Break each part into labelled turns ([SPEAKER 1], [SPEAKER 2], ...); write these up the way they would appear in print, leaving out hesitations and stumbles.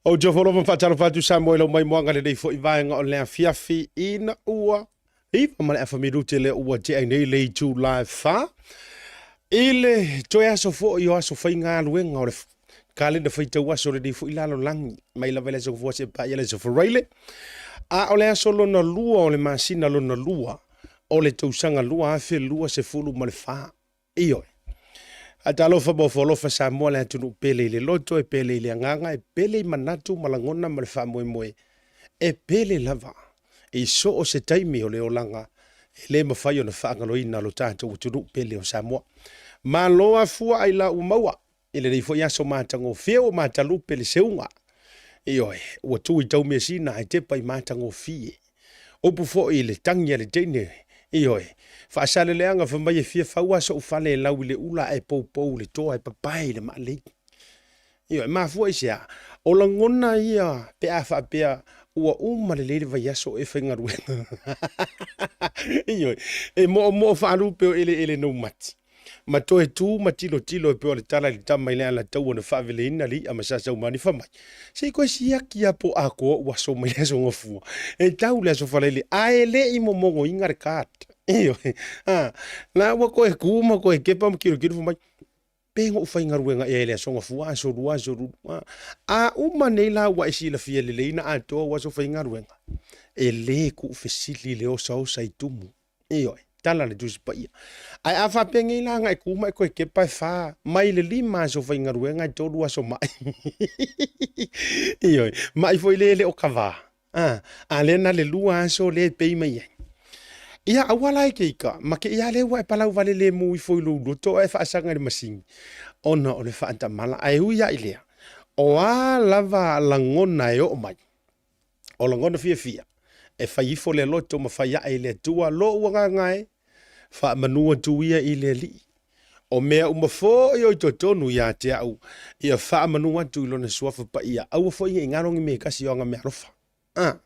[SPEAKER 1] Ou te ofo alofa ma faatalofa atu Samoa i lau maimoaga lenei foi vaega o le afiafi ina ua 9 ma le afa minute lea ua tea ai nei le itula e 4 i le toe aso foi o aso faigaluega o le kalena faitau aso o lenei foi lalolagi mai lava i le aso Gafua seia paia le aso Faraile a o le aso lona lua o le masina lona lua o le tausaga 2024. Ioe. Faatalofa ma ofo alofa Samoa le atunuu pele i le loto, e pele i le agaga, e pele i manatu ma lagona ma le faamoemoe, e pele lava i so o se taimi o le olaga e le mafai ona faagaloina lo tatou atunuu pele o Samoa. Malo afua ailao ua maua i lenei foi aso matagofie ua matalupe le seuga. Ioe, ua tu i taumeasina ae tepa i matagofie. Upu foi i le tagi a le teine, ioe, faasaleleaga fai mai e fia fau lava so'u fale e lau i le ula ae poupou i le toa e papae i le maalei. Ioe, e mafua i se a? O lagona ia pe a faapea ua uma lelei le vaiaso o e faigaluega. Ioe, e moomoo faalupe o eleele naumati. Ma toe tu ma tilotilo e pei o le tala i le tama i le Alataua na faaveleina le i'a ma Sasaumani fai mai, Se i koe siaki a po atoa ou aso mai le aso Gafua e tau le aso Faraile ae le i momogoina le card. Ioe, a, la ua koe tu ma koe kepa ma tilotilo fai mai, pe na ou faigaluega ea i le aso Gafua, aso Lua, aso Lulu. A, a uma nei la ua e silafia lelei na atoa ou aso faigaluega, e le tuufesili le osaosa i tumu. Ioe, tala le Tusi Paia. Ae a faapea nei la na e tu ma e toe kepa e fa mai le lima aso faigaluega e tolu aso mai. Ioe, mai foi le le o kava. A, a lea na le lua aso lea e pei mai ai. Ia, aua la e ke ika, ma ke ia lea ua e palau vale le mu ifo i lou loto ae faasaga i le masini, ona o le faatamala. Ae ui lava i lea, o a lava lagona e oo mai, o lagona fiafia, e fai ifo le loto ma fai ae i le Atua, lou agaga e, faamanu atu ia i le Alii. O mea uma foi o i totonu ia te au, ia faamanu atu i lona suafa paia, aua foi ne i galo ni mea e tasi o ana meaalofa. A,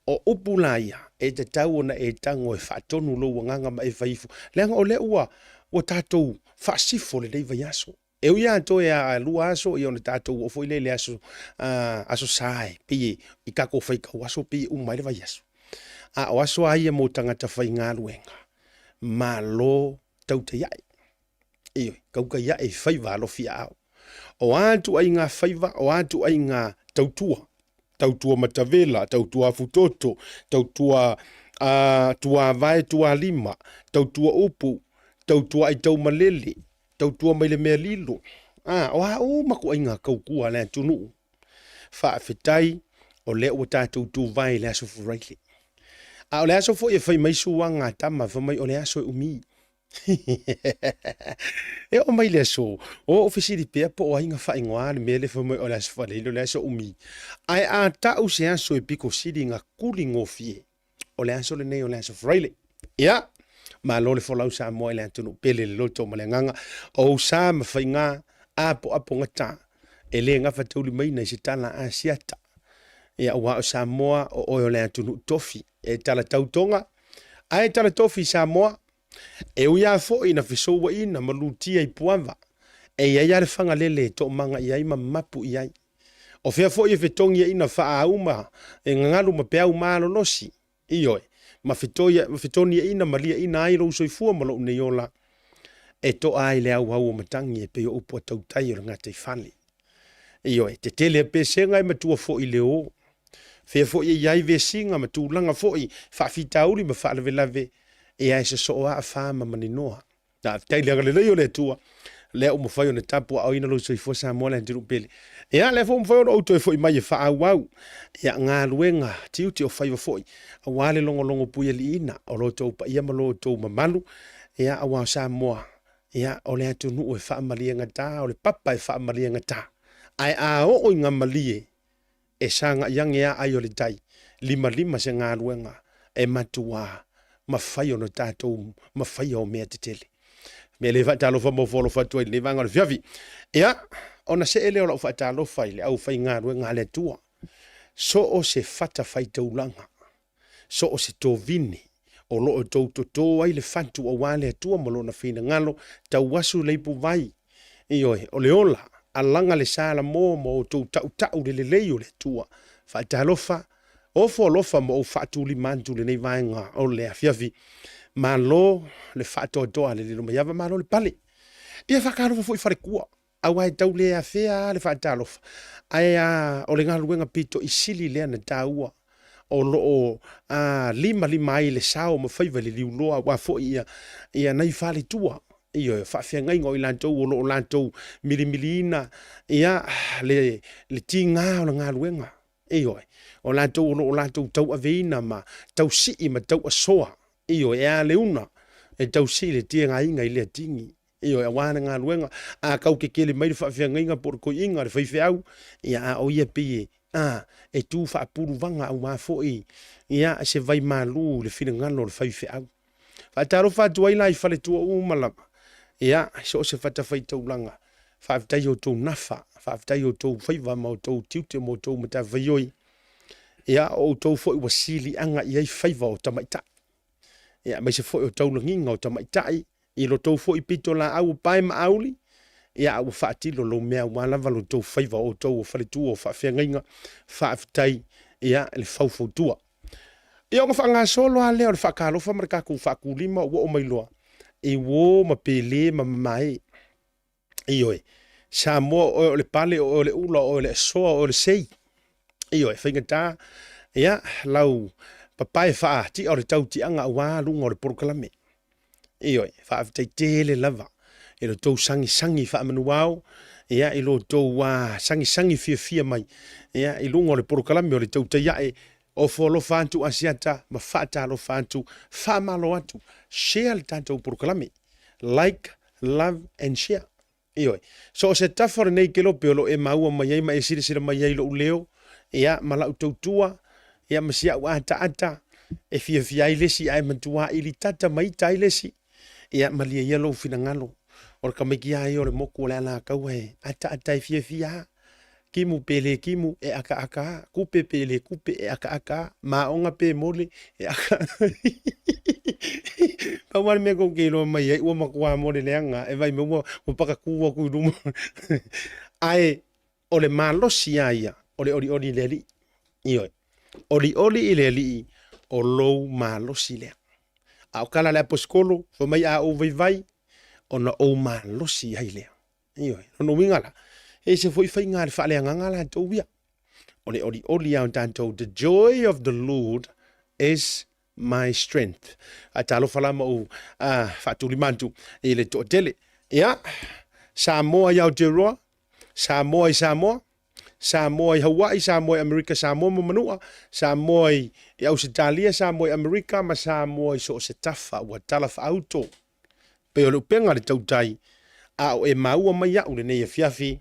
[SPEAKER 1] o upu la ia, e tatau ona e tago e faatonu lou agaga ma e fai ifo, leaga o lea ua, ua tatou faasifo lenei vaiaso. E ui lava toe a lua aso ia ona tatou oo foi lea i le aso aso Sa e pei e i tatou faitau aso pei e uma ai le vaiaso. A o aso lava ia mo tagata faigaluega, malo tautai ae. Ioe, tautai ae i faiva alofi aao. O a ituaiga faiva, o a ituaiga tautua, tautua matavela, tautua afutoto, tautua tuavae, tualima, tautua upu, tautua aitaumalele, tautua mai le mea lilo. A, o a uma ituaiga tautua a le atunuu. Faafetai o lea ua tatou tuvae i le aso Faraile. A o le aso foi e fai mai suaga a tama, fai mai o le aso e umi. E oo mai le aso, o ou fesili pea po o ai na faaigoa le mea lea fai mai o le aso Faraile o le aso umi. Ae a tau se aso e pito sili na kuli gofie, o le aso lenei o le aso Faraile. Ia, malo le folau Samoa i le atunuu pele le loto ma le agaga o ou sa ma faiga apoapogata e le gafataulimaina i se tala Asiata. Ia, aua o Samoa o oe o le atunuu tofi e tala tautoga ae tala tofi Samoa. E ui lava foi ina fesouaina ma lutia i Puava, e i ai lava le Fagalele e toomaga i ai ma mapu i ai. O fea foi e fetogiaina faaauma e gagalu ma peau malolosi? Ioe, ma fetoniaina ma liaina ai lou soifua ma lou nei ola, e toa ai le auau o matagi e pei o upu a tautai o le gataifale. Ioe, tetele a pesega e matua foi i le o. Fea foi e i ai vesiga ma tulaga foi faafitauli ma faalavelave, ia e sosoo lava afa ma maninoa. Faafetai i le agalelei o le Atua, lea ua mafai ona tapuaaoina lou soifua Samoa le atunuu pele. Ia, lea foi ua mafai ona ou toe foi mai e faaauau ia galuega tiute o faiva foi, aua le logologo puialiiina o lo outou paia ma lo outou mamalu, ia, aua o Samoa, ia, o le atunuu e faamaliegata, o le papa e faamaliegata. Ae a oo i gamalie, e sagai age a ai o le tai, limalima se galuega e matuā mafai ona tatou mafaia o mea tetele. Mea lea e faatalofa ma ofo alofa atu ai i lenei vaega o le afiafi. Ia, ona see lea o lau faatalofa i le aufaigaluega a le Atua, so o se fatafaitaulaga, so o se tovine o lo o tou toto ai le fatu aua le Atua ma Lona finagalo, tauasu le ipuvai, ioe, o le ola. Alaga le Salamo ma outou tautau le lelei o le Atua. Faatalofa, ofo alofa ma ou faatulima atu lenei vaega o le afiafi. Malo le faatoatoa le Lilomaiava, malo le pale. Ia faatalofa foi i faletua, aua e tau le afea lava le faatalofa, ae a o le galuega pito i sili lea na taua o lo o limalima ai le sao ma faiva i le liuloa aua foi ia nai faletua. Ioe, faafeagaiga o i latou o lo o latou milimiliina ia le tiga o le galuega. Ioe, o latou o lo o latou tauaveina ma tausii ma tauasoa. Ioe, e a le una e tausii le tigaina i lea tigi. Ioe, aua le galuega, a tau kekele mai le faafeagaiga po o le toeaina, le faifeau, ia a o ia pei e, a, e tu faapuluvaga aua foi ia se vaimalu i le finagalo o le faifeau. Faatalofa atu ai la i faletua uma lava, ia, i so o se fatafaitaulaga, faafetai i outou nafa, faafetai i outou faiva ma outou tiute ma outou matafaioi. Ia, o outou foi ua siliaga i ai faiva o tamaitai. Ia, aemaise foi o taulagiga o tamaitai, i lo tou foi pitolaau o pae ma auli, ia, a ua faatilo lou mea aua lava lo outou faiva o outou o faletua o faafeagaiga, faafetai, ia, le faufautua. Ia ona faagasolo lava lea o le faatalofa ma le tatou faatulima ua oo mai loa i uo ma pele ma mamae. Ioe, Samoa o oe o le pale, o oe o le ula, o oe o le asoa, o oe o le sei. Ioe, faigata, ia, lau papae faatia o le tautiaga aua luga o le polokalame. Ioe, faafetai tele lava i lo tou sagisagi faamanuao, ia, i lo tou sagisagi fiafia mai, ia, i luga o le polokalame o le Tautai Ae, ofo alofa atu Asiata ma faatalofa atu, faamalo atu, share le tatou polokalame, like, love and share. Ioe. So o se tafa o lenei kelope o lo o e maua mai ai ma e silasila mai ai i lou leo, ia, ma lau tautua, ia, ma si au ataata, e fiafia ai le isi ae matua ilitata ma ita ai le isi. Ia, malie ia lou finagalo. O le tamaiti lava ia o le motu o le Alataua e ataata e fiafia lava. Kimu pe le kimu, e akaaka lava. Kupe pe le kupe, e akaaka lava. Maoga pe mole, e akaaka. Pau lava le mea tou te iloa mai ai, ua matua mole leaga, e vaai mai ua pakatu atu i luma. Ae o le malosi lava ia o le olioli i le Alii. Ioe. Olioli i le Alii o lou malosi lea. A o tala a le Aposetolo, fai mai a ou vaivai, ona ou malosi ai lea. Ioe, lona uiga la, e ese foi faiga a le faaleagaga latou ia. O le olioli lava o tatou, the joy of the Lord is my strength. Faatalofa la ma ou faatulima atu i le toatele. Ia, Samoa i Aotearoa, Samoa i Samoa, Samoa i Hawaii, Samoa i Amerika, Samoa ma Manua, Samoa i Ausetalia, Samoa i Amerika ma Samoa i so o se tafa ua tala faauto. Pei o le upega a le tautai, a o e maua mai iaʻu lenei afiafi,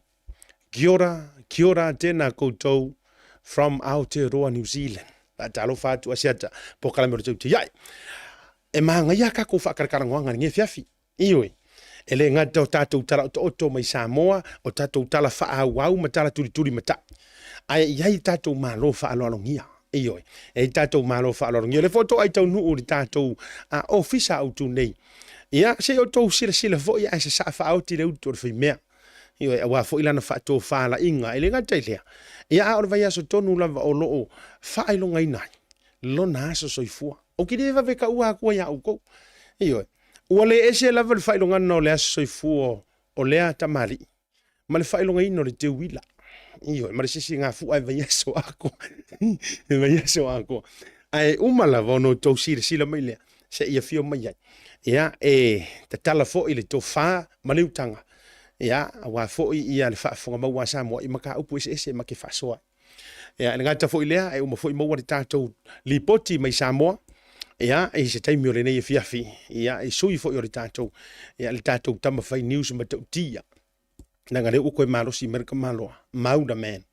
[SPEAKER 1] Kia ora, kia ora, tēnā koutou from Aotearoa New Zealand. Faatalofa atu Asiata, polokalame o le tautai ae. E māngaia a kākou faakalakalanoaga i lenei afiafi. Ioe, e le gata o tātou tala otooto mai Samoa, o tātou tala faaauau ma tala tulituli matai, ae i ai tātou Malo faaaloalogia. Ioe, e i ai tātou Malo faaaloalogia. O lea foi o toai taunuu i le tātou ofisa autu nei. Ia, se i outou silasila foi ae sasaa faaoti le utu o le faimea. Ioe, aua foi lana faatofalaiga, e le gata i lea, ia a o le vaiaso tonu lava o lo o faailogaina ai lona aso soifua. Ou te le vave taua atua iā outou. Ioe, ua le ese lava le faailogaina o le aso soifua o lea tamalii ma le faailogaina o le teuila. Ioe, ma le sisi gafua e vaiaso atoa. E vaiaso atoa. Ae uma lava ona outou silasila mai lea, seia afio mai ai. Ia, e tatala foi le tofa ma le utaga, ia, aua foi ia le faafofoga maua a Samoa i mataupu eseese ma te faasoa ai. Ia, e le gata foi i lea, e uma foi maua le tatou lipoti mai Samoa, ia, i se taimi o lenei afiafi, ia, i sui foi o le tatou, ia, le tatou tama fai news matautia. Leaga lea ua toe malosi mai le tamaloa, Mauna man.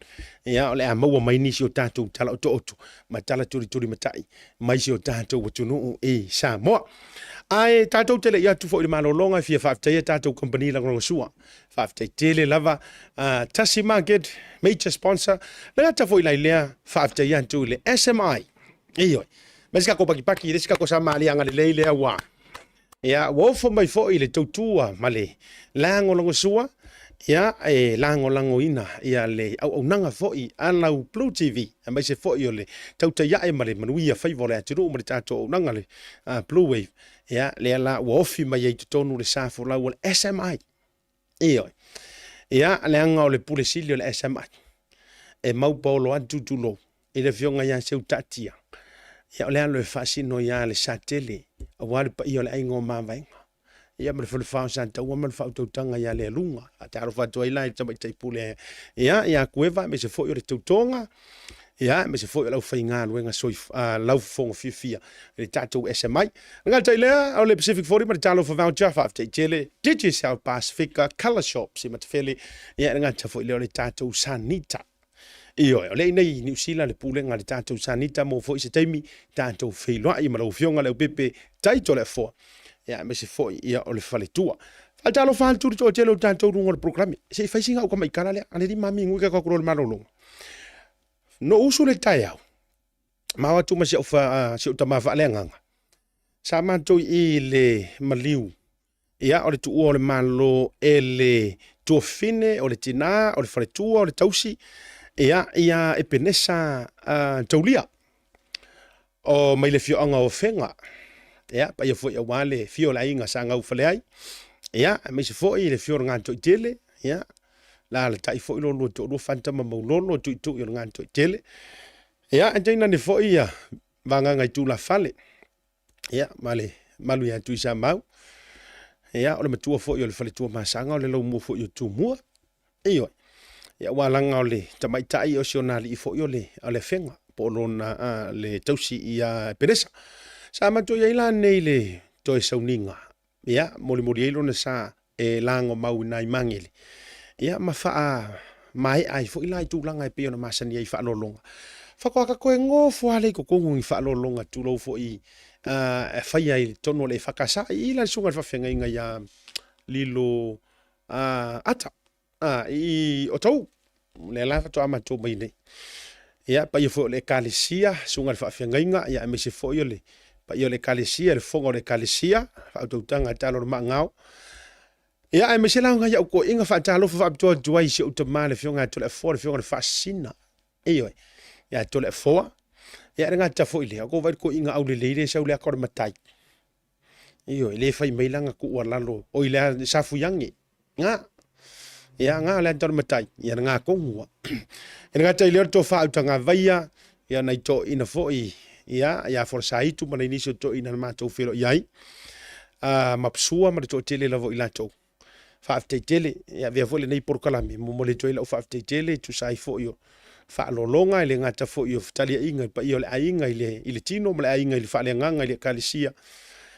[SPEAKER 1] Ia, o le a maua mai nisi o tatou tala otooto ma tala tulituli matai mai si o tatou atunuu i Samoa. Ae tatou te le i atu foi i le malologa e fia faafetaia tatou kamupani lagolagosua. Faafetai tele lava Tasi Market, major sponsor. Le gata foi la i lea, faafetai atu i le SMI. Ioe. Ma se kako pakipaki, le se kako Samaria agalelei lea ua Ia, ua ofo mai foi le tautua ma le lagolagosua, Ia, e lagolagoina ia le auaunaga foi a lau Blue TV, aemaise foi o le tautaiae ma le manuia faiva o le atunuu ma le tatou auaunaga le Blue Wave. Ia, lea la ua ofi mai ai i totonu le sa folau o le SMI. Ioe. Ia, leaga o le Pule Sili o le SMI, e maupaolo atu tulou i le afioga ia Seutaatia. Ia, o le alo e faasino ia le Satele, aua le paia o le aiga o Mavaega. Ia ma le falefa o Sataua ma le faautautaga ia Lealuga. Faatalofa atu ai la i le tamaitai pule ia ia Kueva aemaise foi o le tautoga ia aemaise foi o le aufaigaluega laufofoga fiafia i le tatou SMI. Le gata i lea o le Pacific 40 ma le Talofa Voucher, faafetai tele Digicel Pacifica Colour Shops i Matafele, ia le gata foi lea o le tatou Sanita. Ioe, o lea i nei i Niu Sila le pulega a le tatou Sanita mo foi se taimi tatou feiloai ma lau Afioga Leaupepe Taito Leafoa, ia aemaise foi ia o le faletua. Faatalofa atu i le toatele o tatou luga o le polokalame. Se i fai sina au tamaitala lea, a le mami ngui ka le malologa. No usu le taeao, ma o atu ma si au, si au tama faaleagaga. Sa matou i le maliu Ia, o le tuua o le Malo e le tuafafine, o le tina, o le faletua, o le tausi, ia, ia Epenesa Taulia, o mai le afioaga o Afega, ia, paia foi aua le afio o le aiga sa gaufale ai, ia, aemaise foi le afio o le Gatoitele, ia, alaalatai foi lo lua toalua Fanta ma Maulolo, tuitui o le Gatoitele, ia, ae tainane foi ia vagaga i tulafale. Ia, ma le malu ia Tuisamau. Ia, o le matua foi o le faletua Masaga, o le laumua foi o Tumua. Ioe. Ia, ua laga o le tamaitai o si ona alii foi o le, o le Afega, po o lona a, le tausi ia Epenesa. Sa matou i ai la nei le toe sauniga Ia, molimoli ai lona sa e lagomau i nai magele, ia ma faamaea ai foi la i tulaga e pei ona masani ai i faaaloaloga. Faatoa ka toe nofo lava lea i totonu i faaaloaloga tulou foi e faia i totonu o le EFKS i i la le susuga i le faafeagaiga ia Lilo Ata. A, i Otahuhu, lea la faatoa matou mai nei. Ia, paia foi o le Ekalesia, susuga i le faafeagaiga, ia aemaise foi o le paia o le Ekalesia, le fofoga o le Ekalesia, faautautaga e talo o le maagao. Ia, aemaise la nai au toeaiina faatalofa faapitoa atu ai i si ou tama le afioga ia Toleafoa, le afioga i le Faasisina. Ioe, ia Toleafoa. Ia, e le gata foi i lea, o tou vaai i le toeaina aulelei lea e sau le ata o le matai. Ioe, le fai mai lana tuualalo, oi le Safuiage, nga, ia nga le ata o le matai, ia na tonu lava. E le gata i lea o le tofa autagavaia, ia nai toeaiina foi, ia, ia Folosaitu ma nai nisi o toeaiina na matou feiloai ai, ma Psua ma le toatele lava o i latou. Faafetai tele. E avea foi lenei polokalame e momoli atu ai lau faafetai tele e tusa ai foi o faaaloaloga, e le gata foi o fetaliaiga i le paia o le aiga i le, i le tino ma le aiga i le faaleagaga i le ekalesia.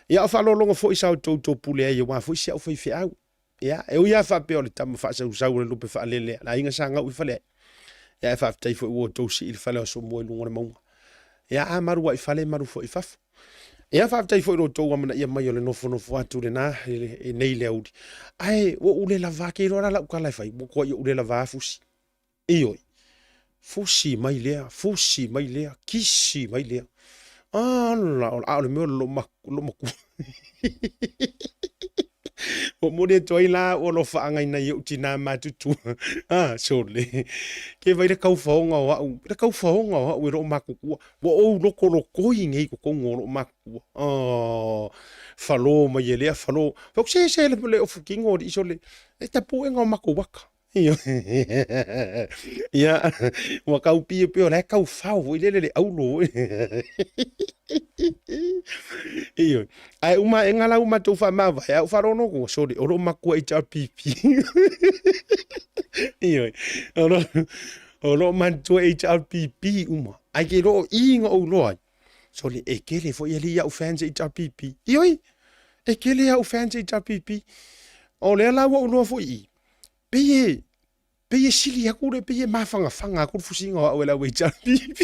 [SPEAKER 1] Ia, o faaaloaloga foi sa outou topule ai aua foi si au faifeau. Ia, e ui lava faapea o le tama faasausau o le lupe faalele a le aiga sa gau i fale ai. Ia, ae faafetai foi ua outou sii i le fale o Asomua i luga o le mauga. Ia, a malu ai i fale, malu foi i fafo. Ia, faafetai foi i lo outou amanaia mai o le nofonofo atu lena i nei le auli. Ae ua ou le lava, ke iloa la lau tala e fai, ua tuai ou le lava fusi. Ioe, fusi mai lea, fusi mai lea, kisi mai lea. Ala, a o le mea o le loomatua. Ua momoli atu ai la au alofaaga i nai ou tinā matutua. Ah, sole. Ke vai le kaufaoga o au, le kaufaoga o au e loomatutua. Ua ou lokolokoi nei i totonu o loomatutua. Ah, falo mai e lea, falo. Fai atu, se se le le ofu tino alii sole. E tapuega o matou aka. Ia, ua tau pie pea o la e tau fao foi lele le aulo foi. Ioe. Ae uma aega la ua matou faamavae, a ou faalogologo, sole, o loo matua HRPP. Ioe. O loo matua HRPP uma. Ae ke loo i na ou iloa ai. Sole, e tele foi alii au fans HRPP. Ioe. E tele au fans HRPP. O lea la ua ou iloa foi i, pei e, pei e sili atu le, pei e mafangafaga atu le fusiga o au e le au HRPP.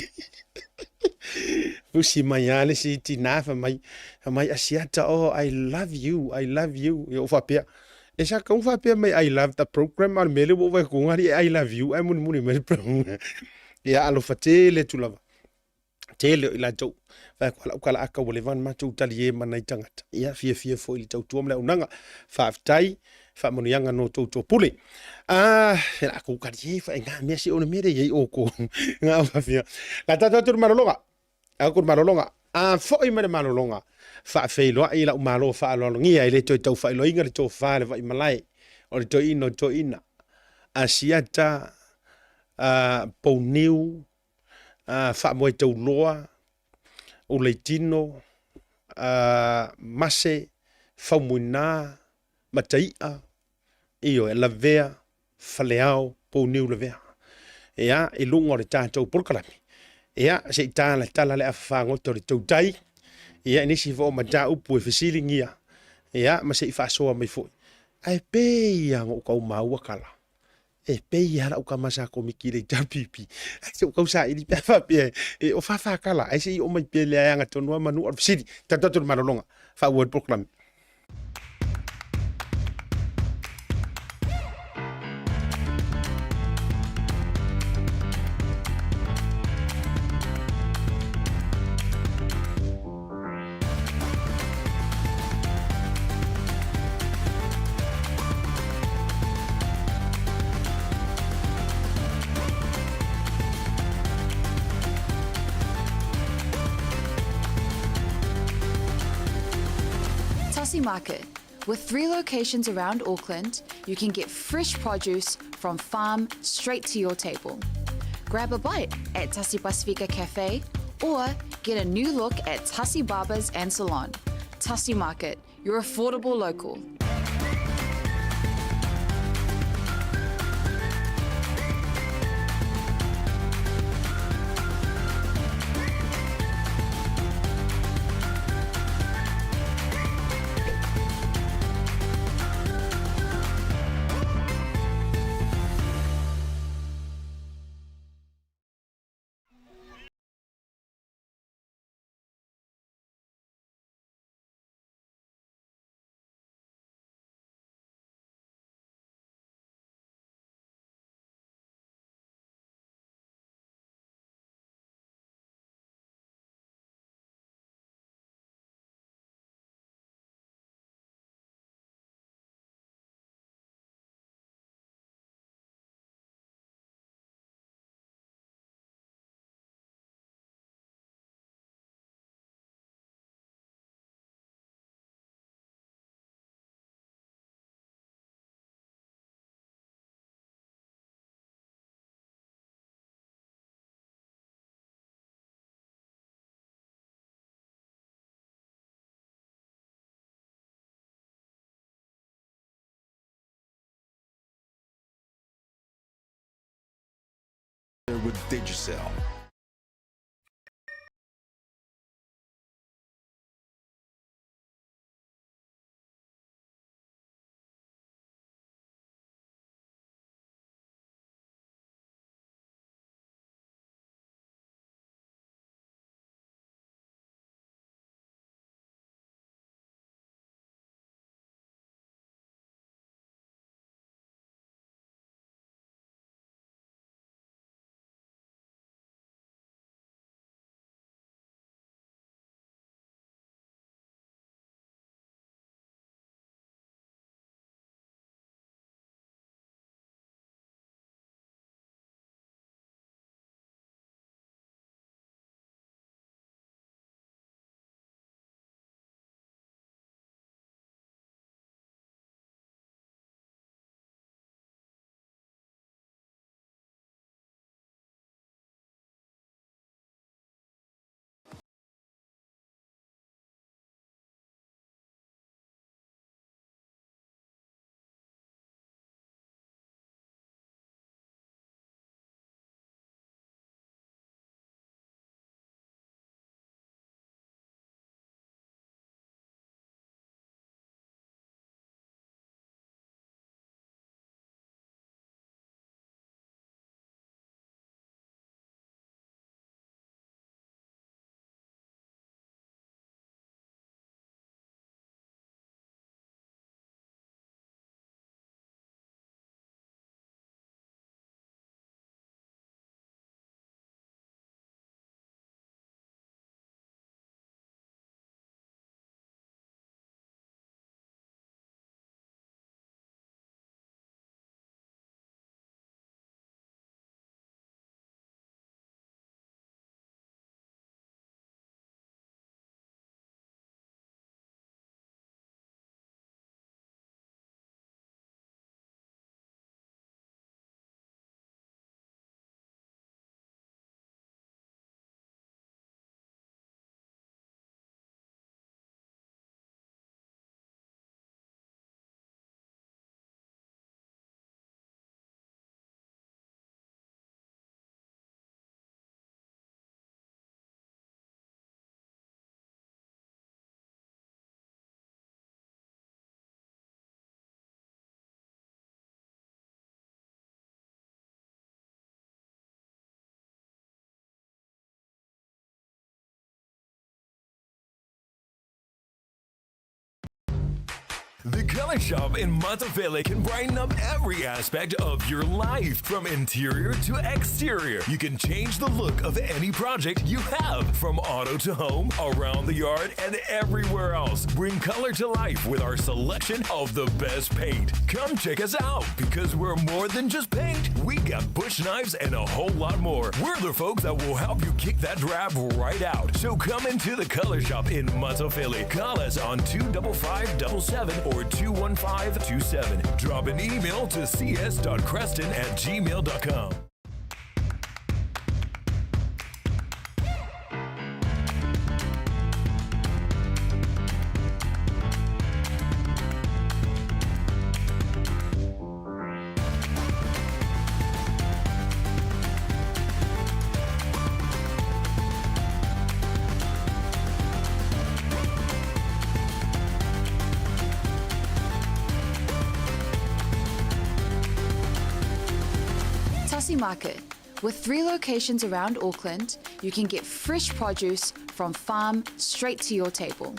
[SPEAKER 1] Fusi mai lava le isi tina fai mai, fai mai, Asiata, oh, I love you, I love you. Ia ou faapea, e sa tatau ona faapea mai I love the program, a o le mea lea ua ou vaai atu alii I love you, ae mulimuli mai le program. Ia alofa tele atu lava. Tele o i latou. Fai atu a lau kalaaka ua leva ona matou talie ma nai tagata, ia fiafia foi i le tautua ma le auaunaga. Faafetai, faamanuiaga no tou topule. Ah, e la kou talie fa ngā mea se ona mea le iai o ko. Ngā whawhia. La tātou atu le malologa. Au ko le malologa. A foi mai le malologa, faafeiloai i lau malo faaaloalogia e le toe tau faailoaina le tofa le vai malae o le toeaina o toeaina. Asiata, pouniu, faamoe tauloa, uleitino, mase, faumuina, matai'a, ioe, lavea, faleao, pouniu lavea. Ia, i luga o le tatou polokalame, ia, se i talatala le afa fagota o le tautai, ia, i nisi foi o mataupu e fesiligia, ia, ma se i faasoa mai foi. Ae pei lava ona ou tau maua tala, e pei lava lau tama sa komiti i le HRPP, ae se i ou tau saili pe a faapea e o fafakala, ae se i oo mai pea i le aeaga tonu lava manu o le fesili. Tatou atu i le malologa, faaauau le polokalame.
[SPEAKER 2] Tassie Market. With three locations around Auckland, you can get fresh produce from farm straight to your table. Grab a bite at Tassie Pasifika Cafe or get a new look at Tassie Barbers and Salon. Tassie Market, your affordable local.
[SPEAKER 3] With Digicel.
[SPEAKER 4] The Color Shop in Matafele can brighten up every aspect of your life, from interior to exterior. You can change the look of any project you have, from auto to home, around the yard, and everywhere else. Bring color to life with our selection of the best paint. Come check us out because we're more than just paint. We got bush knives and a whole lot more. We're the folks that will help you kick that drab right out. So come into the Color Shop in Matafele. Call us on 25577 or 21527. Drop an email to cs.creston at gmail.com.
[SPEAKER 2] Tasi Market. With three locations around Auckland, you can get fresh produce from farm straight to your table.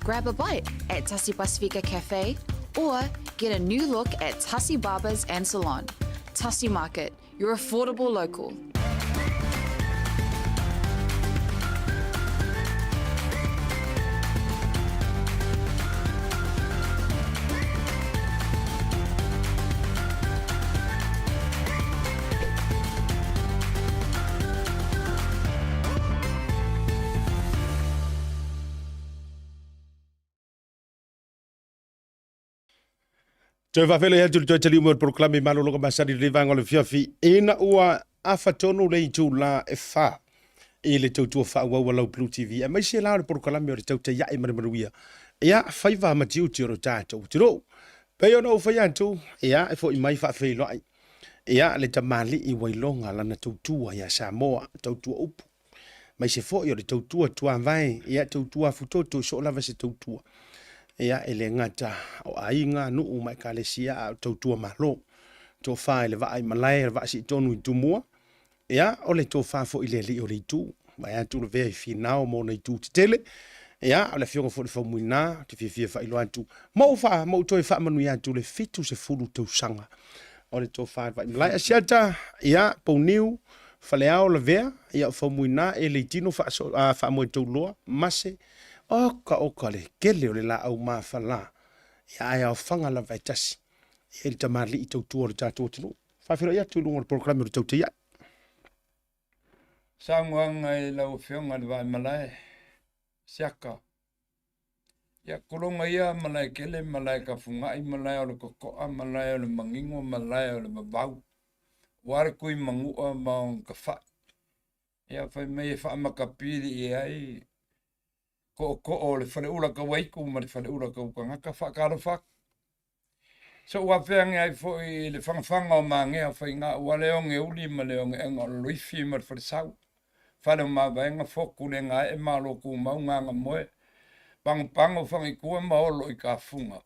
[SPEAKER 2] Grab a bite at Tasi Pasifika Cafe or get a new look at Tasi Barbers and Salon. Tasi Market, your affordable local.
[SPEAKER 1] Toe faafeiloai atu le toe taliu mai o le polokalame i malologa masani i lenei vaega o le afiafi ina ua afa tonu le itula e fa i le tautua faaauau a lau Blue TV aemaise la o le polokalame o le tautai ae ma le manuia ia faiva ma tiute o lo tatou atunuu. Pei ona ou fai atu, ia e foi mai faafeiloai ia le tamalii ua iloga lana tautua ia Samoa, tautua upu aemaise foi o le tautua tuavae, ia tautua afutoto i soo lava se tautua. Ia e le gata o aiga, nuu ma ekalesia a o tautua malo. Tofa i le vaa i malae, le vaa siitonu i Tumua, ia o le tofa foi i le alii o le itu. Vae atu le vea i Finao ma ona itu tetele. Ia o le afioga foi i le Faumuina, ou te fiafia faailoa atu, ma ou faa, ma ou toe faamanuia atu le 70 tausaga o le tofa i le Vaimalae. Asiata, ia, Pouniu, Faleao, Lavea, ia, o Faumuina, e Leitino, Faamoetauloa, Mase, oka oka le tele o le laau mafala, ia, ae aofaga lava e tasi, ia, i le tamalii tautua o le tatou atunuu. Faafeiloai atu i luga o le polokalame o le Tautai Ae.
[SPEAKER 5] Saunoaga i lau Afioga i le Vaimalae, Siaka. Ia, kologa ia Malaekele, Malaekafuga'i, Malae o le Koko'a, Malae o le Magigo, Malae o le Vavau, aua le kui manu'a ma ona tafa'i. Ia, fai mai e faamakapili i ai tootoo o le Faleula Tauaitu ma le Faleula Tautagata, faatalofa atu. So'u afeage ai foi i le fagafaga o Magea faiga aua le ogeuli ma le ogeega o Laloifi ma le Falesau, fale o Mavaega, fotu le gae'e, Malo tumau, Gagamoe, Pagopago, Fagaitua ma Olo i Tafuga.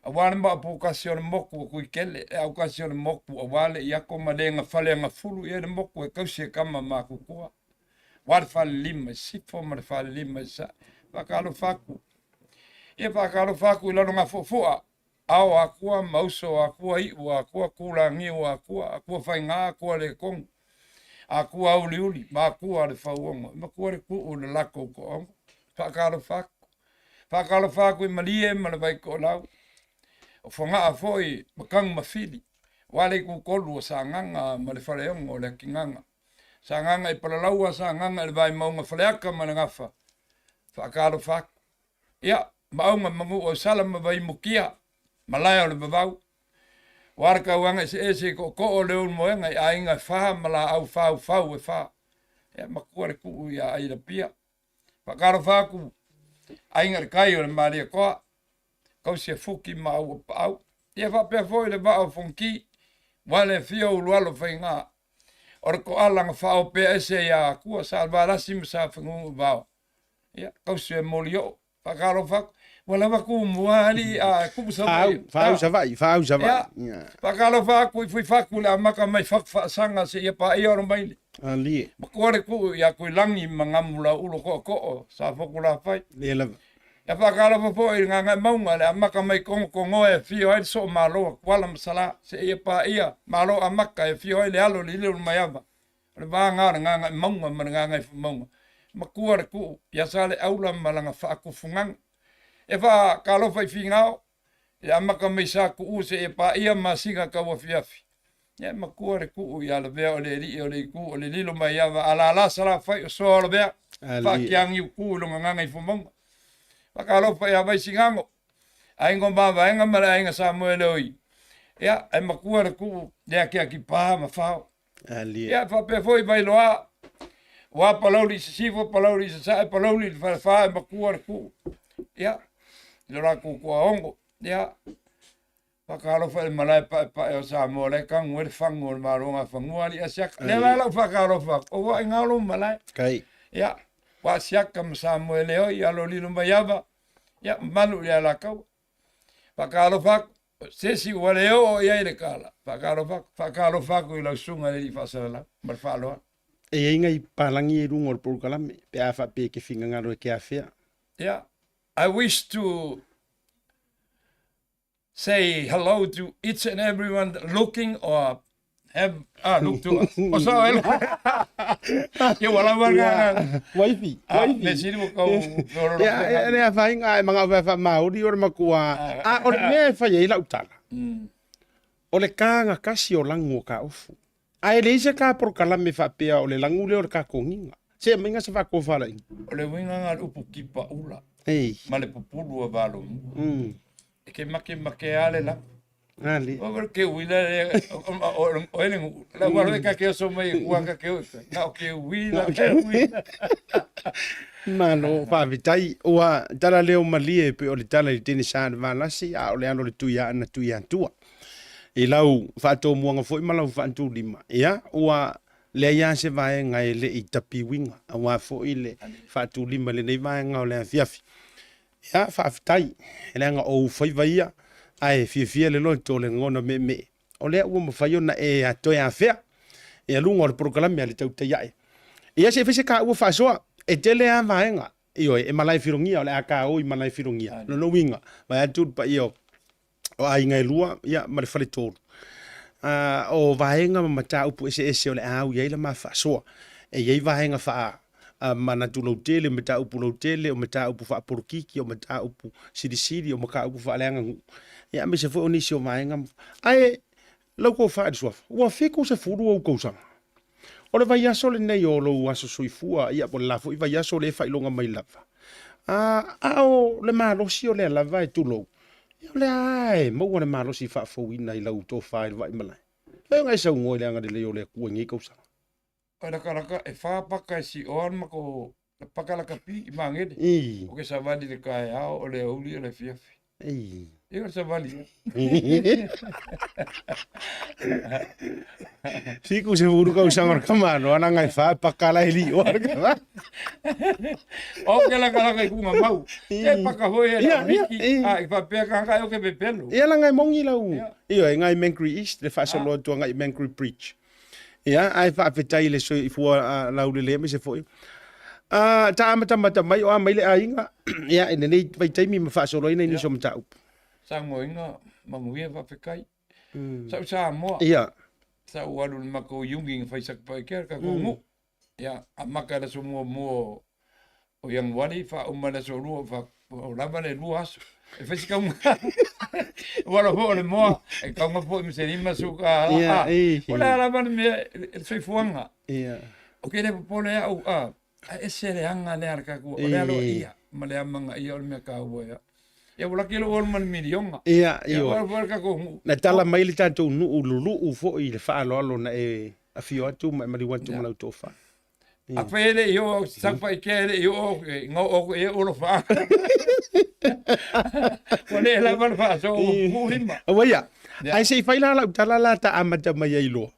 [SPEAKER 5] Aua le maaputasi o le motu o Tuikele, le autasi o le motu aua le iako ma le gafale agafulu i ai le motu e tausi e tama matutua. Aua le falelima i sisifo ma le falelima i sasae. Faatalofa atu. Ia faatalofa atu i Lalogafuafua, ao akua ma uso akua, iu akua, kulagiu akua, akua faiga, akua le tonu, akua auliuli ma akua le fauogo, e matua le tuu i le latou toaogo. Faatalofa atu. Faatalofa atu i Malie ma le Vaitoelau, o Fogaa foi ma Tanumafili, aua le itutolu o Sagaga ma le Faleogo o le Atigaga. Sagaga i Palalaua, Sagaga i le Vaimauga Faleata ma le Gafa. Faatalofa atu. Ia, Maauga ma Manuuausala ma Vaimukia, malae o le Vavau. Aua le tauaga eseese i tootoo o Leulumoega i aiga e fa ma laau faufau e fa. Ia, matua le tuu ia Ailapia. Faatalofa atu aiga i le tai o le Malietoa, tausi e Fuki ma Auapaau. Ia faapea foi le vaa o Fonoti, aua le afio o Ulualo Faiga. O le toala na faaopea ese ia Atua, Sa Valasi ma Sa Fenunuivao. Ia, tausi e Molioo. Faatalofa atu. Ua lava tumua alii a tupu Savaii.
[SPEAKER 1] Faau Savaii, faau Savaii.
[SPEAKER 5] Ia. Faatalofa atu i Fuifatu i le amata mai Fatufaasanga seia paia o le maile.
[SPEAKER 1] Alie.
[SPEAKER 5] Matua le tuu ia Tuilagi ma Gamulauulu tootoo sa Fotulafai.
[SPEAKER 1] Lea lava.
[SPEAKER 5] Ia faatalofa foi i le Gagaemauga, le amata mai Togotogoa e afio ai le Soomalo a Tuala ma Salā, seia paia Malo amata e afio ai le alo o le Lilomaiava, o le vaga o le Gagaemauga ma le Gagaifomauga, matua le tuu ia Saleaula ma lana faatufugaga. E faatalofa i Finao, i le amata mai Satuuu seia paia masina tauafiafi, ia e matua le tuu ia Lavea o le alii o le itu o le Lilomaiava, alala Salafai o Soa o Lavea, faakiagiutu i lona Gagaifomauga. Faatalofa ia Vaisigano, Aiga o Mavaega ma le Aiga Samoeleoi, ia e matua le tuu le akiakipa ma fao. Ia faapea foi Vailoa, ua Palauli i Sisifo, Palauli i Sasae, Palauli i le Falefa, e matua le tuu. Ia, i lo latou toaono. Ia, faatalofa i le malae paepae o Samoa, la e tanu ai le fagu o le Malo Gafanua, alii Asiata. Lea la lau faatalofa atu, o ai galo malae.
[SPEAKER 1] Kai.
[SPEAKER 5] Ia, ua Asiata ma Samoa e leoi, alo lilo mai ava, ia, malu i le Alataua. Faatalofa atu, se isi ua le oo i ai le tala, faatalofa atu, faatalofa atu i lau susuga i le alii faasalalau ma le faaaloalo.
[SPEAKER 1] E i ai nai palagi i luga o le polokalame pe a faapea e te finagalo e te afea.
[SPEAKER 5] Yeah, I wish to say hello to each and everyone looking or have ah look to us. O sa el. Ia wala wala.
[SPEAKER 1] Waifi, waifi.
[SPEAKER 5] Me siri mo kau.
[SPEAKER 1] Ia le afainga e manga fa fa maori o le makua. A o le mea e fai ai lau tala. O le kāga kasi o lagu o ka ofu. A e leai se ka porokalame faapea o le lagu lea o le ka kogiga. Se aumaiga se faatofalaiga.
[SPEAKER 5] O le uiga na o le upu kipa ula.
[SPEAKER 1] Ei.
[SPEAKER 5] Ma le pupulu o valomua. E ke makemake lava le lapa.
[SPEAKER 1] Ale.
[SPEAKER 5] O le ke uila le o ele nuu. La ua loe ka ke oso mai e kua ka ke o na o ke uila ke uila.
[SPEAKER 1] Malo faafetai ua tala leo malie pe o le tala i le tenesa le valasi a o le alo le tui a na tui atua. I lau faatomuaga foi ma lau faantulima, ia ua leai lava se vaega e le i tapiuiga aua foi le faatulima i lenei vaega o le afiafi. Ia, faafetai, leaga o ou faiva ia, ae fiafia le loto o le lagona meemee, o lea ua mafai ona e toe afea i luga o le polokalame a le tautai ae. Ia se i fai se kaua faasoa, e tele lava vaega, ioe, e malae filogia, o le a kao i malae filogia. Lona uiga, vaeatu le paia o aiga e lua, ia, ma le faletolu. O vaega ma mataupu eseese o le a au i ai la ma faasoa. E i ai vaega faa manatu lautele, mataupu lautele, o mataupu faapolokiki, o mataupu silisili, o mataupu faaleaganuu. Ia, aemaise foi o nisi o vaega. Ae, lau tofa i le suafa, ua 70 ou tausaga. O le vaiaso lenei o lou aso soifua, ia po o le la foi vaiaso lea e faailoga mai lava. A o le malosi o lea lava e tulou, ia o lea e maua le malosi faafouina i lau tofa i le vaimalae. Fai ona e saunoa i le agalelei o le Atua i nei tausaga.
[SPEAKER 5] O lakalaka e fa paka e sioa le matou paka lakapi i Magele. O ke savali le taeao o le aoauli o le afiafi. Ia o le savali ia.
[SPEAKER 1] 70 tausaga o le tama no ana e fa paka la e lioa le tama.
[SPEAKER 5] O ke lakalaka i kuga mau. E paka foi e la wiki. A i faapea kaka e o ke pepelo.
[SPEAKER 1] Ia langa e mongi lau. Ioe ngai Mangere East le faasoloa atu agai Mangere Bridge. Ia, ae faafetai i le soifua laulelei aemaise foi. Ta amatamata mai o a mai le aiga, ia, i lenei vaitaimi ma faasoloina i nisi o mataupu.
[SPEAKER 5] Samoaina manuia faafetai. Sau Samoa.
[SPEAKER 1] Ia.
[SPEAKER 5] Sa ou alu i le matou iugi na fai Satupaitea le tatou nuu. Ia, amata i le aso muamua o Ianuari, faauma i le aso lua, o lava le lua aso. E fai se kauga. Ua alo foi o le moa, e kauga foi ma se 50 tala.
[SPEAKER 1] Ia, e.
[SPEAKER 5] O le a lava le mea, le soifuaga.
[SPEAKER 1] Ia.
[SPEAKER 5] O ke le popole au, a, a ese le aga lea a le tatou, o le aloaia ma le amanaia o le mea taua ia. Ia ua laki lou alu ma le miliona.
[SPEAKER 1] Ia, ioe.
[SPEAKER 5] Ia, ua le tatou nuu.
[SPEAKER 1] Na tala mai le tatou nuu luluu foi i le faaaloalo na e afio atu ma e maliu atu ma lau tofa.
[SPEAKER 5] A fai e le i oo, Satupaitea e le i oo, e gao oko i ai olo faa. Ua le lava le faasoa ua pupuu lima.
[SPEAKER 1] Aua ia, ae se i fai la lau tala la ta amata mai ai loa.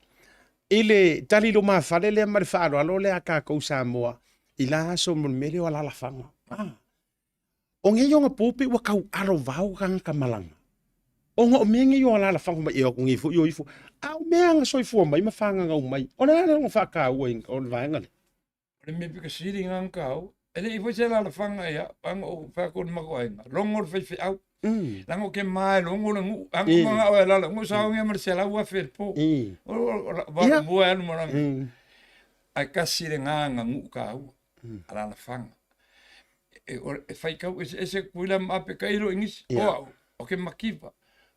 [SPEAKER 1] I le tali lumafale lea ma le faaaloalo lea a tatou Samoa i la aso mo le mea lea o alalafaga. O nei ona po pei ua tau alo vao tagata malaga. Ona o mea nei o alalafaga mai e o atu nei foi o ifo. A o mea na soifua mai ma fagagau mai, o le a le ona faataua o le vaega lea?
[SPEAKER 5] O le mea pito sili lena ona taua, E leʻi foi se alaalafaga ia aga ou fai atu i le matou aiga, logo le faifeau. Leaga ou te ma e logo le nuu. Aga ou manao e lalo, nuu saogia ma le 100,000 i le po. O mua e alu ma lana. Ae tasi le gagaga nuu taua, alaalafaga. E faitau eseese Tutuila ma Ape tailo i nisi. O au, ou te mativa.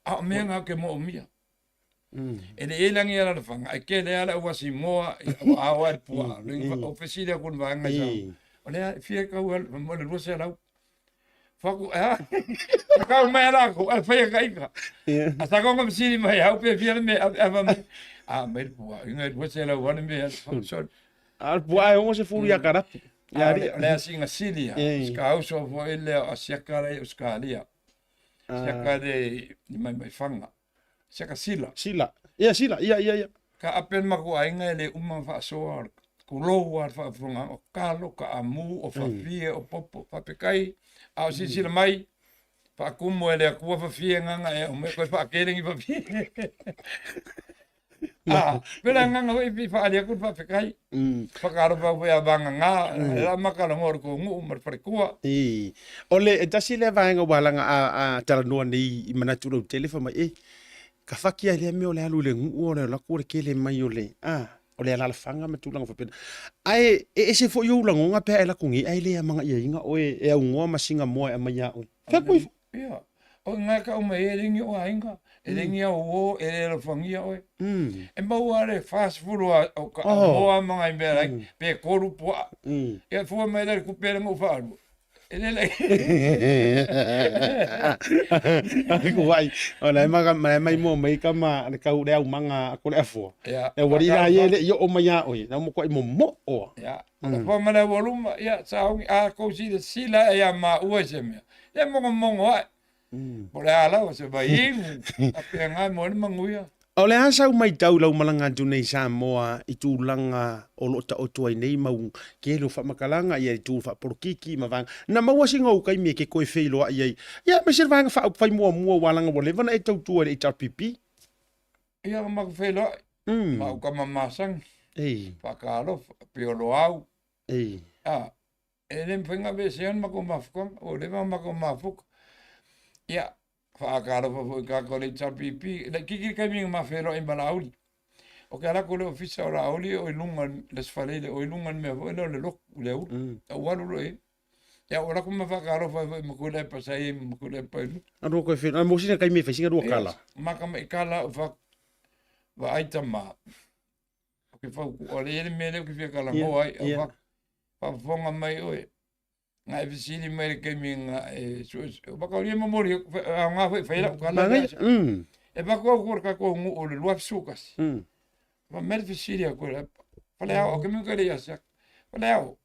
[SPEAKER 5] A o mea na ou te moomia. E le i ai lagi alaalafaga, ae tele lava le au asimoa, ua ao lava i le puaa. Ou fesili atu i le vaega i Samoa, o le a, e fia tau alu, fai mai o le 200. Fai atu, e a? Tau mai a latou, ae fai ata ita. A sa kau fesili mai au pe fia le mea, ave ave mai. A mai le puaa, inga e 200 lava le mea. Sorry.
[SPEAKER 1] A o le puaa e 60 ia karapu.
[SPEAKER 5] Ia alii. O le asiga sili lava, si ka uso foi lea o Asiaka la i Ausetalia. Asiaka le i Maimaifaga. Siaka sila.
[SPEAKER 1] Sila. Ia sila, ia ia ia.
[SPEAKER 5] Ka ape le matou aiga e le uma ona faasoa, tulou lava le faafofogaaga, o talo, taamu, o fafie, o popo, faafetai, a o silasila mai, faatumu e le Atua fafie gaga e aumai toe faatele ni fafie. Ah, pe le agaga foi e faaali atu le faafetai. Whakaaro foi a vagagā, e la makalogo o le kou nuu ma le faletua.
[SPEAKER 1] I. O le e tasi lea vaega ua alaga a, a talanoa nei i manatu lautele fai mai, e, ka faki ai lea mea o le alu i le nuu o le alu atu o le kele mai o le, a, o le alaalafaga ma tulaga faapena. Ae e ese foi ou lagona pe a e alu atu nei ae le amagaiaina oe e aunoa ma sina moa e aumai ia oe. Fai atu ifo.
[SPEAKER 5] Ia, o ngā ka uma e ringi o aiga, e ringi au o, e le alofagia oe. E maua le 40 a, o ka oh. moa ma ngai mea lai, pe 3 puaa. Ia fua mai le kupe le ngau whaalua. E le lai.
[SPEAKER 1] Ai ku vai, o lai ma ma mai mo mai ka ma le kau le au manga ko le afua. E wari la ye le yo o mai a oi, na mo ko i mo mo o.
[SPEAKER 5] Ia. O fua mai le ua ia sa ongi a kou sila sila e ia ma ua se mea. Ia mongomongo ae. Po o le a lava se vaiinu, faapena mo ai le manuia.
[SPEAKER 1] O le a sau matau i lau malaga atu nei i Samoa i tulaga o lo o taoto ai nei mau kele o faamatalaga, ia i itu faapolokiki ma vaega. Na maua sina ou taimi e ke toe feiloai ai, ia aemaise le vaega faaupufai muamua ua laga ua leva ona e tautua i le HRPP.
[SPEAKER 5] Ia na matou feiloai, ma ou tama masani, faatalofa, pioloau, a, E le mafai ona aveesea le matou mafukaga, ua leva ona matou mafuka. Ia, faatalofa foi i tatou le HRPP, e laitiiti le taimi na ma feiloai ma Laauli. Ou te alu atu i le ofisa o Laauli o i luga i le Aso Faraile, o i luga i le mea foi lea o le lotu i le aoauli. Ou alu loa i ai. Ia, ou alu atu ma faatalofa ai foi ma Tuilaepa sa i ai ma Tuilaepa i luga.
[SPEAKER 1] Alu koe feiloai, mo sina taimi e fai sina lua kala.
[SPEAKER 5] Ma tamaikala au fak, vaai tama. Ou te fautua, o le i ai le mea lea ou te fia talanoa ai, au fak, faafofoga mai oe, na e fesili mai le taimi na e suesueina, momoli aoga foi e fai lau tala. E avatu au le tatou nuu o le 2011. Fai mai le fesili a Tuilaepa, Faleao, o ke mea le ia siaka. Faleao,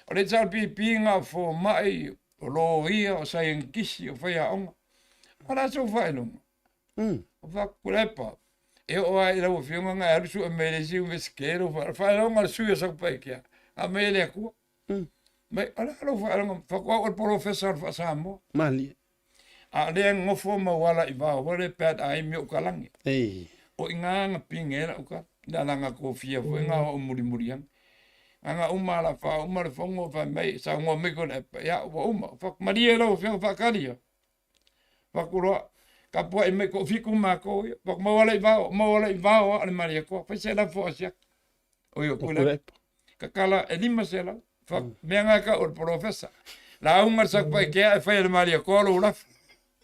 [SPEAKER 5] o le HRPP na o fomai, o loia, o saienitisi, o faiaoga. O le a sou faailoga? O Tuilaepa, e oo lava i lau Afioga na e alu sue mai le isi Iunivesite lou faailoga o le sui o Satupaitea, na aumai e le Atua. Mai, o le a lou faailoga? Faatoa oo le polofesa o le faa-Samoa.
[SPEAKER 1] Malie.
[SPEAKER 5] A o lea e nofo ma ou ala i vao foi lea pe a imi ou talagi. O i ina na pine ai lau tala. Le alaga tofia foi na o au mulimuli ane. Aga uma ala fa uma le fono fai mai saunoa mai Tuilaepa, ia ua uma. Malie lau Afioga faatali ia. Fakuloa, tapuai mai toafitu matou ia. Fai atu, Mau ala i vao, mau ala i vao a o le Malietoa. Fai se lafo a siaka. Oi o Tuilaepa. Tatala e 500. Fai atu, mea na e tau o le polofesa. Lauga le Satupaitea e fai e le Malietoa lou lafo.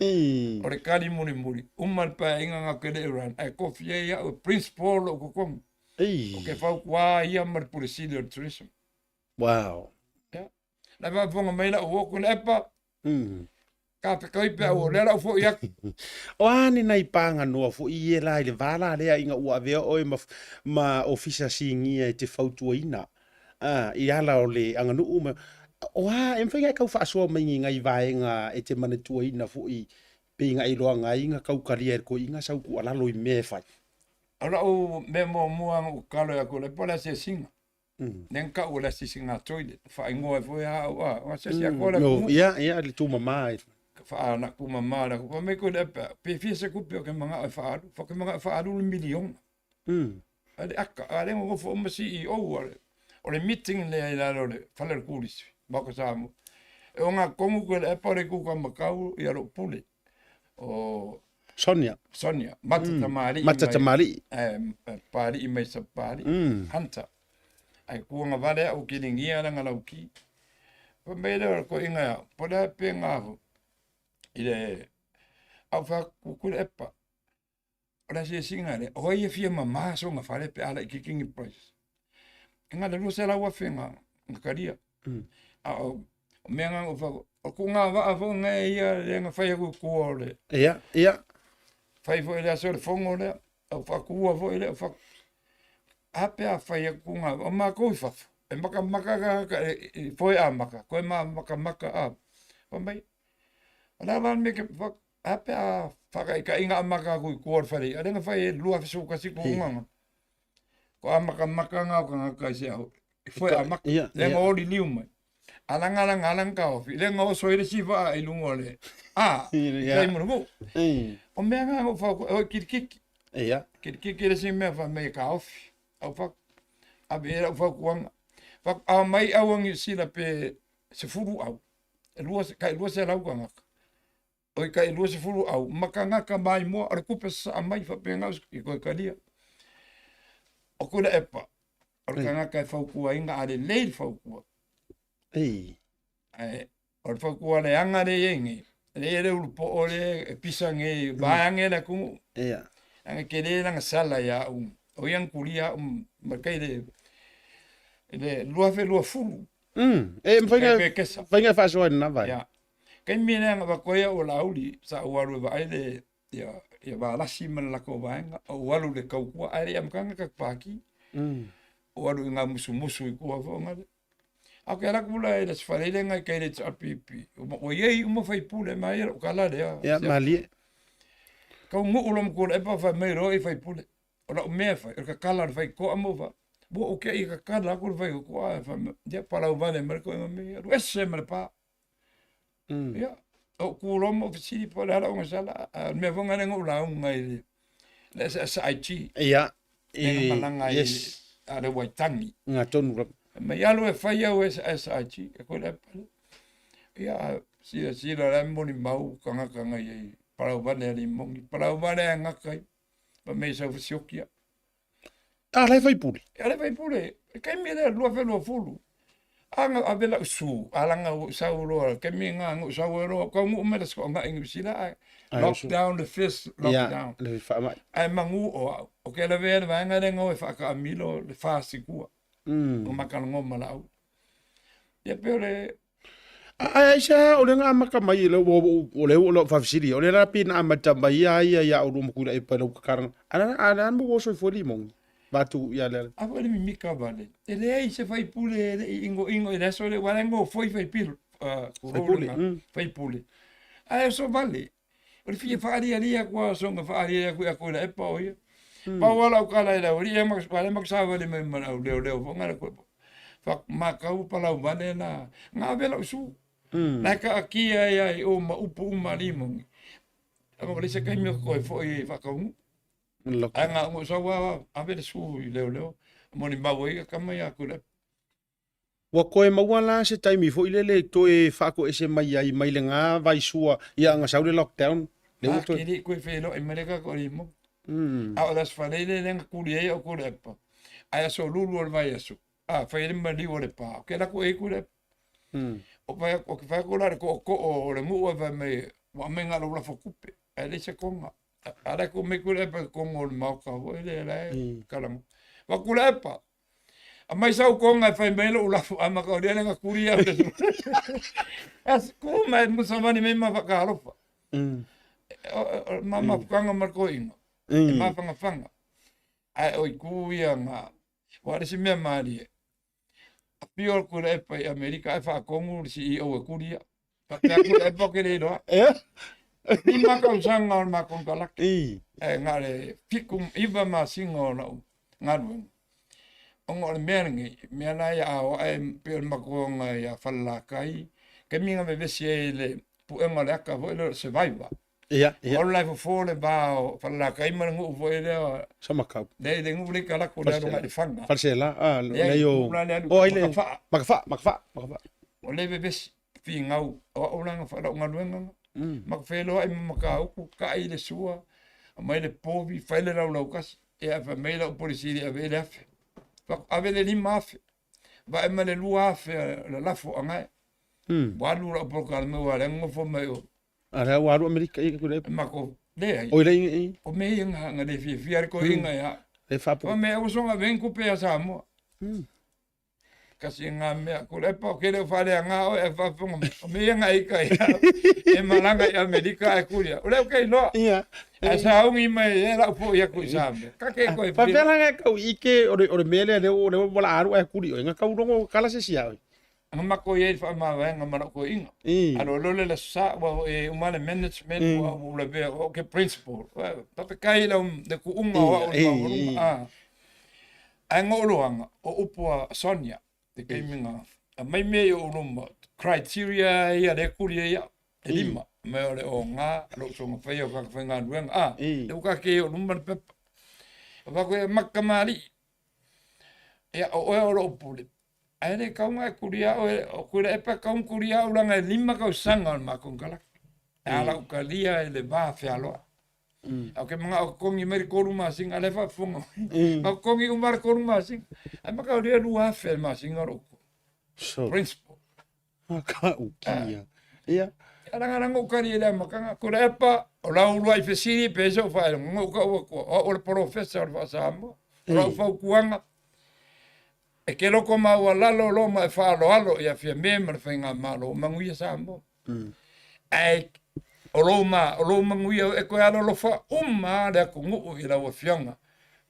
[SPEAKER 5] O le tali mulimuli, uma le paeaiga na te le i run, ae tofi ai au e principal lou totogi. Ou te fautua ia ma le Pule Sili o le Tourism.
[SPEAKER 1] Wow.
[SPEAKER 5] Ia. La faafofoga mai lau uo Tuilaepa, Ka pekoi pea ua lea lau foi atu.
[SPEAKER 1] O a ni nai pāga noa foi i e la i le vā la lea ina ua avea oe ma, ma ofisa sinia e te fautuaina, a, i ala o le aganuu ma, o a, e mafai ona e tau faasoa mai ni nai vaega e te manatuaina foi pei na e iloaga ai na taukalia e le toeaina sau tuualalo i mea e fai.
[SPEAKER 5] O lau mea muamua na ou tatalo ia Tuilaepa o le asiasiga. Lea na tau o le asiasiga toilet, faaigoa ai foi lava au, a, o asiasi atu le atunuu.
[SPEAKER 1] Ia, ia, le tumama.
[SPEAKER 5] Whaana tumama le atunuu. Fai mai Tuilaepa, pe fia se tupe ou te manao e faaalu? Ou te manao e faaalu le miliona. A le aka, a lea na nofo uma CEO o le meeting lea i lalo o le fale o le turisi. Maoka Samoa. E o ngā kongu koe le epa o le kuka makau i alo pule. O
[SPEAKER 1] Sonia.
[SPEAKER 5] Sonia, Mata Tamalii.
[SPEAKER 1] Mata Tamalii.
[SPEAKER 5] E, Palii mai sa Palii. Hunter. Ai kuanga vale au kilingia la ngalauki. Pa mai le o ko inga po le pe ngā i le au fa kukule epa. O le asiasiga lea, o ai e fia mamā soga fale pe a laitiiti ni price. E na o le 200,000 na talia. A o mea na ou fai atu, o kou gavaa foi lena ia lea na fai atu i tua o le.
[SPEAKER 1] Ia, ia.
[SPEAKER 5] Fai foi i le aso o le fono lea, ou faatua foi lea, ou fai atu, a pe a fai atu kou gavaa, o matou i fafo, e matamata tagata i foe amata, toe matamata a. Fai mai, o le a la le mea e te, a pe a faataitaiga amata atu i tua o le fale i'a lea na fai ai i le 2011 tulaga. Ko amatamata na o tagata i se aho i foe amata. Lea na oli liu mai. Alaga alaga alaga taofi. Lea na oso ai le isi vaa i luga o le a. I mo le vuu. O mea na ou fau oi kilikiki. Kilikiki le isi mea fai mai e taofi. Au fau ave i ai lau fautuaga. Fau a mai au a Niu Sila pe 10 au. E lua tai 200 tagata. Oi tai 20 au ma tagata maimoa o le tupe sasaa mai faapena i toe talia. O Tuilaepa, o le tagata e fautuaina a lelei le fautua. Ae o le fautua leaga lea e i ai nei, lea e i ai le ulupoo lea e pisa nei vaeane le atunuu. Leaga e tele lana sala ia au, o ia na tulia au ma tai le le 2020.
[SPEAKER 1] E mafai na fai na faasoa i lena vaega.
[SPEAKER 5] Ia. Taimi lea na avatu ai au e Laauli, sa ou alu e vaai le ia ia Valasi ma le latou vaega, ou alu i le tautua ae le i amataga tatou pati. Ou alu i ngā musumusu i tua foi ngale. A o ke ala atu la i le Aso Faraile ngai kai le HRPP, ua i ai uma faipule ma ia lou tala lea.
[SPEAKER 1] Ia, malie.
[SPEAKER 5] Kau nuu lo matua lepa fai mai loa i faipule. O lau mea e fai, o le kakala o le faitotoa ma ou fai, ua ou te i kakala aku le faitotoa ae fai mai, ia palau vale mai le koiga mea, alu ese ma le pa. Ia, ou ku loa ma ou fesili po o le a lau agasala, a o le mea foi lena na ou lauga i le le SSIG.
[SPEAKER 1] Ia,
[SPEAKER 5] i, lea na malaga ai
[SPEAKER 1] yes.
[SPEAKER 5] a le Waitangi.
[SPEAKER 1] Ngā tonu lava.
[SPEAKER 5] Mai alu e fai au SSIG, e koe le pale. Ia, silasila la e molimau tagata na i ai, palau vale a limogi, palau vale a gata ai, pa mei sau fesioki au.
[SPEAKER 1] A la e faipule.
[SPEAKER 5] A le faipule, e kaimi lea 2020. A na ave lau su, a langa ua ou sau loa, kaimi na na ou sau ai loa, taunuu mai le aso Toonai i Niu Sila ae lockdown le first lockdown.
[SPEAKER 1] Ia, le faamai.
[SPEAKER 5] Ae manu o au, o ke lavea le vaega lea na o e faataamilo le FAST i tua. O makalanoa ma laau. Ia pei o le
[SPEAKER 1] Ae aisea o le na amata mai le o le o faafesili o le la pei na amata mai a ia ia oulua ma Tuilaepa i lau kakalaga a le a mo soifua limogi vatu ia le
[SPEAKER 5] A foi le mimika vale. E leai se faipule e le i ingoingo i le aso lea, ua le gofoi faipilo,
[SPEAKER 1] Faipule,
[SPEAKER 5] faipule. Ae oso vale, o le fia faalialia atu lava o soga faalialia atu ia Tuilaepa o ia. Pau lava lau tala i le aualii, ia ma lea ma savali mai ma le au leoleo foi na le fa matau palau vale la, na ave lau su. La e taatia ai lava i o ma upu uma a limogi. Ua leai se taimi o toe foi e faataunuu. Ae na ou sau lava ave le su i leoleo, molimau ai tama ia Tuilaepa.
[SPEAKER 1] Ua toe maua la se taimi foi lele e toe faatoese mai ai mai lena vaisua ia na sau le lockdown lea ua toe.
[SPEAKER 5] A ke le i toe feiloai mai le tatou alii mo. A o le Aso Faraile lea na tuli ai au Tuilaepa, ae aso lulu o le vaiaso, a fai ai le maliu o Lepa, ou te alu atu i ai Tuilaepa. O fai atu, ou te fai atu la i le tootoo o le nuu ae fai mai, ua aumai na o lou lafo tupe, ae leai se koga. A la e tuu mai Tuilaepa i totonu o le maota foi lea la e talanoa. Fai atu, Tuilaepa, Aumai sau koga e fai mai ai lou lafo ae makaolia le gatuli au le As ku mai musa mani mai ma whakaalofa. Ma mafukanga ma le koinga. E mawhangawhanga. Ae oi ku ia ngā. Wa le si mea mārie. A pio le kura e pai Amerika ae whaakongu le CEO e kuria. Whakea kura e poke le iloa. Lima tausaga o le matou kalaki. Ae na o le fitu iva masina o lau galuega. Ona o le mea lenei, mea la ia a o ae pei o le matuaga ia Falelatai, taimi na vevesi ai i le puega o le ata foi lea o le Survivor.
[SPEAKER 1] Ia, ia.
[SPEAKER 5] O la e fofo le va o Falelatai ma le nuu foi lea.
[SPEAKER 1] Samakau.
[SPEAKER 5] Leai, le nuu lea i Kalako le alu agai i Lefaga.
[SPEAKER 1] Falesela, ah,
[SPEAKER 5] Leai,
[SPEAKER 1] o.
[SPEAKER 5] nuu la lea alu
[SPEAKER 1] O ai le
[SPEAKER 5] Matafaa.
[SPEAKER 1] Matafaa, Matafaa, Matafaa.
[SPEAKER 5] Ua le vevesi, figau, o au la na whaalau galuega na. Ma ka feloai ma Matautu, kai le sua, aumai le povi, fai le laulaukasi, ia fai mai lau polisi le ave i le 1000. Fai atu, ave le 5000, vae ma le 2000 o le lafo agae. Ua alu lau polokalame ua lea nofo mai o.
[SPEAKER 1] A lea ua alu Amerika i ku le.
[SPEAKER 5] Mako, leai.
[SPEAKER 1] Oi le i.
[SPEAKER 5] O mea ia nga le fiafia le koiga ia.
[SPEAKER 1] Le faapu.
[SPEAKER 5] O mea ua soga vengu kupe ia Samoa. Kasi ngā mea, ko le pa ke le whare a ngā oe e whawhunga mai. O mea ngā ika ia, e malanga i Amerika e kuria. O leo kei loa.
[SPEAKER 1] Ia.
[SPEAKER 5] Ai sa ungi mai e lau po ia kui sa mea. Ka ke koe
[SPEAKER 1] Pa pea langa kau ike o le o le mea lea leo leo wala aru e kuri o nga kau rongo kala se sia oi.
[SPEAKER 5] Nga mako ia i whaamavaenga ma lau koe inga. Alo lo le la sa wa e umale management wa ula vea o ke principal. Pape kai lau le kuunga o au le maualunga. Ah. Ae ngoloanga o upu a Sonia te keiminga a mai mea i ou luma criteria ia le kuli e iau e lima me o le o ngā lo songa whai o kaka whai a le uka ke o luma le pepa o wako e makamali ia o oe o lo pule ae le kaunga e kuri au e o kura e pa kaung kuri au langa e lima kau sanga o le makong kalaki a la ukalia e le vā whealoa. Au ke mga o kongi mai koru masinga le fa funga. Au kongi umar koru masinga. Ai maka o ria lua afe masinga ro.
[SPEAKER 1] So.
[SPEAKER 5] Principal.
[SPEAKER 1] Ka ukia. Ia.
[SPEAKER 5] Aranga ranga ukari le makanga kura epa o la ulua i fesiri pe so fa ngo ka o ko o le professor fa samo. O la fa kuanga. E ke loko ma ua lalo lo ma e whaalo alo ia fia me ma le whainga malo o manguia Samoa. Ai o lo ma o lo manguia e koe alo lo fa uma le aku nguu i lau afioga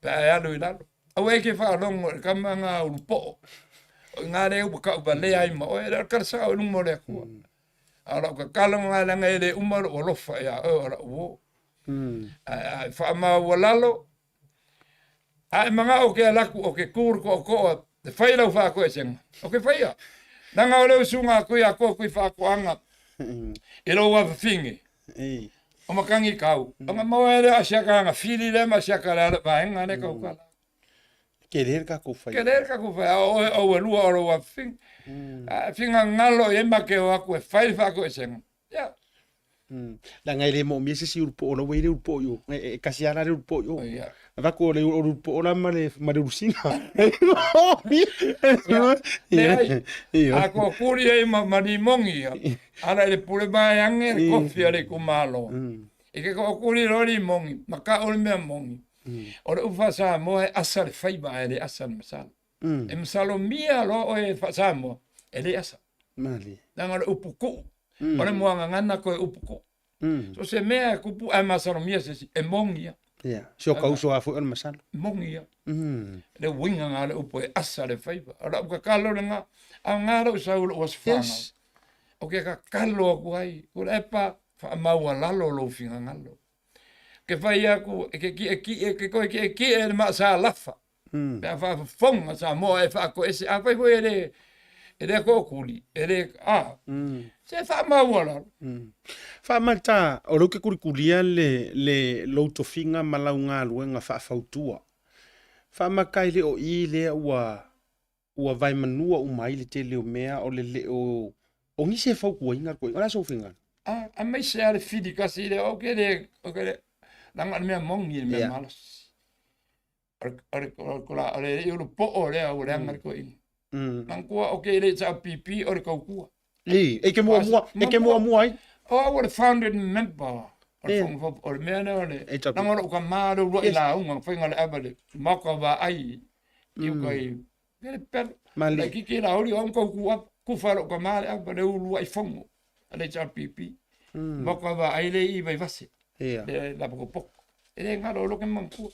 [SPEAKER 5] pe ae alu i lalo. Au e ke whaalongo e kama ngā ulupo'o. O ngā le ua kau valea ai ma oe le karasa o lunga o le akua. A lau kakalo ngā langa e le uma lo alofa ia oe o lau o. Ai whaama ua lalo. A e manga o ke alaku o ke kuru ko ko te whai lau whaako e senga. O ke whaia. Nanga o leo sunga kui a koa kui whaako anga. E lo ua whawhingi. O makangi kau. O ngā maua e leo asiaka anga whiri le ma asiaka le ala vaenga le kau kala.
[SPEAKER 1] Ke le ka ku whai.
[SPEAKER 5] Ke le ka ku whai. O oe o lua o lo ua whingi. A whinga ngalo e make o aku e whai whaako e senga. Ia.
[SPEAKER 1] La ngai le mo mi se si urpo o la wei le urpo yo. E kasi ala le urpo yo.
[SPEAKER 5] Ia.
[SPEAKER 1] Vaku o le urpo o la ma le ma le ursina.
[SPEAKER 5] Leai.
[SPEAKER 1] Ia.
[SPEAKER 5] A ko kuri e ma marimongi ia. Ala le pule mai ange le kofi ale kumalo. E ke ko kuri rori mongi, maka o le mea mongi. O le ufa Samoa e asa le faiva e le asa le masalo. E masalo mia lo o e fa Samoa e le asa.
[SPEAKER 1] Mali.
[SPEAKER 5] Nanga le upu ku'u. O le moanga ngana ko e upu ku'u. So se mea e kupu e masalo mia se si, e mongi ia.
[SPEAKER 1] Ia. Si o kauso a fu o le masalo.
[SPEAKER 5] Mongi ia. Le winga ngā le upu e asa le faiva. O la uka kalo le ngā, a ngā lau sau le uas whanau.
[SPEAKER 1] Yes.
[SPEAKER 5] O ke ka kalo aku ai, ko le epa, wha maua lalo lo finga ngalo. Ke whai aku, e ke ki e ki e ke koe ki e ki e le maa sa lafa. Pe a wha fonga sa moa e wha ko ese, a whai foi e le, e le ko kuli, e le, a, se wha maua lalo.
[SPEAKER 1] Whaamata, o leo ke kurikuria le, le loutofiga ma lau galuega faafautua. Faamaka i le o i lea ua ua vaemanua uma ai le tele o mea o le le o o nisi e fautuaina le koiga. O le a sou fingalo?
[SPEAKER 5] A, a mai se ale fili kasi le, o ke le, o ke le, langa le mea mongi le mea malosi. O le, o le, o le, o le po'o lea ua leaga le koiga. Mangkua o ke le tsa pipi o le kaukua.
[SPEAKER 1] I, e ke muamua, e ke muamua ai.
[SPEAKER 5] O au o le founded member. O le fonga o le mea lea o le,
[SPEAKER 1] HRP.
[SPEAKER 5] langa o lou kamā le uluai lauga, faiga le ava le maoka vaai i uka i, le pelo.
[SPEAKER 1] Mali.
[SPEAKER 5] Le kiki la ori o kau ku kufa lou kamā le ava le uluai fongo a le HRPP. Maoka vaai le i Vaivase.
[SPEAKER 1] Ia.
[SPEAKER 5] Le la pokopoko. E le ngalo lo ke mangkua.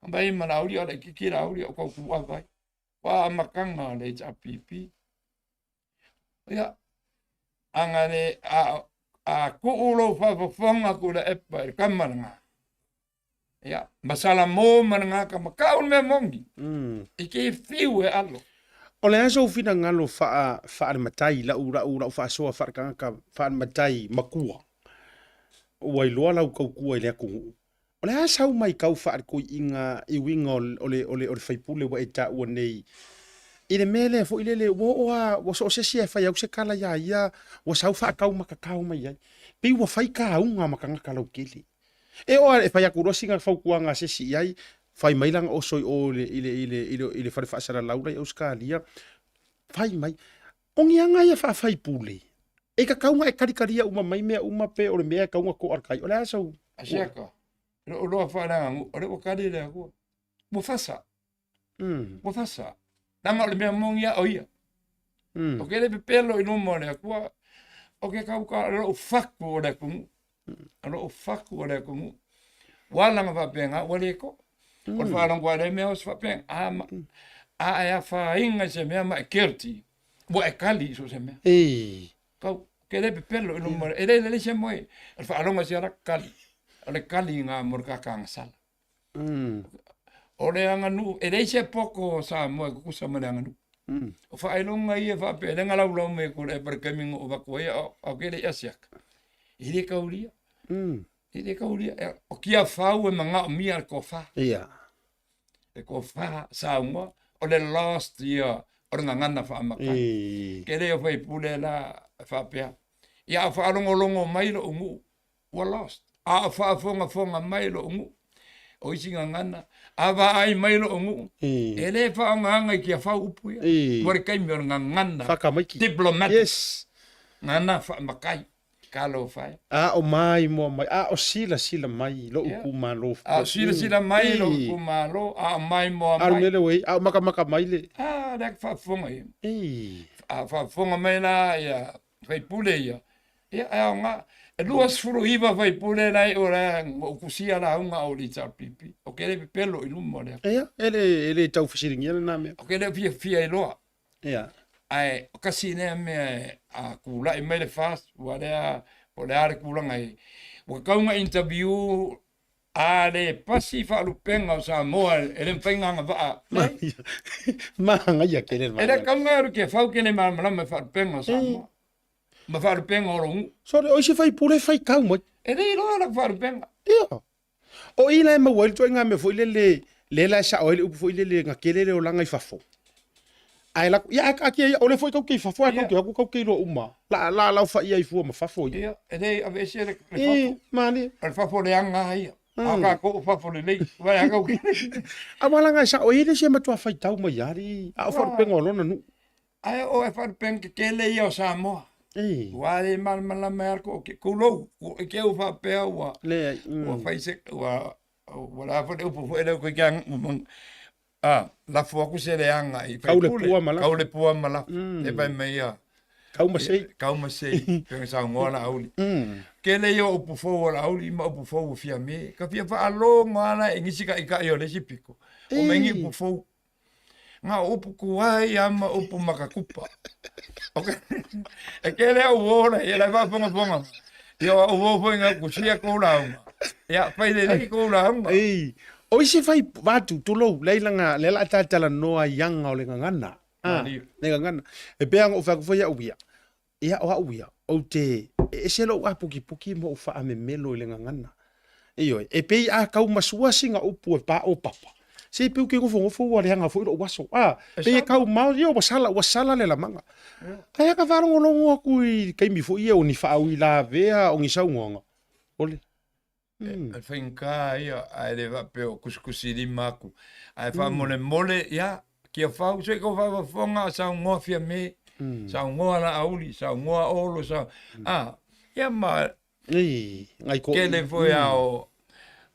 [SPEAKER 5] Mai ma la ori o le kiki la ori o kau ku ava. Wa makanga le HRPP. Ia, anga le a ku'u lou faafofoga ku le epa i le kama lagā. Ia, masala mō ma lagā kama ka'u le mea mogi. I ke fiu e alo.
[SPEAKER 1] O le aso finagalo faa faa le matai lau lau lau faasoa faa le kagaka faa le matai makua. Ua iloa lau kaukua i le atunuu. O le a sau mai kau faa le koi'iga i uiga o le o le o le o le faipule ua e taua nei. I le mea lea foi lele, ua oo lava, ua so o se isi e fai au se tala iā ia, ua sau faataumakakao mai ai. Pei ua fai kauga ma tagata lautele. E oo lava e fai atu loa sina fautuaga a se isi i ai, fai mai lana oso i o i le, i le, i le, i le, i le fale faasalalau la i Ausetalia, fai mai. O ni aga ia faafaipule, e tatau ona e talitalia uma mai mea uma pe o le mea e tatau ona to'a le tai. O le a sau?
[SPEAKER 5] Asiaka, lou loa faaleaganuu, o lea ua kali le Akua. Ua fasa. Ua fasa. Leaga o le mea moni a o ia. O ke le pepelo i luma o le Akua, o ke kauka o lou faku o le atunuu. O lou faku o le atunuu. Ua ala na faapena, ua le to'a. O le faalogo a lea mea o se faapena. A, ma, a e afaina i se mea ma e guilty, ua e kali i so o se mea.
[SPEAKER 1] Ei.
[SPEAKER 5] Kau, ke le pepelo i luma, e le lelei se moe. O le faalogo se ala kali. O le kali ngā mo le kakagasala. O le aganuu, e leai se poko o Samoa e kukusa ma le aganuu. O faailoga ia faapea, le galaulau mai ko le pa le taimi na ou avatu ai a o ke le i asiaka. E le taulia. E le taulia. O Tiafau e manaomia le tofa.
[SPEAKER 1] Ia.
[SPEAKER 5] Le tofa saunoa, o le lost ia o le gagana faamatai. Ke le o faipule la faapea. Ia a faalogologo mai lou nuu, ua lost. A o faafogafoga mai lou nuu, o isi gagana, a vaai mai lou nuu, e le faaaogaina i Tiafau upu ia. Ua le taimi o le gagana
[SPEAKER 1] Whakamaiki.
[SPEAKER 5] diplomatic.
[SPEAKER 1] Yes.
[SPEAKER 5] Gagana faamatai. Talofa e.
[SPEAKER 1] A o maimoa mai, a o silasila mai lou itumalo.
[SPEAKER 5] A o silasila mai lou itumalo, a o maimoa mai.
[SPEAKER 1] A o le mea lea ua i ai, a o makamaka mai le.
[SPEAKER 5] A, lea e faafofoga i ai. A faafofoga mai la ia faipule ia, ia e aoga. E 29 faipule la e o la na ou tusia lauga o le HRPP. O ke le pepelo i luma o le atu.
[SPEAKER 1] Ia, e le, e le tau fesiligia lena mea.
[SPEAKER 5] O ke le fiafia iloa.
[SPEAKER 1] Ia.
[SPEAKER 5] Ae o kasi lea mea a tulai mai le FAST, ua lea, po o le a le tulaga i, ua tatau ona interview a le pasi faalupega o Samoa e le mafai ona agavaa. Leai.
[SPEAKER 1] Manaia tele le
[SPEAKER 5] E le tatau ona alu Tiafau ke le malamalama i faalupega o Samoa ma faalupega o lou nuu.
[SPEAKER 1] Sorry, o isi faipule e faitau mai.
[SPEAKER 5] E le iloa lau faalupega.
[SPEAKER 1] Ia. O i la e maua ai le ituaiga mea foi lele, lea la e sao ai le upu foi lele, na tele le olaga i fafo. Ae lako, ia ae taatia ia, o lea foi tatou te i fafo ae tatou te o atu tatou te iloa uma. La, la laofaia ai fua ma fafo ia.
[SPEAKER 5] Ia, e le aveese le fafo.
[SPEAKER 1] E, malie.
[SPEAKER 5] O le fafo leaga lava ia. A o tatou o fafo lelei. Ua e a kau
[SPEAKER 1] Aua leaga e sao, e i ai le isi e matua faitau mai lava alii, a o faalupega o lona nuu.
[SPEAKER 5] Ae o e faalupega tetele ia o Samoa.
[SPEAKER 1] Ei.
[SPEAKER 5] Ua le malamalama ai lava le tulou, i te i ua faapea ua
[SPEAKER 1] Leai.
[SPEAKER 5] ua fai se ua ua le a foi le upu foi lea ua toeitiiti a lafo atu se leaga i
[SPEAKER 1] Kau le
[SPEAKER 5] faipule,
[SPEAKER 1] pua ma lafo.
[SPEAKER 5] kau le pua ma lafo. Lea fai mai ia
[SPEAKER 1] Kau ma sei.
[SPEAKER 5] kau ma sei, pei ona saunoa Laauli. Tele ia o upu fou a Laauli ma upu fou a Fiame. Ka fia faalogo lava la i nisi taitai o le isi pito, o mai ni upu fou. Na o upu tuai lava ma upu makakupa. E tele au uo la ia la e faafogafoga mai. Ia o au uo foi na kusia kou lauga. Ia fai lelei kou lauga.
[SPEAKER 1] Ei, o isi fai vatu tulou lea langa lea la talanoa i aga o le gagana. Ah, le gagana. E pei ona ou fai atu foi au ia. Ia o au ia, ou te e ese lou apukipuki ma ou faamemelo i le gagana. Ioe, e pei a kau masua sina upu e pa o papa. Se pei ou te nofonofo ua leaga foi lou aso. A, pei e kau mao, ia ua sala, ua sala le lamaga. Ae a ka faalogologo atu i taimi foi ia o ni faauilavea, o ni saunoaga, ole.
[SPEAKER 5] O le faigata ia, ae le faapea o kusikusilima atu. Ae faamolemole, ia, Tiafau, se i kou faafofoga, saunoa Fiame, saunoa Laauli, saunoa Olo, sau... a, ia ma
[SPEAKER 1] Ei, ngai ko.
[SPEAKER 5] tele foi a o,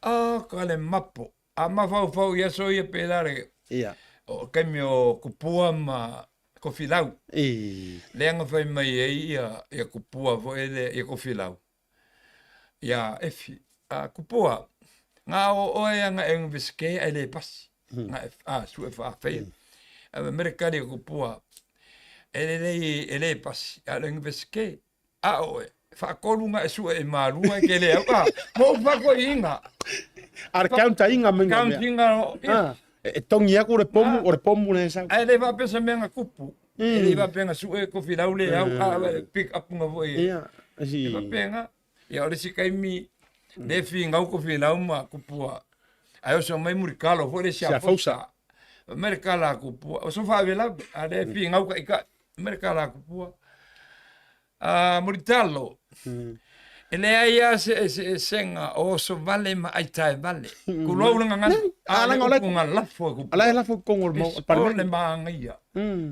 [SPEAKER 5] a, ka le mapo. A mafaufau i aso ia pēlā le,
[SPEAKER 1] Ia.
[SPEAKER 5] o taimi o Kupua ma Kofilau.
[SPEAKER 1] Ei.
[SPEAKER 5] Lea na fai mai ai ia, ia Kupua foi lea, ia Kofilau. Ia Efi, a Kupua, ngā o oe anga e Universike ai le pasi. Ngā e, a, sue whaawhea. A me mere kari o Kupua, e le lei, e le pasi, a le Universike, a oe, whaakolu ngā e sue e mārua e ke le au, a, mo whako i inga.
[SPEAKER 1] A le counter inga me ngā mea.
[SPEAKER 5] Counter inga, ia.
[SPEAKER 1] Ah, e tongi aku le pomu, o le pomu le sau.
[SPEAKER 5] Ai le whaapea sa mea ngā kupu. E le faapea na sue kofi lau le au, a pick up nga foi.
[SPEAKER 1] Ia, si.
[SPEAKER 5] E faapea nga, ia o le isi taimi, le figau kofi lau ma kupua. Ae oso mai mulikalo foi le
[SPEAKER 1] Siafausa.
[SPEAKER 5] siafausa. Fai mai le kala a kupua, o so faalavelave, a lea e figau kaʻikaʻi. Fai mai le kala a kupua, a Mulitalo, e leai lava se eseesega o oso vale ma aitae vale. Tulou le gagana, a o le upu na lafo e kupua.
[SPEAKER 1] La e lafo i totonu o le
[SPEAKER 5] O le
[SPEAKER 1] Palemene.
[SPEAKER 5] manaia,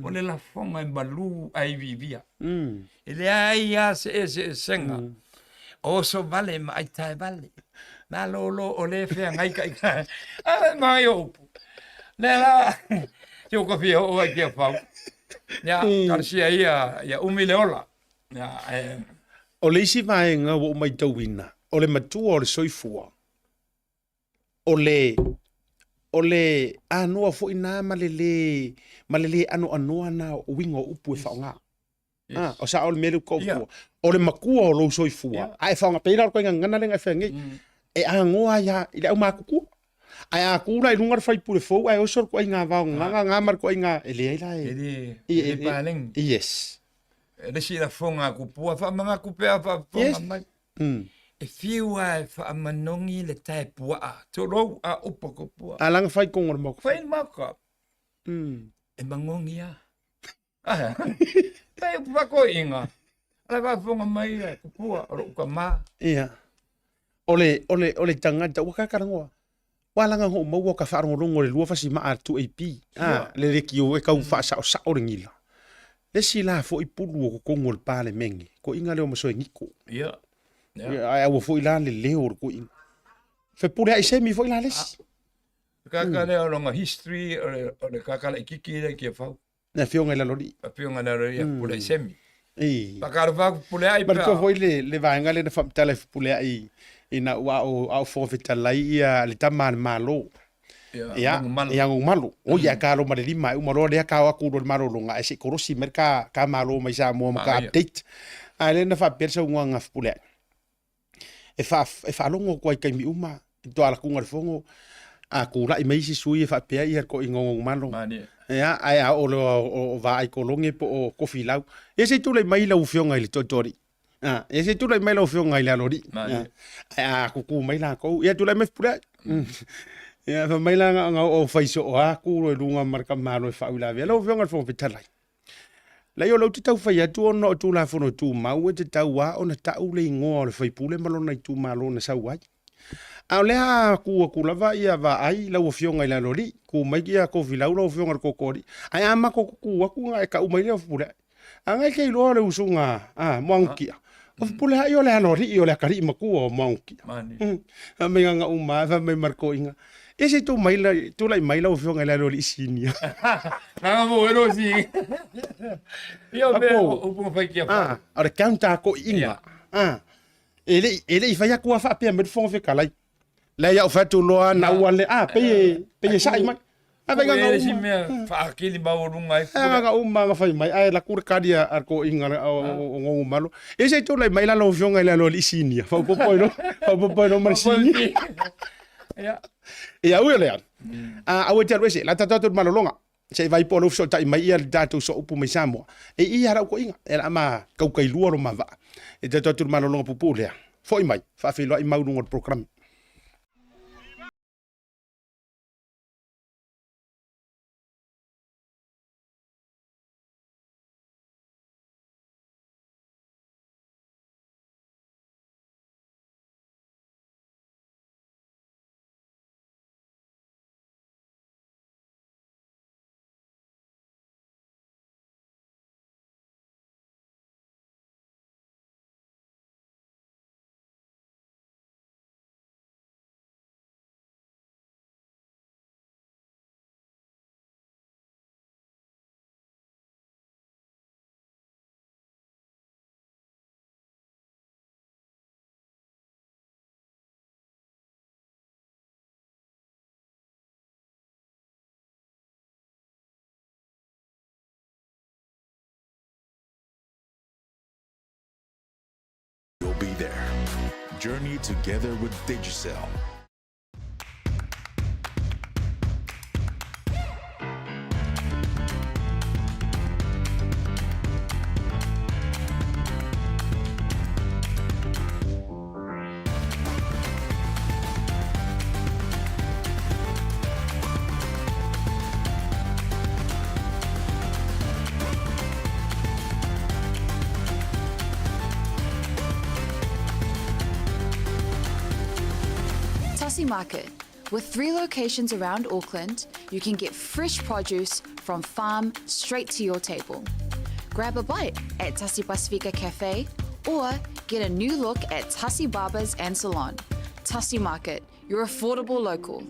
[SPEAKER 5] o le lafoga e malu ae iviivia. E leai lava se eseesega o oso vale ma aitae vale. Malolo o lea e feagai kaʻikaʻi. A e manaia o upu. Lea la, se ua ka fia oo ai Tiafau. Ia, talosia ia, ia umi le ola. Ia, e...
[SPEAKER 1] O le isi vaega ua ou matauina, o le matua o le soifua, o le, o le anoa foi na ma le lē, ma le lē anoanoa na o uiga o upu e faaaoga. Yes. Ah, o sao le mea lea ua
[SPEAKER 5] yeah.
[SPEAKER 1] O le matua o lou soifua, yeah. a e faaaoga pei la o le koiga gagana lea na e fai nei, e agoa ai lava i le aumatutua. Ae a tu la i luga le faipule fou ae oso le toaiga vaogagaga nga ma le toaiga e leai la e
[SPEAKER 5] E le, e le paleni.
[SPEAKER 1] Yes.
[SPEAKER 5] E le isi lafoga a kupua, faamanatu pea faafofoga
[SPEAKER 1] Yes.
[SPEAKER 5] mai. E fiu lava e faamanogi le tae puaa, tulou a upu a kupua.
[SPEAKER 1] A laga fai i totonu o le maota.
[SPEAKER 5] Fai i le maota. E magogi lava. Pei upu faakoiina, o le faafofoga mai a kupua o lou tama.
[SPEAKER 1] Ia. O le, o le, o le tagata, ua kakalagoa. Ua laga hoo maua ka faalogologo i le lua fasimaa a le 2AP. A, le lekiō e tau faasaosao le gila. Le isi la foi pulu o totonu o le Palemene, toeaiina lea o Masoe Niko.
[SPEAKER 5] Ia.
[SPEAKER 1] Ia, ae aua foi la le leo o le toeaina. Fepuleai semi foi la le isi.
[SPEAKER 5] Kaka lea o lona history, o le, o le kaka laitiiti lea i Tiafau.
[SPEAKER 1] Le afioga i Lalolii.
[SPEAKER 5] Afioga i Lalolii a Fepuleai Semi.
[SPEAKER 1] Ii.
[SPEAKER 5] Faatalofa atu Fepuleai pe a.
[SPEAKER 1] Manatua foi le, le vaega lea na faamatala e Fepuleai ina ua a o, a o Fofoga Fetalai ia le tama a le Malo.
[SPEAKER 5] Ia,
[SPEAKER 1] Ia,
[SPEAKER 5] Gogomalo.
[SPEAKER 1] ia Gogomalo. Oi ae ka loma le lima e uma loa lea ka o atu loa i le malologa ae se i kolosi mai le ka, ka malo mai Samoa ma ka
[SPEAKER 5] Manaia.
[SPEAKER 1] update. A lea na faapea le saunoaga a Fepuleai. E faa, e faalogo atu ai i taimi uma, i tua alatuga le fono, a tulai mai isi sui e faapea ia le toeaina o Gogomalo.
[SPEAKER 5] Malie.
[SPEAKER 1] Ia, ae a oo loa o, o Vaai Kolone po o Kofilau, ia se i tulai mai lau afioga i le Toetoalii. A, ia se i tulai mai lau afioga i le Aloalii.
[SPEAKER 5] Malie.
[SPEAKER 1] A, ae a tutu mai latou, ia tulai mai Fepuleai. Ia, fai mai la na ona oo fai soo atu loa i luga ma le tamalo e faauilavea. Lau afioga i le Fofoga Fetalai, Leai o lea ou te tau fai atu ona o Tulafono Tumau e tatau lava ona tau le igoa o le faipule ma lona itumalo na sau ai. A o lea a tu atu lava ia Vaai lau afioga i le Aloalii, tu mai ia Tofilau lau afioga i le Totoalii, ae a matou tutu atu ona e tau mai lea o Fepuleai. A na e te iloa o le usuga a Muagututia, o Fepuleai o le Aloalii o le atalii matua o Muagututia. Fai mai Gagauma, fai mai ma le toeaina, Ia se i tu mai la, tulai mai lau afioga i le Aloalii Sinia.
[SPEAKER 5] Nanga mo ero si. Ia o mea
[SPEAKER 1] Apo.
[SPEAKER 5] upu na fai kia
[SPEAKER 1] Ah, o le counter a toeaiina. Ah, e le e le i fai atu lava faapea mai le Fofoga Fetalai. Leai au fai atu loa na ua le, ah, pei e, pei e sa'i mai. Ae fai
[SPEAKER 5] Ko e si
[SPEAKER 1] Gagauma.
[SPEAKER 5] mea whaakili maualunga ai
[SPEAKER 1] Ae
[SPEAKER 5] pule.
[SPEAKER 1] Gagauma na fai mai, ae laku le kali a a le toeaiina o o Gogomalo. Ia se i tulai mai la lau afioga i le Aloalii Sinia. Faaopoopo ai loa, faaopoopo ai loa ma le Sinia.
[SPEAKER 5] Ia.
[SPEAKER 1] Ia ui o lea, a aua e te alu ese, la tatou atu i le malologa. Se i vai po o lea ua fesootai mai ia le tatou sooupu mai Samoa. E i ia lau toeaiga, e la ma taukailua lo ma vaa. E tatou atu i le malologa puupuu lea. Foi mai, faafeiloai mau i luga o le polokalame.
[SPEAKER 3] You'll be there. Journey together with Digicel.
[SPEAKER 2] Tasi Market. With three locations around Auckland, you can get fresh produce from farm straight to your table. Grab a bite at Tasi Pasifika Cafe or get a new look at Tasi Barbers and Salon. Tasi Market, your affordable local.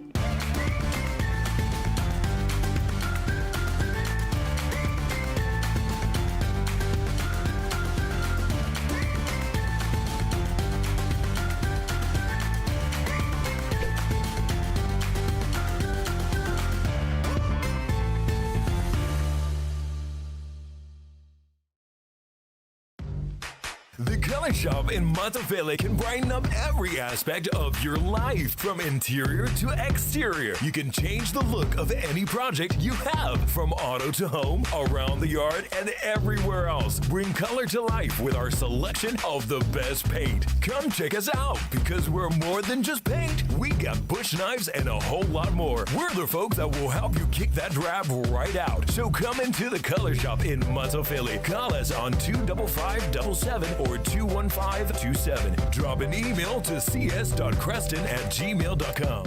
[SPEAKER 4] The Color Shop in Monteville can brighten up every aspect of your life, from interior to exterior. You can change the look of any project you have, from auto to home, around the yard, and everywhere else. Bring color to life with our selection of the best paint. Come check us out because we're more than just paint. We got bush knives and a whole lot more. We're the folks that will help you kick that drab right out. So come into the Color Shop in Monteville. Call us on 25577 or 21527. Drop an email to cs.creston at gmail.com.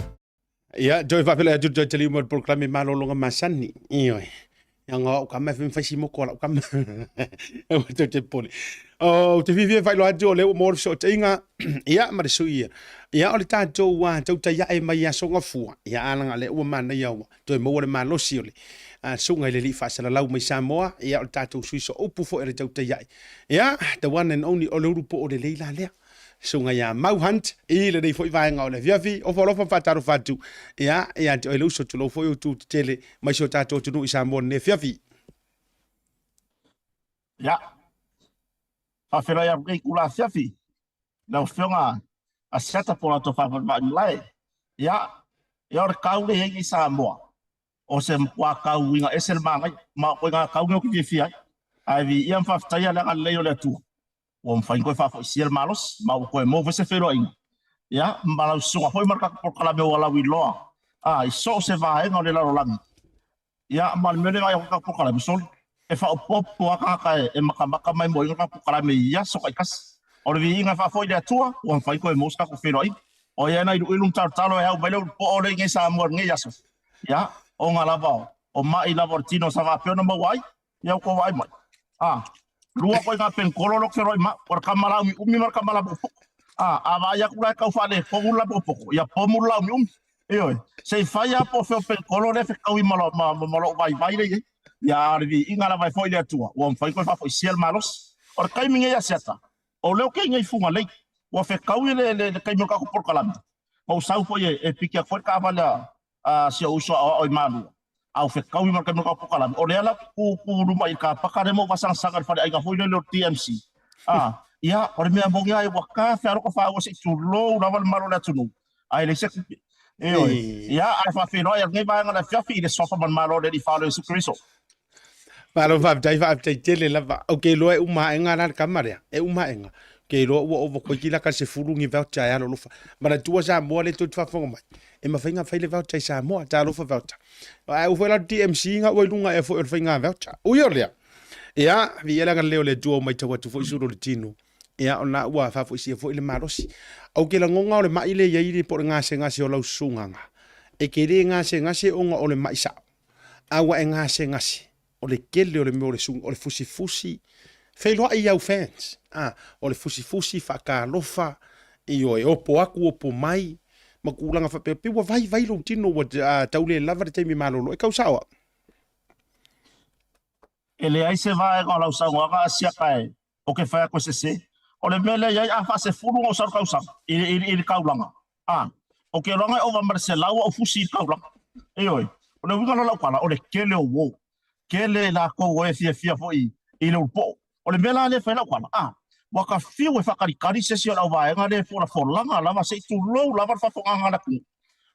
[SPEAKER 1] Ia, toe faafeiloai atu toe taliu mai o le polokalame malologa masani. Ioe. Ia nga au kama e fai simoko a lau kama. Aua tou te popole. Ou te fiafia e faailoa atu o lea ua maua le fesootaiga ia ma le sui ia. Ia o le tatou tautai ae mai i Aso Gafua. Ia a leaga o lea ua manaia ua toe maua le malosi o le susuga i le alii faasalalau mai Samoa. Ia o le tatou sui sooupu foi o le tautai ae. Ia, the one and only o le ulu po o lelei la lea. Susuga ia Mau Hunt i lenei foi vaega o le afiafi. Ofa alofa ma faatalofa atu ia ia te oe le uso, tulou foi outou tetele mai si o tatou atunuu i Samoa lenei afiafi.
[SPEAKER 6] Ia, faafeiloai atu nei i kula afiafi, lau Afioga a Siata po o latou faafalevaa i malae. Ia, ia o le kau lea i ai nei Samoa, o se matua kau uiga ese le manaia, ma o koe ngā kau nei ou te fiafia ai. Ae viia ma faafetaia le agalelei o le Atua, ua mafai ona toe faafoisia le malosi, ma ua toe maua foi se feiloaiga, ia, ma lau susuga foi ma le tatou polokalame ua lauiloa, a, i so o se vaega o le lalolagi. Ia, ma le mea lea e vaai atu i le tatou polokalame, sole, e faaopoopo lava tagata e matamata ma e moeina le tatou polokalame i aso taitasi. O le viiga e faafoi i le Atua, ua mafai ona toe maua se tatou feiloaiga. O ia na iluilu ma talotalo e au mai le ulu poo lea i inei i Samoa i lenei aso, ia, ona lava o mai lava o le tino sa faapea ona maua ai, Ia ua tou vaai mai. A, lua koe ngā penkolo lo feiloai ma, o le kama la umiumi ma le kama la poropoko. A, a vaai atu la e tau faaletonu le la poropoko, ia pomu le la umiumi. Ioe, se i fai lava po o fea o penkolo lea e fetaui ma, ma, ma, ma lou vaivai lea i ai. Ia, a o le viiga lava e foi i le Atua, ua mafai toe faafoisia le malosi. O le taimi nei Asiata, o lea ou te i nei i Fugalei, ua fetaui le, le, le taimi o le tatou polokalame, ma ua sau foi e, e piki atu ai le taavale a, a si ou uso aoao i Malua, a ua fetaui ma le taimi o le tatou polokalame. O lea la ou te tu, tu luma i le kapaka lea ma ou vasagasaga i le faleaiga foi lele o le TMC. A, ia, o le mea moni lava ia, ua ta fealoka faaua se i tulou lava le malo o le atunuu, ae leai se tupe. Ioe. Ia, ae faafeiloai e lenei vaega o le afiafi i le suafa ma le Malo o le Alii Faaola Iesu Keriso.
[SPEAKER 1] Malo faafetai, faafetai tele lava. Ou te iloa e uma aega la le kama lea. E uma aega. Ou te iloa ua ova koe ki laka 10 ni voucher e alolofa. Manatua Samoa le tou te faafofoga mai. E mafai ona fai le voucher i Samoa, talofa voucher. Ae ua foi la DMC nga ua i luga ea foi o le faiga voucher. Ui o lea. Ia, viia le agalelei o le Atua ua matau atu foi sulu o le tino. Ia, ona ua faafoisia foi le malosi. Ou te lagona o le mai lea e i ai po o le gasegase o lau susuga e te le gasegase ona o le mai sao. A ua e gasegase, o le tele o le mea o le o le fusifusi, feiloai i au fans, a, o le fusifusi, faatalofa, ioe, opo atu, opo mai, ma tulaga faapea, pei ua vaivai lou tino ua tau le lava le taimi malolo. E tau sao au.
[SPEAKER 6] E leai se vaega o lau saunoaga a siaka e o ke fai atu e sese. O le mea lea e i ai, a faasefulu ona ou sau i le tausaga, i, i, i le taulaga, a, o ke iloaga e ova ma le 100 au fusi i le taulaga. Ioe, o le uiga la o lau tala, o le tele o uo. Tele latou o e fiafia foi i le ulupoo. O le mea la lea e fai lau tala, a, ua ta fiu e faataritari se isi o le auvaega lea e folafolaga lava se i tulou lava le faafofogaaga a le atunuu.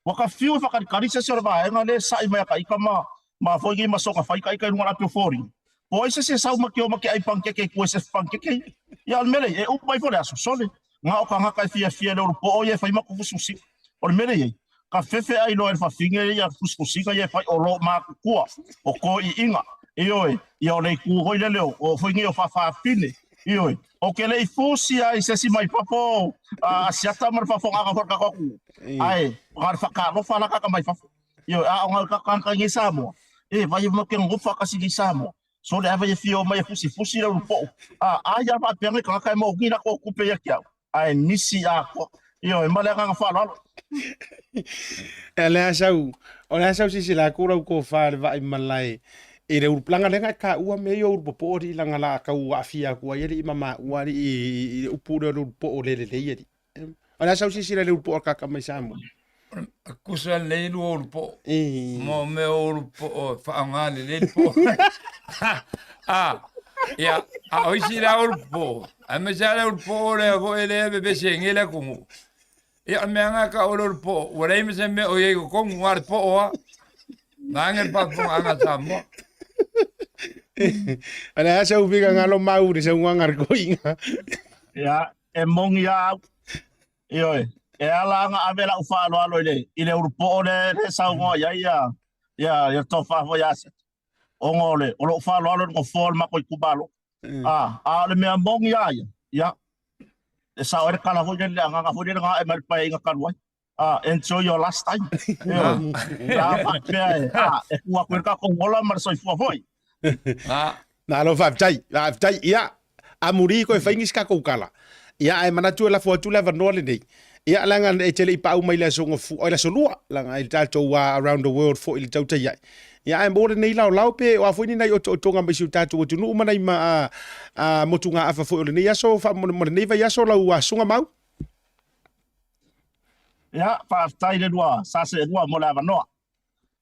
[SPEAKER 6] Ua ta fiu e faataritari se isi o le vaega lea e sa'i mai a ta ita ma, ma foi nei ma soga fai ta ita i luga o le api o foliga. Po o ai se isi e sau ma ke o ma ke ai panikeke i tua i se panikeke ia. Ia o le mea lea, e uma ifo le aso, sole, na o tagata e fiafia i le ulupoo ia e fai ma fusifusiga. O le mea lea e i ai, ka fefe ai loa e le fafine ia fusifusiga ia e fai o lo o matutua, o toiiga, ioe, ia o le itu foi lele o, o foi nei o faafafine. Ioe, o ke le i fusi ai se isi mai fafo a Asiata ma le faafofogaaga foi a le tatou atunuu, ae na o le faatalofa la tagata mai fafo. Ioe, a o tagata i nei Samoa, e vai e ke nonofo faatasi i nei Samoa. So le ava e fia o mai e fusifusi le ulu po'u. A, ai a faapea nei tagata e maoni latou tupe ia te au, ae misi atoa. Ioe, ma le agaga faaaloalo.
[SPEAKER 1] E le a sau, o le a sau sisi la ku rau ko fa le vai malai i le ulu langa lenga ka ua me yo ulu popo ri langa la ka ua afia ku ai ri mama ua ri i upu le ulu po le le le ri. O le a sau sisi le ulu po ka ka mai Samoa.
[SPEAKER 5] Kusa lelei lua ulu po'o. Mo mea o ulu po'o e faaaoga lelei le po'o. A, ia, a o isi la ulu po'o, aemaise lava le ulu po'o lea foi lea e vevesi ai nei le atunuu. Ia, o le mea lena e tau o le ulu po'o, ua leai ma se mea o i ai i totonu, na o le po'o lava. Vaeane le faafofogaaga a Samoa.
[SPEAKER 1] O le a sau upiga ngalo mau le saunoaga a le toeaina.
[SPEAKER 6] Ia, e moni lava au. Ioe, e ala ona ave lau faaaloalo i le, i le ulupoo lea e saunoa i ai ia, ia, ia tofa foi ia Aseta. Ona o le, o lou faaaloalo i le nofoa o le matou itumalo. A, a o le mea moni lava ia, ia, e sao ai le tala foi lele, le agaga foi lele na ae mai le Paeaiga talu ai. A, enjoy your last time. Ioe. A faapea e, a, e tuu atu ai le tatou ola ma le soifua foi.
[SPEAKER 5] A,
[SPEAKER 1] Malo faafetai, faafetai. Ia, amuli koe fai nisi tatou tala. Ia, ae manatu e lafo atu le avanoa lenei. Ia, leaga e te le i paau mai le aso Gafu, oi le aso Lua, leaga i le tatou around the world foi i le tautai ai. Ia, ae mo lenei laolao pe o a foi ni nai otootoga mai si o tatou atunuu ma nai ma, motugaafa foi o lenei aso, mo lenei vaiaso lau susuga Mau.
[SPEAKER 6] Ia, faafetai le lua sa seelua mo le avanoa.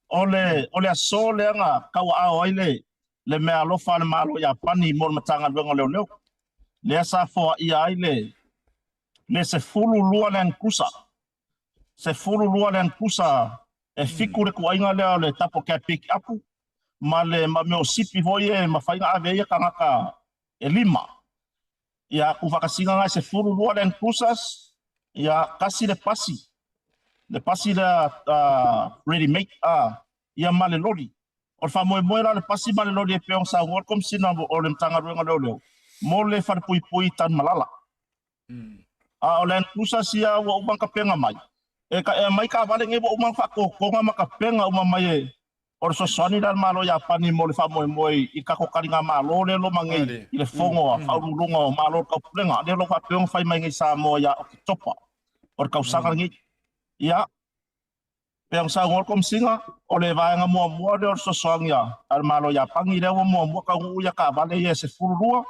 [SPEAKER 6] O le, o le aso lea na tauaao ai le, le meaalofa a le Malo o Iapani mo le Matagaluega o Leoleo, lea sa foaia ai le le 12 Land Cruiser, 12 Land Cruiser e fitu le tuaiga lea o le double cab pick up ma le ma mea o sipi foi e mafai ona ave ai tagata e lima. Ia, tuufaatasiga na e 12 Land Cruisers, ia tasi le pasi, le pasi lea ready made, ia ma le loli. O le faamoemoe la o le pasi ma le loli e pei ona saunoa le Komesina o le Matagaluega o Leoleo mo le falepuipui i Tanumalala. A o Land Cruisers ia ua uma ona tapena mai, e aumai taavale nei ua uma ona faatotoga ma tapena uma mai e o le fesoasoani lea a le Malo o Iapani mo le faamoemoe i le tatou taligamalo lea e loma nei i le Fono a Faauluuluga o Malo o le Taupulega, lea o lo o faapea ona fai mai nei i Samoa ia Oketopa o le tausaga lenei. Ia, Pei ona saunoa le Komesina, o le vaega muamua lea o le fesoasoani a le Malo o Iapani lea ua muamua taunuu ia taavale ia e 12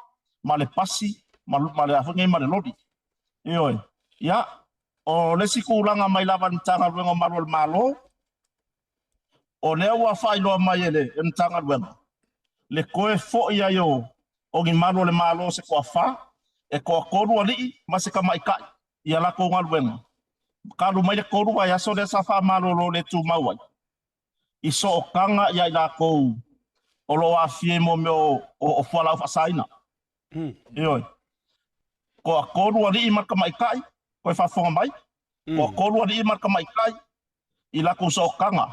[SPEAKER 6] ma le pasi ma le a foi nei ma le loli. Ioe. Ia, o le isi tulaga mai lava i le Matagaluega o Malu o le Malo, o lea ua faailoa mai e le Matagaluega le toe foi ai o ni malu o le Malo se toafa, e toatolu alii ma se tamaitai i a latou galuega, talu mai le 3 vaiaso lea sa faamalolo le tumau ai i sootaga ia i latou o lo o aafia i mea o fualaau faasaina. Ioe. Toatolu alii ma le tamaitai, toe faafofoga mai, toatolu alii ma le tamaitai i latou sootaga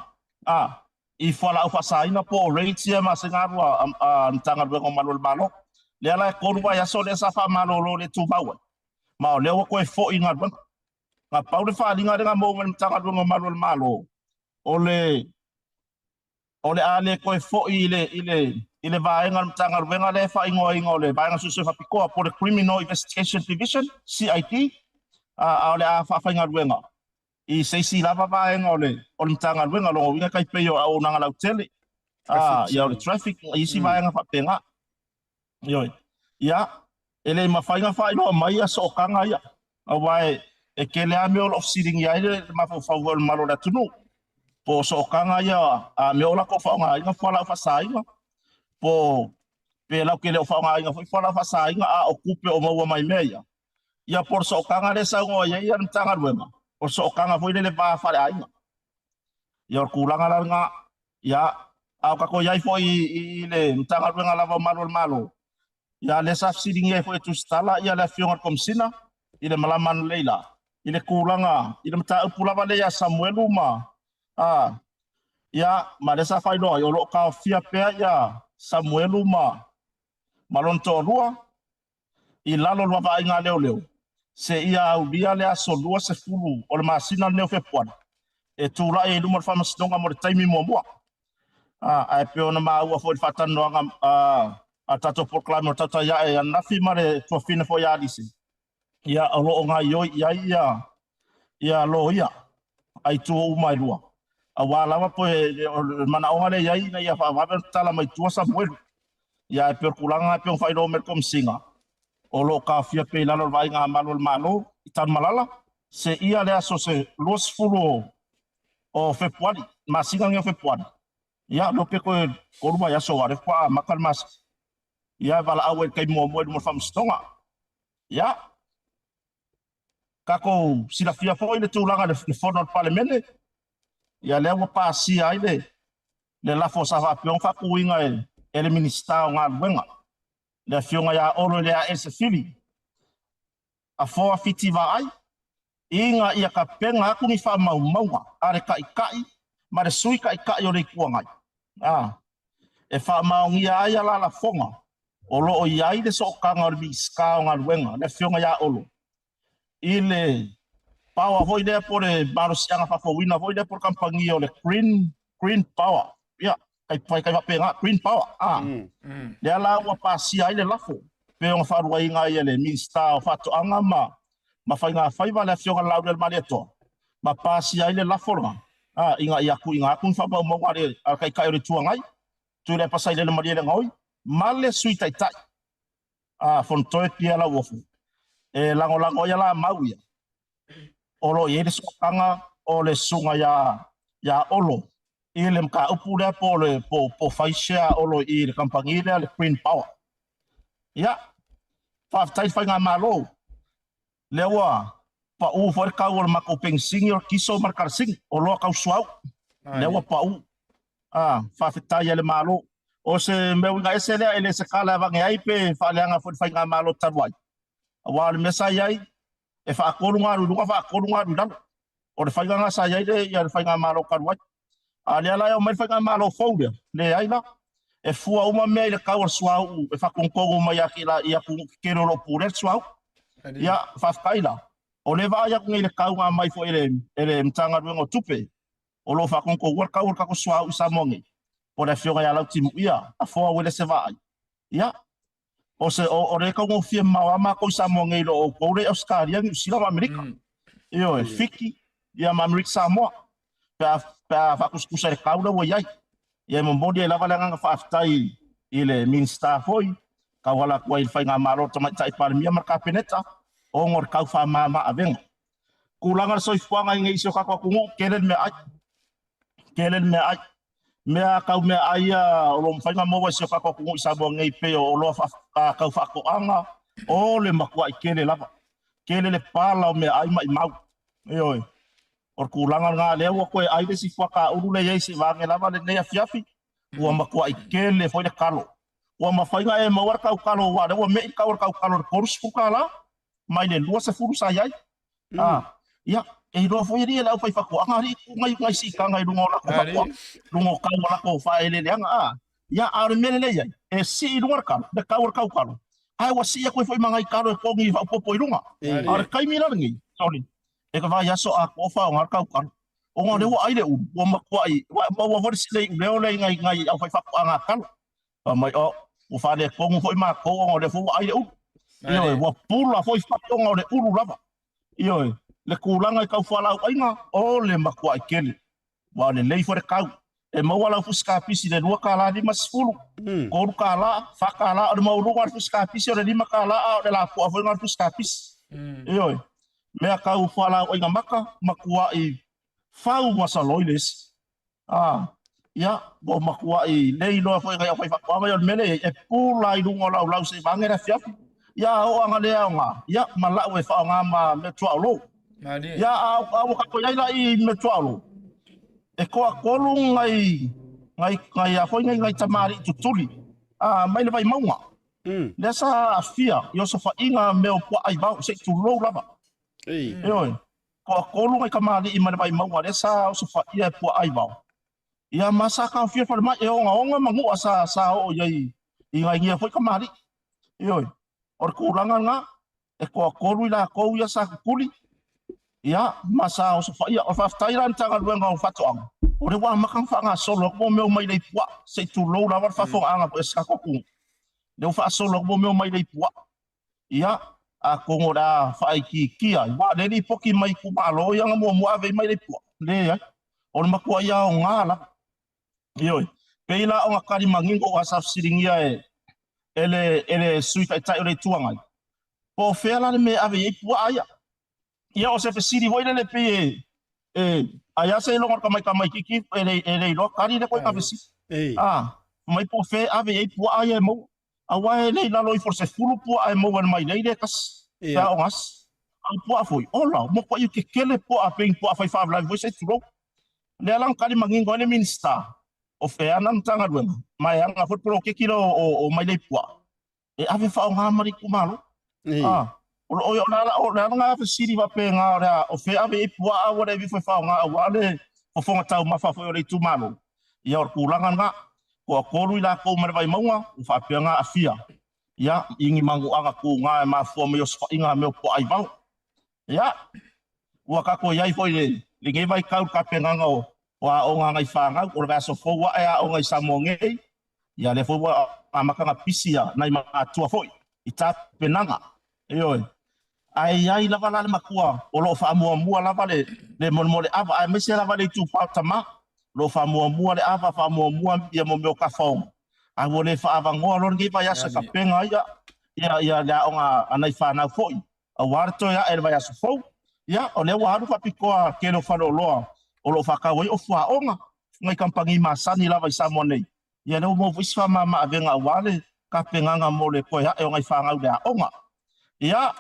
[SPEAKER 6] a i fualaau faasaina po o raids ia ma se galu a le Matagaluega o Malu o le Malo. Lea la e 3 vaiaso lea sa faamalolo le tumau ai, ma o lea ua toe foi i galuega. Na pau le faaaliga lea na maua mai le Matagaluega o Malu o le Malo, o le o le a le toe foi i le, i le, i le vaega o le Matagaluega lea e faaigoaina o le Vaega Suesue Faapitoa po o le Criminal Investigation Division, CID, a o le a faafaigaluega i se isi lava vaega o le, o le Matagaluega. Lona uiga e tai pei o auaunaga lautele, ia o le traffic, isi vaega faapena. Ioe. Ia, e le mafai ona faailoa mai ia sootaga ia, aua e, e tele lava mea o lo o fesiligia ai le mafaufau o le mamalu o le atunuu, po o sootaga ia a mea o latou faaaogaina fualaau faasaina, po pe latou te le o faaaogaina foi fualaau faasaina, a o tupe o maua mai mea ia, ia po o le sootaga lea e saunoa i ai le Matagaluega, o le sootaga foi lea i le va faaleaiga. Ia o le tulaga la lena. Ia, a o tatou i ai foi i le Matagaluega lava o Malu o le Malo, ia lea sa fesiligia ai foi e Tusitala ia le Afioga i le Komesina i le malama analeila i le tulaga i le mataupu lava lea ia Samuelu ma a ia ma lea sa faailoa ai o lo o taofia pea ia Samuelu ma lona toalua. i lalo o le vaavaaiga a leoleo seia aulia le aso 20 o le masina lenei o Fepuari e tulai ai i luma o le Faamasinoga mo le taimi muamua. Ae pei ona maua foi i le faatalanoaga a le tatou polokalame o le Tautai Ae ananafi ma le tuafafine foi ia Alise, ia o lo o gaoioi i ai ia loia a itu uma e lua, aua lava po o le manaoga lea e i ai ina ia faavave ona tatala mai tua Samuelu. Ia ae pei o le tulaga lena e pei ona faailoa mai e le Komesina, o lo o taofia pea i lalo o le vaaiga a malu o le Malo i Tanumalala seia le aso se 20 o Fepuari, masina lenei o Fepuari. Ia leo pe toe 3 vaiaso aua o lea faatoa amata le masina. Ia e valaau ai i le taimi muamua i luma o le Faamasinoga. Ia, tatou silafia foi le tulaga i le fono a le Palemene, ia lea ua pasia ai le le lafo sa faapea ona faatuina e le Minisita o Galuega, le Afioga ia Olo Eleaese Fili Afoa Fiti Vaai, ina ia tapena atu ni faamaumauga a le Taitai ma le Sui Taitai o le Itu Agai, a, e faamaonia ai alalafoga o lo o i ai le sootaga o le Minisita o Galuega, le Afioga ia Olo, i le power foi lea po o le malosiaga faafouina foi lea po o le kamupani o le Green, Green Power. Ia, kai, kai, kai faapena, Green Power. A, lea la ua pasia ai le lafo, pei ona faaluaina ai e le Minisita o Faatoaga ma, ma Faiga Faiva, le Afioga i le Laaulialemalietoa, ma pasia ai le lafo lena, a, ina ia tuuina atu ni faamaumauga a le, a le Taitai o le Itu Agai, Tuilaepa Sailele Malielegaoi, ma le Sui Taitai, a Fonotoe Pierre Lauofo, e lagolago ai la mau ia, o lo o i ai le sootaga o le susuga ia, ia Olo i le mataupu lea po o le po, po fai share Olo i le kamupani lea le Green Power. Ia, faafetai i le faigamalo, lea ua pau foi le tau o le matou penisini, o le kiso ma le kalasini, oloa tau suauu, lea ua pau. Ah, faafetai a le Malo. O se mea uiga ese lea, e le se tala e avane ai pe faaleaga foi i le faigamalo talu ai. Aua o le mea sa i ai, e faatolu ona alu i luga, faatolu ona alu i lalo. O le faiga lena sa i ai le, ia le faigamalo talu ai. A o lea la e omai le faigamalo fou lea, leai la. E fua uma mea i le tau o le suauu e faatonutonu mai i atunuu tetele o lo o pulea le suauu. Ia, faafetai la. O lea e vaai atu nei i le tau na aumai foi e le Matagaluega o Tupe, o lo o faatonutonu le tau o le tatou suauu i Samoa nei, po o le Afioga ia Lautimuia Afoa Uelese Vaai. Ia, o se o, o le taugofie mamao lava matou i Samoa nei i lo outou lea i Ausetalia, Niu Sila ma Amerika. Ioe, Fiti, ia ma Amerika Samoa. Pe a, pe a faatusatusa i le tau lea ua i ai. Ia e momoli ai lava le agaga faafetai i le Minisita foi, tauala atu ai i le Faigamalo a le Tamaitai Palemia ma le Kapeneta, ona o le tau faamama avega. Tulaga o le soifuaga i nei i si o tatou atunuu, tele le meaai, tele le meaai. Mea tau meaai ia o lo o mafai ona maua i si o tatou atunuu i Samoa nei pei o oloa tau faatoaga, o le matuai tele lava. Tele le pala o meaai maimau. Ioe. O le tulaga lena lea ua toe ai le isi fuakaulu lea i ai seivane lava lenei afiafi, ua matuai tele foi le kalo. Ua mafai ona e maua le tau kalo aua o lea ua me'i le tau o le tau kalo i le $30 mai le 20 sa i ai. Ah, ia, e iloa foi alii e le aufaifaatoaga alii tuu nai, nai siitaga i luga o latou faatoaga, luga o tau o latou faaeleeleaga. Ah, ia, a o le mea lelei ai, e sii i luga le kalo, le tau o le tau kalo, ae ua sii atu ai foi ma nai kalo e togi faaopoopo i luga. A o le taimi la lenei, sorry, e ka vaiaso atoa o faaaoga le tau kalo. Ona o lea ua ai le ulu, ua matuai, ua maua foi le silei leo lea i nai, nai aufaifaatoaga kalo. Fai mai, oh, ua faaletonu foi matou ona o lea foi ua ai le ulu. Ioe, ua pula foi fai ona o le ulu lava. Ioe, le tulaga i tau fualaau aina, o le matuai tele. Ua lelei foi le tau. E maua lau fusi kapisi i le $2.50, $3, $4, o le maualuga o le fusi kapisi o le $5, a o le lapoa foi lena o le fusi kapisi. Ioe, mea tau fualaau aina maka, matuai fau ma saloi le isi. A, ia, ua matuai le iloa foi e nai aufaifaatoaga ia o le mea lea e i ai, e pula i luga o laulau seia vage le afiafi. Ia, a oo ana le aoga, ia, ma lau e faaaoga ma meatuaolo. Ia, a, a ua tatou i ai la i meatuaolo, e toatolu nai, nai, nai a foi nei, nai tamalii tutuli, a, mai le Vaimauga. Lea sa aafia i osofaiga mea o puaa aivao, se i tulou lava. Ioe. Toatolu nai tamalii mai le Vaimauga lea sa osofaia e puaa aivao. Ia ma sa taofia i le falemai e ogaoga ma nua sa, sa oo i ai i nai ia foi tamalii. Ioe. O le tulaga lena, e toatolu i latou ia sa tutuli, ia, ma sa osofaia. O le faafetai la i le Matagaluega o Faatoaga, o lea ua amata ona faagasolo atu mea o mailei puaa, se i tulou lava le faafofogaaga foi a si tatou atunuu, lea ua faasolo atu mea o mailei puaa. Ia, atonu o le a faaitiitia ai, aua o lea e lipoti mai itumalo ia na muamua ave ai mailei puaa, leai, o le matuai aoga lava. Ioe. Pei la ona tali manino aua sa fesiligia e e le e le Sui Taitai o le Itu Agai, po o fea la le mea e ave i ai puaa ia. Ia o se fesili foi lele pei e e ai lava seiloga o le tamaitamaitiiti e le e le iloa tali lea ituaiga fesili. A, fai mai po o fea e ave i ai puaa ia e maua. Aua e le i lalo ifo o le 10 puaa e maua e le mailei lea e tasi pe a ogasi. A o puaa foi, ola, matuai tetele puaa pei ni puaa fai faalavelave foi se i tulou. Lea la na tali manino ai le Minisita o e ana le Matagaluega ma e ana foi le poloketi lea o mailei puaa e ave faaaoga ma le itumalo. A, o le o le ala lena fesili faapena o le a o fea e ave i ai puaa a ua le ave ifo e faaaoga aua le fofoga taumafa foi o le itumalo. Ia o le tulaga lena. Toatolu i latou mai le Vaimauga ua faapea ona aafia ia i ni manuaga tuga e mafua mai osofaiga a mea o puaa aivao. Ia, ua tatou i ai foi i lenei vaitau i le tapenaga o aoga a nai fanau, o le vaiaso fou ae aoga i Samoa nei, ia lea foi ua amata ona pisi nai matua foi i tapenaga. Ioe. Ae i ai lava la le matua o lo o faamuamua lava le le mo le ava, aemaise lava le itupa o tama, o lo o faamuamua le ava, faamuamua ia mo mea o tafaoga, ae ua le faaavanoa loa lenei vaiaso e tapena ai ia ia le aoga a nai fanau foi aua le toe ae i le vaiaso fou. Ia, o lea ua alu faapitoa le tele o faleoloa o lo o faatau ai ofuaoga, nai kamupani masani lava i Samoa nei, ia lea ua maua foi si faamama-avega aua le tapenaga mo le toe ae o nai fanau i le aoga. Ia,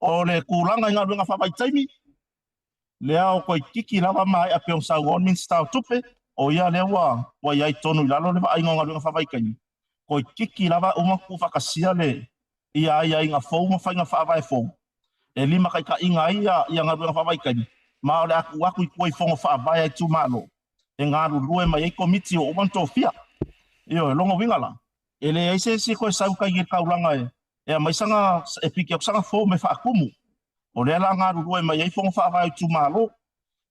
[SPEAKER 6] o le tulaga i galuega faavaitaimi, lea o toeitiiti lava maea pei ona saunoa le Minisita o Tupe, o ia lea ua ua i ai tonu i lalo le vaaiga o galuega faavaitaimi, toeitiiti lava uma ona tuufaatasia le ia aiaiga fou ma faiga faavae fou e limataitaiina ai ia galuega faavaitaimi, ma o le a tuu atu i tua i fono faavae a itumalo e galulue mai ai komiti ua uma ona tofia. Ioe, lona uiga la, e leai se isi e toe sau tai i le taulaga e e aumai sana, e piki atu sana form e faatumu. O lea la galulue mai ai fono faavae o itumalo.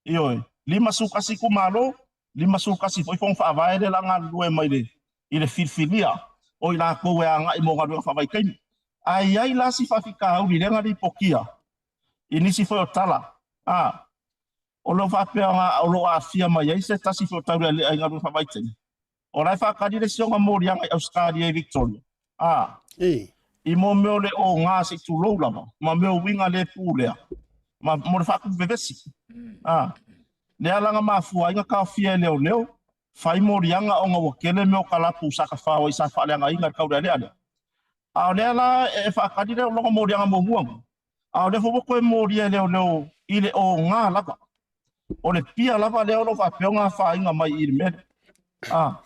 [SPEAKER 6] Ioe, 51 itumalo, 51 foi fono faavae lea la galulue mai le i le filifilia o i latou e agai mo galuega faavaitaimi. Ae i ai la si faafitauli lea na lipotia i nisi foi o tala, a, o lo o faapea o lo o aafia mai ai se tasi foi o taulealea i galuega faavaitaimi. O la e faatali le isi ona moliaga i Ausetalia i Victoria, a, i mo mea o le oga se i tulou lava, ma mea o uiga le pulea, ma mo le faatupu vevesi. A, lea la na mafua ai na taofia e leoleo fai moliaga ona ua tele mea o kalapu sa tafao ai sa faaleagaina i le taulealea lea. A o lea la e faatali le lona moliaga muamua, a o lea foi ua toe molia e leoleo i le oga lava. O le pia lava lea o lo o faapea ona afaina mai i le mea lea. A,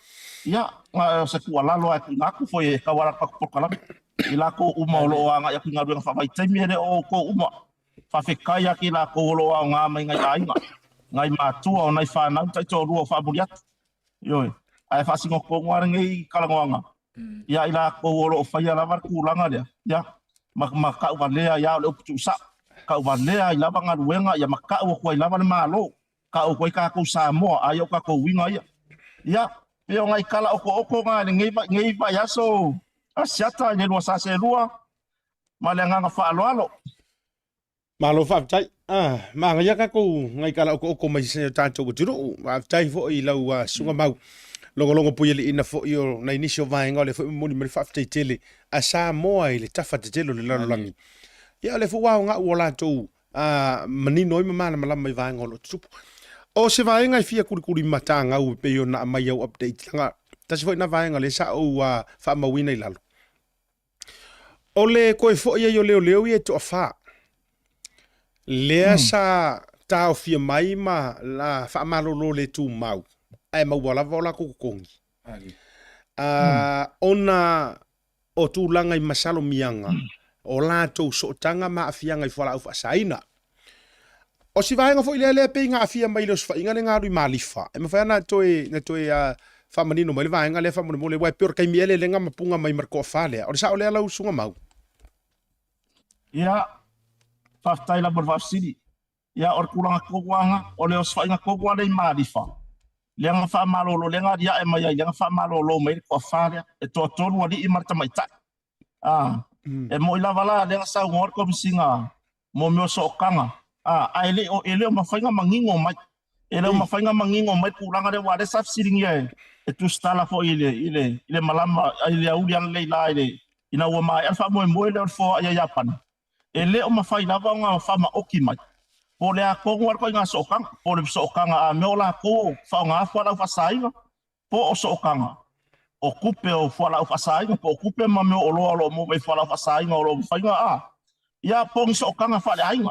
[SPEAKER 6] ia, o se tuualalo lava e tuuina atu foi e tauala atu tatou polokalame i latou uma o lo o agai atu i galuega faavaitaimi, e le o outou uma. Faafetai atu i latou o lo o aoga mai nai aiga, nai matua, o nai fanau taitoalua o faamuli atu. Ioe. Ae faasino tonu lava lenei talanoaga ia i latou o lo o faia lava le tulaga lea, ia, ma, ma tauvalea ai lava, o le upu tuusao, tauvalea ai lava galuega, ia ma tau atu ai lava le Malo, tau atu ai tatou Samoa, aia o tatou uiga ia. Ia, pei o nai tala okooko na i lenei, nei vaiaso Asiata i le 242, ma le agaga faaaloalo.
[SPEAKER 1] Malo faafetai. Ah, manaia tatou nai tala okooko mai se tatou atunuu. Faafetai foi i lau susuga mau logologo puialiiina foi o nai nisi o vaega o lea foi momoli mai le faafetai tele a Samoa i le tafa tetele o le lalolagi. Ia o lea foi ua aoga ua latou manino ai ma malamalama i vaega o lo o tutupu. O se vaega e fia kulikuli matagau e pei ona aumai au update, leaga tasi foi na vaega lea sa ou faamauina i lalo. O le toe foi ai o leoleo ia e toafa, lea sa taofia mai ma la faamalolo le tumau, ae maua lava o latou totogi. Ona o tulaga i masalomiaga o latou sootaga ma aafiaga i fualaau faasaina. O si vaega foi lea lea pei na aafia mai i le osofaiga lea na alu i Malifa, e mafai lava ona toe faamanino mai le vaega lea faamolemole, aua e pei o le taimi ea lea lea na mapuga mai ma le toafa lea. O le sao lea lau Susuga Mau?
[SPEAKER 6] Ia, faafetai lava mo le faafesili. Ia, o le tulaga tonu lava lena, o le osofaiga tonu lava lea i Malifa, lea na faamalolo, lea na aliae mai ai, lea na faamalolo mai ai le toafa lea, e toatolu alii ma le tamaitai. A, e moni lava la lea na saunoa le Komesina mo mea o sootaga, a, ae le o, e le o mafai ona manino mai. E le o mafai ona manino mai le tulaga lea, aua o lea sa fesiligia e, e tusitala foi i le, i le, i le malama, i le auli analeila i le, ina ua maea le faamoemoe lea o le foai a Iapani. E le o mafai lava ona faamaoti mai po o le a tonu lava le ituaiga sootaga, po o le sootaga a mea o latou faaaoga fualaau faasaina, po o sootaga o tupe o fualaau faasaina, po o tupe ma mea o oloa o lo o maua mai fualaau faasaina o lo o mafai ona a, ia, po o ni sootaga faaleaiga.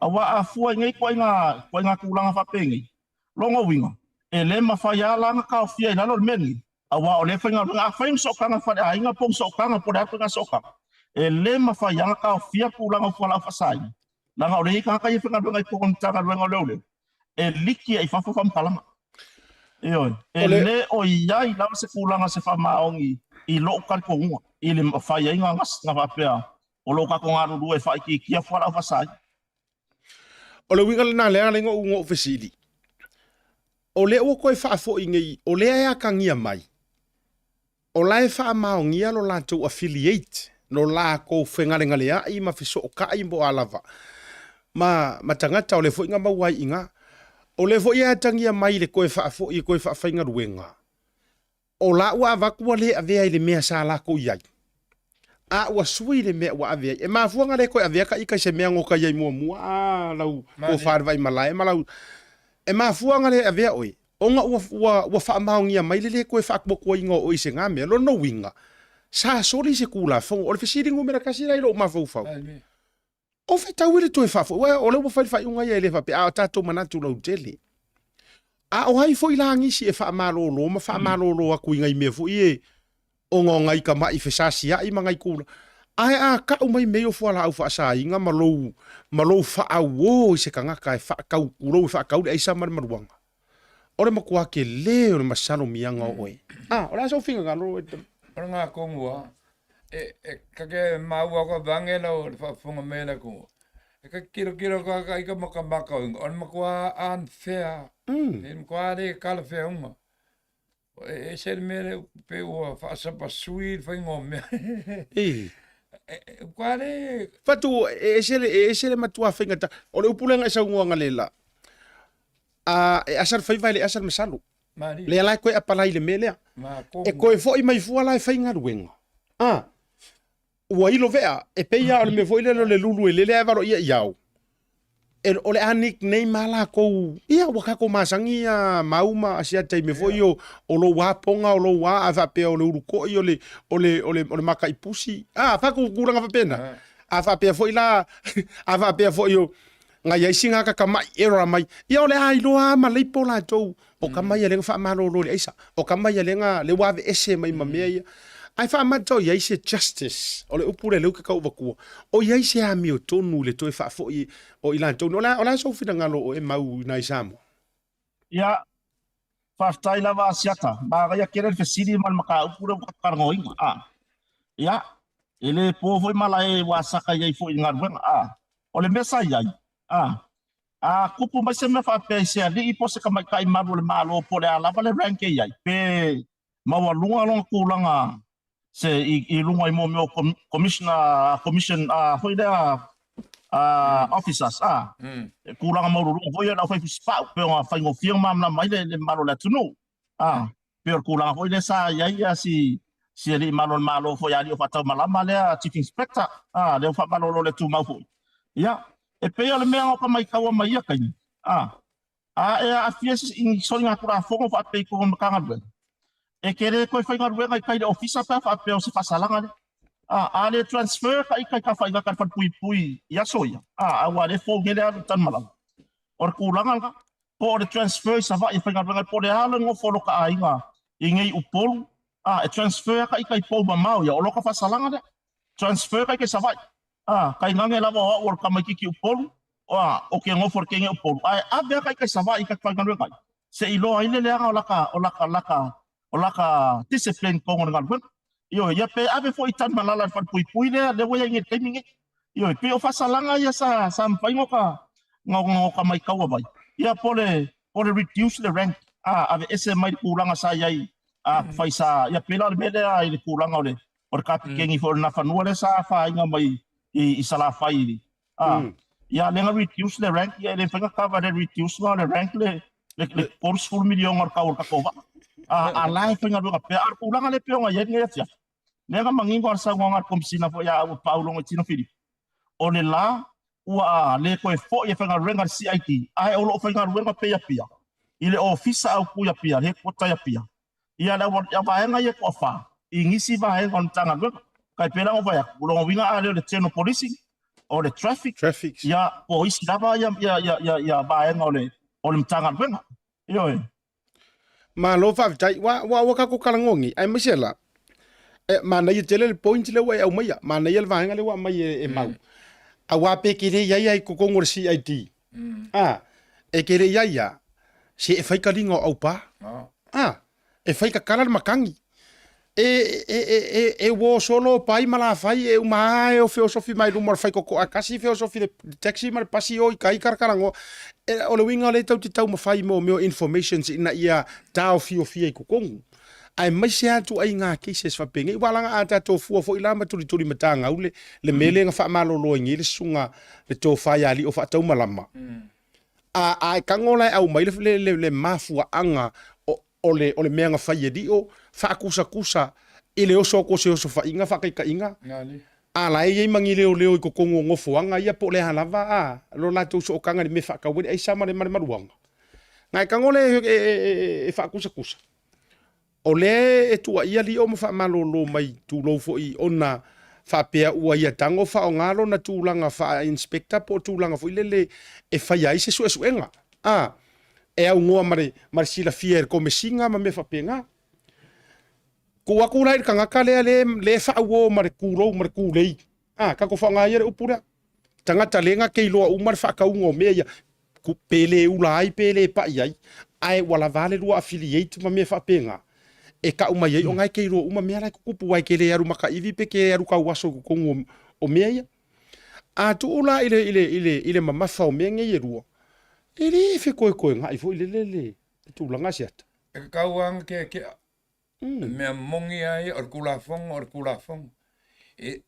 [SPEAKER 6] Aua a fua i nei ituaiga tulaga faapenei, lona uiga, e le mafai lava la ona taofia i lalo le mea lenei, aua o lea e faigaluega. Afai ni sootaga faaleaiga po o ni sootaga po o le a ituaiga sootaga, e le mafai lava ona taofia tulaga o fualaau faasaina, leaga o lea e i ai tagata ia e faigaluega i totonu o le Matagaluega o Leoleo e liki ai i fafo faamatalaga. Ioe, e le o i ai lava se tulaga se faamaoni i lou talitonuga i le mafai ai ona faapea o lo o tatou galulue e faaitiitia fualaau faasaina.
[SPEAKER 1] O le uiga lena lea na ou fesili. O lea ua toe faafoi nei, o lea e atagia mai, o la e faamaonia lo latou affiliate, lo latou fegalegaleai ma fesootai mo a lava, ma, ma tagata o lea foi na maua ai i ina. O lea foi e atagia mai le toe faafoi e toe faafaigaluega, o la ua avatu ua le avea i le mea sa latou i ai, a ua sui le mea ua ave ai. E mafua ona le toe avea ta ita i se mea na ota i ai muamua, a lau tofa i le Vaimalae ma lau... E mafua ona le avea oe, ona ua, ua, ua faamaonia mai le le toe faatuatuaina o oe i se na mea. Lona uiga, sa soli se Tulafono. O le fesili numera tasi la i lou mafaufau, O fetaui le toe faafoi, aua o lea ua fai le faaiuga ia e le faapea, a o tatou manatu lautele. A o ai foi la nisi e faamalolo ma faamalolo atu i nai mea foi e ona o nai tamai fesasiai ma nai tulaga. Ae a tau mai mea ia o fualaau faasaina ma lou, ma lou faaauo i se tagata e faatau, tulou e faatau le aisa ma le maluaga. O le matua tele o le masalomiaga o oe. A, o le a sou finagalo?
[SPEAKER 5] O le gakonu a, e, e kake maua ko vange lau le faafofoga mai la ku. E ka kilokilo ka ka i ka makamaka o inga. O le matua unfair. E matua le talafeauga. E ese le mea lea pei ua faasapasui le faiga o mea.
[SPEAKER 1] E.
[SPEAKER 5] E, ua le...
[SPEAKER 1] Fatu, e ese le, e ese le matua faigata. O le upu lea na e saunoaga le la. A, e asa le faiva e le asa le masalo.
[SPEAKER 5] Malie.
[SPEAKER 1] Lea la e koe apalai le mea lea.
[SPEAKER 5] Ma
[SPEAKER 1] E koe foi mai fua la e faigaluega. A, ua ilo vea, e pei lava o le mea foi lele o le lulu e lele ae valoia i ao. E, o le a nickname a lakou, ia ua tatou masani a mau ma Asiata i mea foi o, o lou a poga, o lou a, a faapea o le ulukoi, o le, o le, o le, o le makaipusi. A, faku tulaga faapena. A faapea foi la, a faapea foi o, na i ai sina kakamai error mai, ia o le a iloa lava ma leipo latou, o tama ia lea na faamalolo i le aisa, o tama ia lea na, lea ua aveese mai ma mea ia. Ae faamata o i ai se justice, o le upu lea lea ou te tau avatua, o i ai se amiotonu i le toe faafoi o i latou nei. O le a, o le a sou finagalo o e mau i nai Samoa?
[SPEAKER 6] Ia, faafetai lava Asiata. Manaia tele le fesili ma le mataupu lea ua tatou talanoaina. A, ia, e le po foi malae ua saka i ai foi i le galuega. A, o le mea sa i ai, a, a tupu mai se mea faapea i se alii po o se tamaitai malu o le Malo po o le a lava le rank e i ai, pe maualuga lona tulaga se i, i luga i mea o commissioner, commission a foi lea a officers a tulaga maualuluga foi ia le aufai tusipau pei ona faigofie ona malamalama ai le, le mamalu o le atunuu a pei o le tulaga foi lea sa i ai ia si si alii malu o le Malo foi alii o faataumalama lea chief inspector a lea ua faamalolo le tumau foi ia e pei o le mea na matauina mai ia taimi a A e aafia i ni soligatulafono faapea i totonu o le Matagaluega, e te le toe faigaluega i tai i le Ofisa pe a faapea o se faasalaga lea. A, a le transfer ka ita i Tafaigata i le falepuipui i aso ia, a, aua o lea e fou nei le alu i Tanumalala. O le tulaga lena, po o le transfer i Savaii e faigaluega ai, po o le a le nofo o lota aiga i nei Upolu, a, e transfer lava ka ita i pou mamao ia, o lota faasalaga lea. Transfer ka ita i Savaii. A, tainane lava o au o le tamaititi Upolu, a, o ke nofo i le teine Upolu, ae ave lava ka ita i Savaii i ta faigaluega ai, se i iloa ai le leaga o laka, o laka, laka, o laka discipline i totonu o le galuega. Ioe, ia pe ave foi i Tanumalala i le falepuipui lea, lea ua i ai nei i le taimi nei. Ioe, pei o faasalaga ia sa sa mafai ona oka maitaua mai, ia po le po le reduce le rank, a aveese mai le tulaga sa i ai a fai sa, ia pei la o le mea lea i le tulaga o le o le kapikeni foi o le Nafanua lea sa afaina mai i Salafai, a ia lea na reduce le rank, ia e le mafai ona cover le reduce o le rank le 30 miliona o le tau o le tatou vaa, a la e faigaluega pea. A o le tulaga lea pei ona i ai lenei afiafi, lea na manino a le saunoaga a le Komesina foi ia ua Paulo Tino Filipe, o le la ua le toe foi e faigaluega le CID, ae o loo faigaluega pea i Apia i le ofisa autu i Apia, le headquarter i Apia, ia le vaega ia toafa i nisi vaega o le Matagaluega. Tai pei la ona fai atu, o lona uiga a lea o le General Policing, o le Traffic, ia po o isi lava ia vaega o le Matagaluega. Ioe.
[SPEAKER 1] Malo faafetai. Ua tatou talanoa nei, aemaise la, e manaia tele le point lea ua e aumaia, manaia le vaega lea ua aumai e Mau. Aua pe te le i ai lava i totonu o le CID, a, e te le i ai lava, se e fai taliga o aupa, a, e fai tatala le matagi. E uo solo pai ma lafai e uma lava e feosofi mai luma o le faitotoa e tasi feosofi le taxi ma le pasi o i tai karakaranoa. O le uiga o lea tatou te taumafai mo mea o informations ina ia taofiofia i totonu. Aemaise lava ituaiga cases faapenei. Aua leaga a tatou fua foi la ma tulituli matagau le mea lea na faamalolo ai nei le susuga le tofa ia Alii o Faataumalama. A e tago la e aumai le mafuaaga o le mea na fai e Lio, faakusakusa i le oso atu o se osofaiga faataitaiga, a la e i ai ma ni leoleo i totonu o nofoaga ia po o le a lava a lo latou sootaga i le mea e faatau ai le aisa ma le maluaga. Na e tago lea e faakusakusa, o lea e tuuaia Lio ma faamalolo mai tulou foi ona faapea ua ia tago faaaoga lona tulaga faa-inspector po o tulaga foi lele e faia ai se suesuega. A, e aunoa ma le, ma le silafia e le Komesina ma mea faapena. Tuu atu la i le tagata lea le, le faauo ma le tulou ma le tulei. A, tatou faaaoga ia le upu lea. Tagata le na te iloa uma le faatauga o mea ia, pe le ula ai pe le pai ai, ae ua lava le lua affiliate ma mea faapena. E tau mai ai ona e te iloa uma mea la e tutupu, aua e te le alu makaivi pe te alu tauaso i totonu o mea ia. A tuu la i le, i le, i le, i le mamafa o mea nei e lua, e le fetoetoega'i foi lele le tulaga Asiata.
[SPEAKER 5] E kau lava na keakea. Le mea moni lava ia, o le Tulafono, o le Tulafono. E,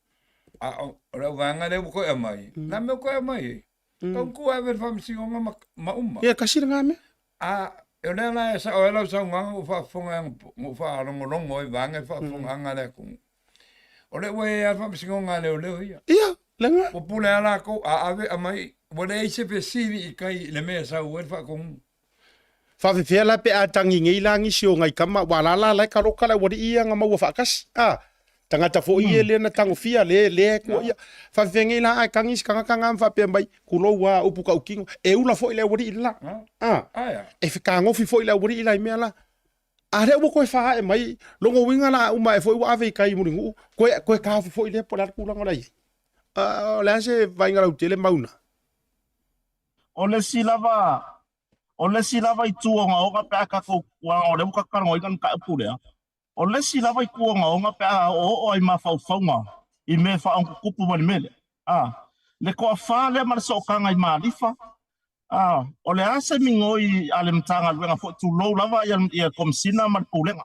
[SPEAKER 5] a o, o le auvaega lea ua toe aumai, na mea ua toe aumai ai. Tau matua ave i le faamasinoga ma, ma uma.
[SPEAKER 1] Ia, tasi lena mea.
[SPEAKER 5] A, o lea la e sao ai lau saunoaga ua faafofoga na ou faalogologo ai vaega le faafofogaaga a le atunuu. O lea ua i ai lava le faamasinoga a leoleo ia.
[SPEAKER 1] Ia, lena.
[SPEAKER 5] Ua pule lava latou, a ave aumai, ua leai se fesili i tai i le mea e sau ai le faatonuga.
[SPEAKER 1] Faafefea la pe a tagi nei la nisi o nai tama, ua la la la e kaloka le aualii ia na maua faatasi, a, tagata foi ia lea na tagofia, le, lea e tuaia. Faafefea nei la ae tagi se tagata na ma faapea mai, tulou a, upu tautino, e ula foi le aualii le la, a, e fetagofi foi le aualii la i mea la. A lea ua toe faaee mai, lona uiga la a uma ae foi ua ave i tai i Mulinuu, toe, toe taofi foi lea po o le a le tulaga o le a i ai. O le a se vaaiga lautele Mauna?
[SPEAKER 6] O le isi lava, o le isi lava itu ogaoga pe a tatou, aua o lea ua tatou talanoaina le mataupu lea, o le isi lava itu ogaoga pe a oooo ai mafaufauga i mea e faaogotutupu mai le mea lea, a, le toafa lea ma le sootaga i Malifa, a, o le a se migoi a le Matagaluega foi, tulou lava ia Komesina ma le Pulega,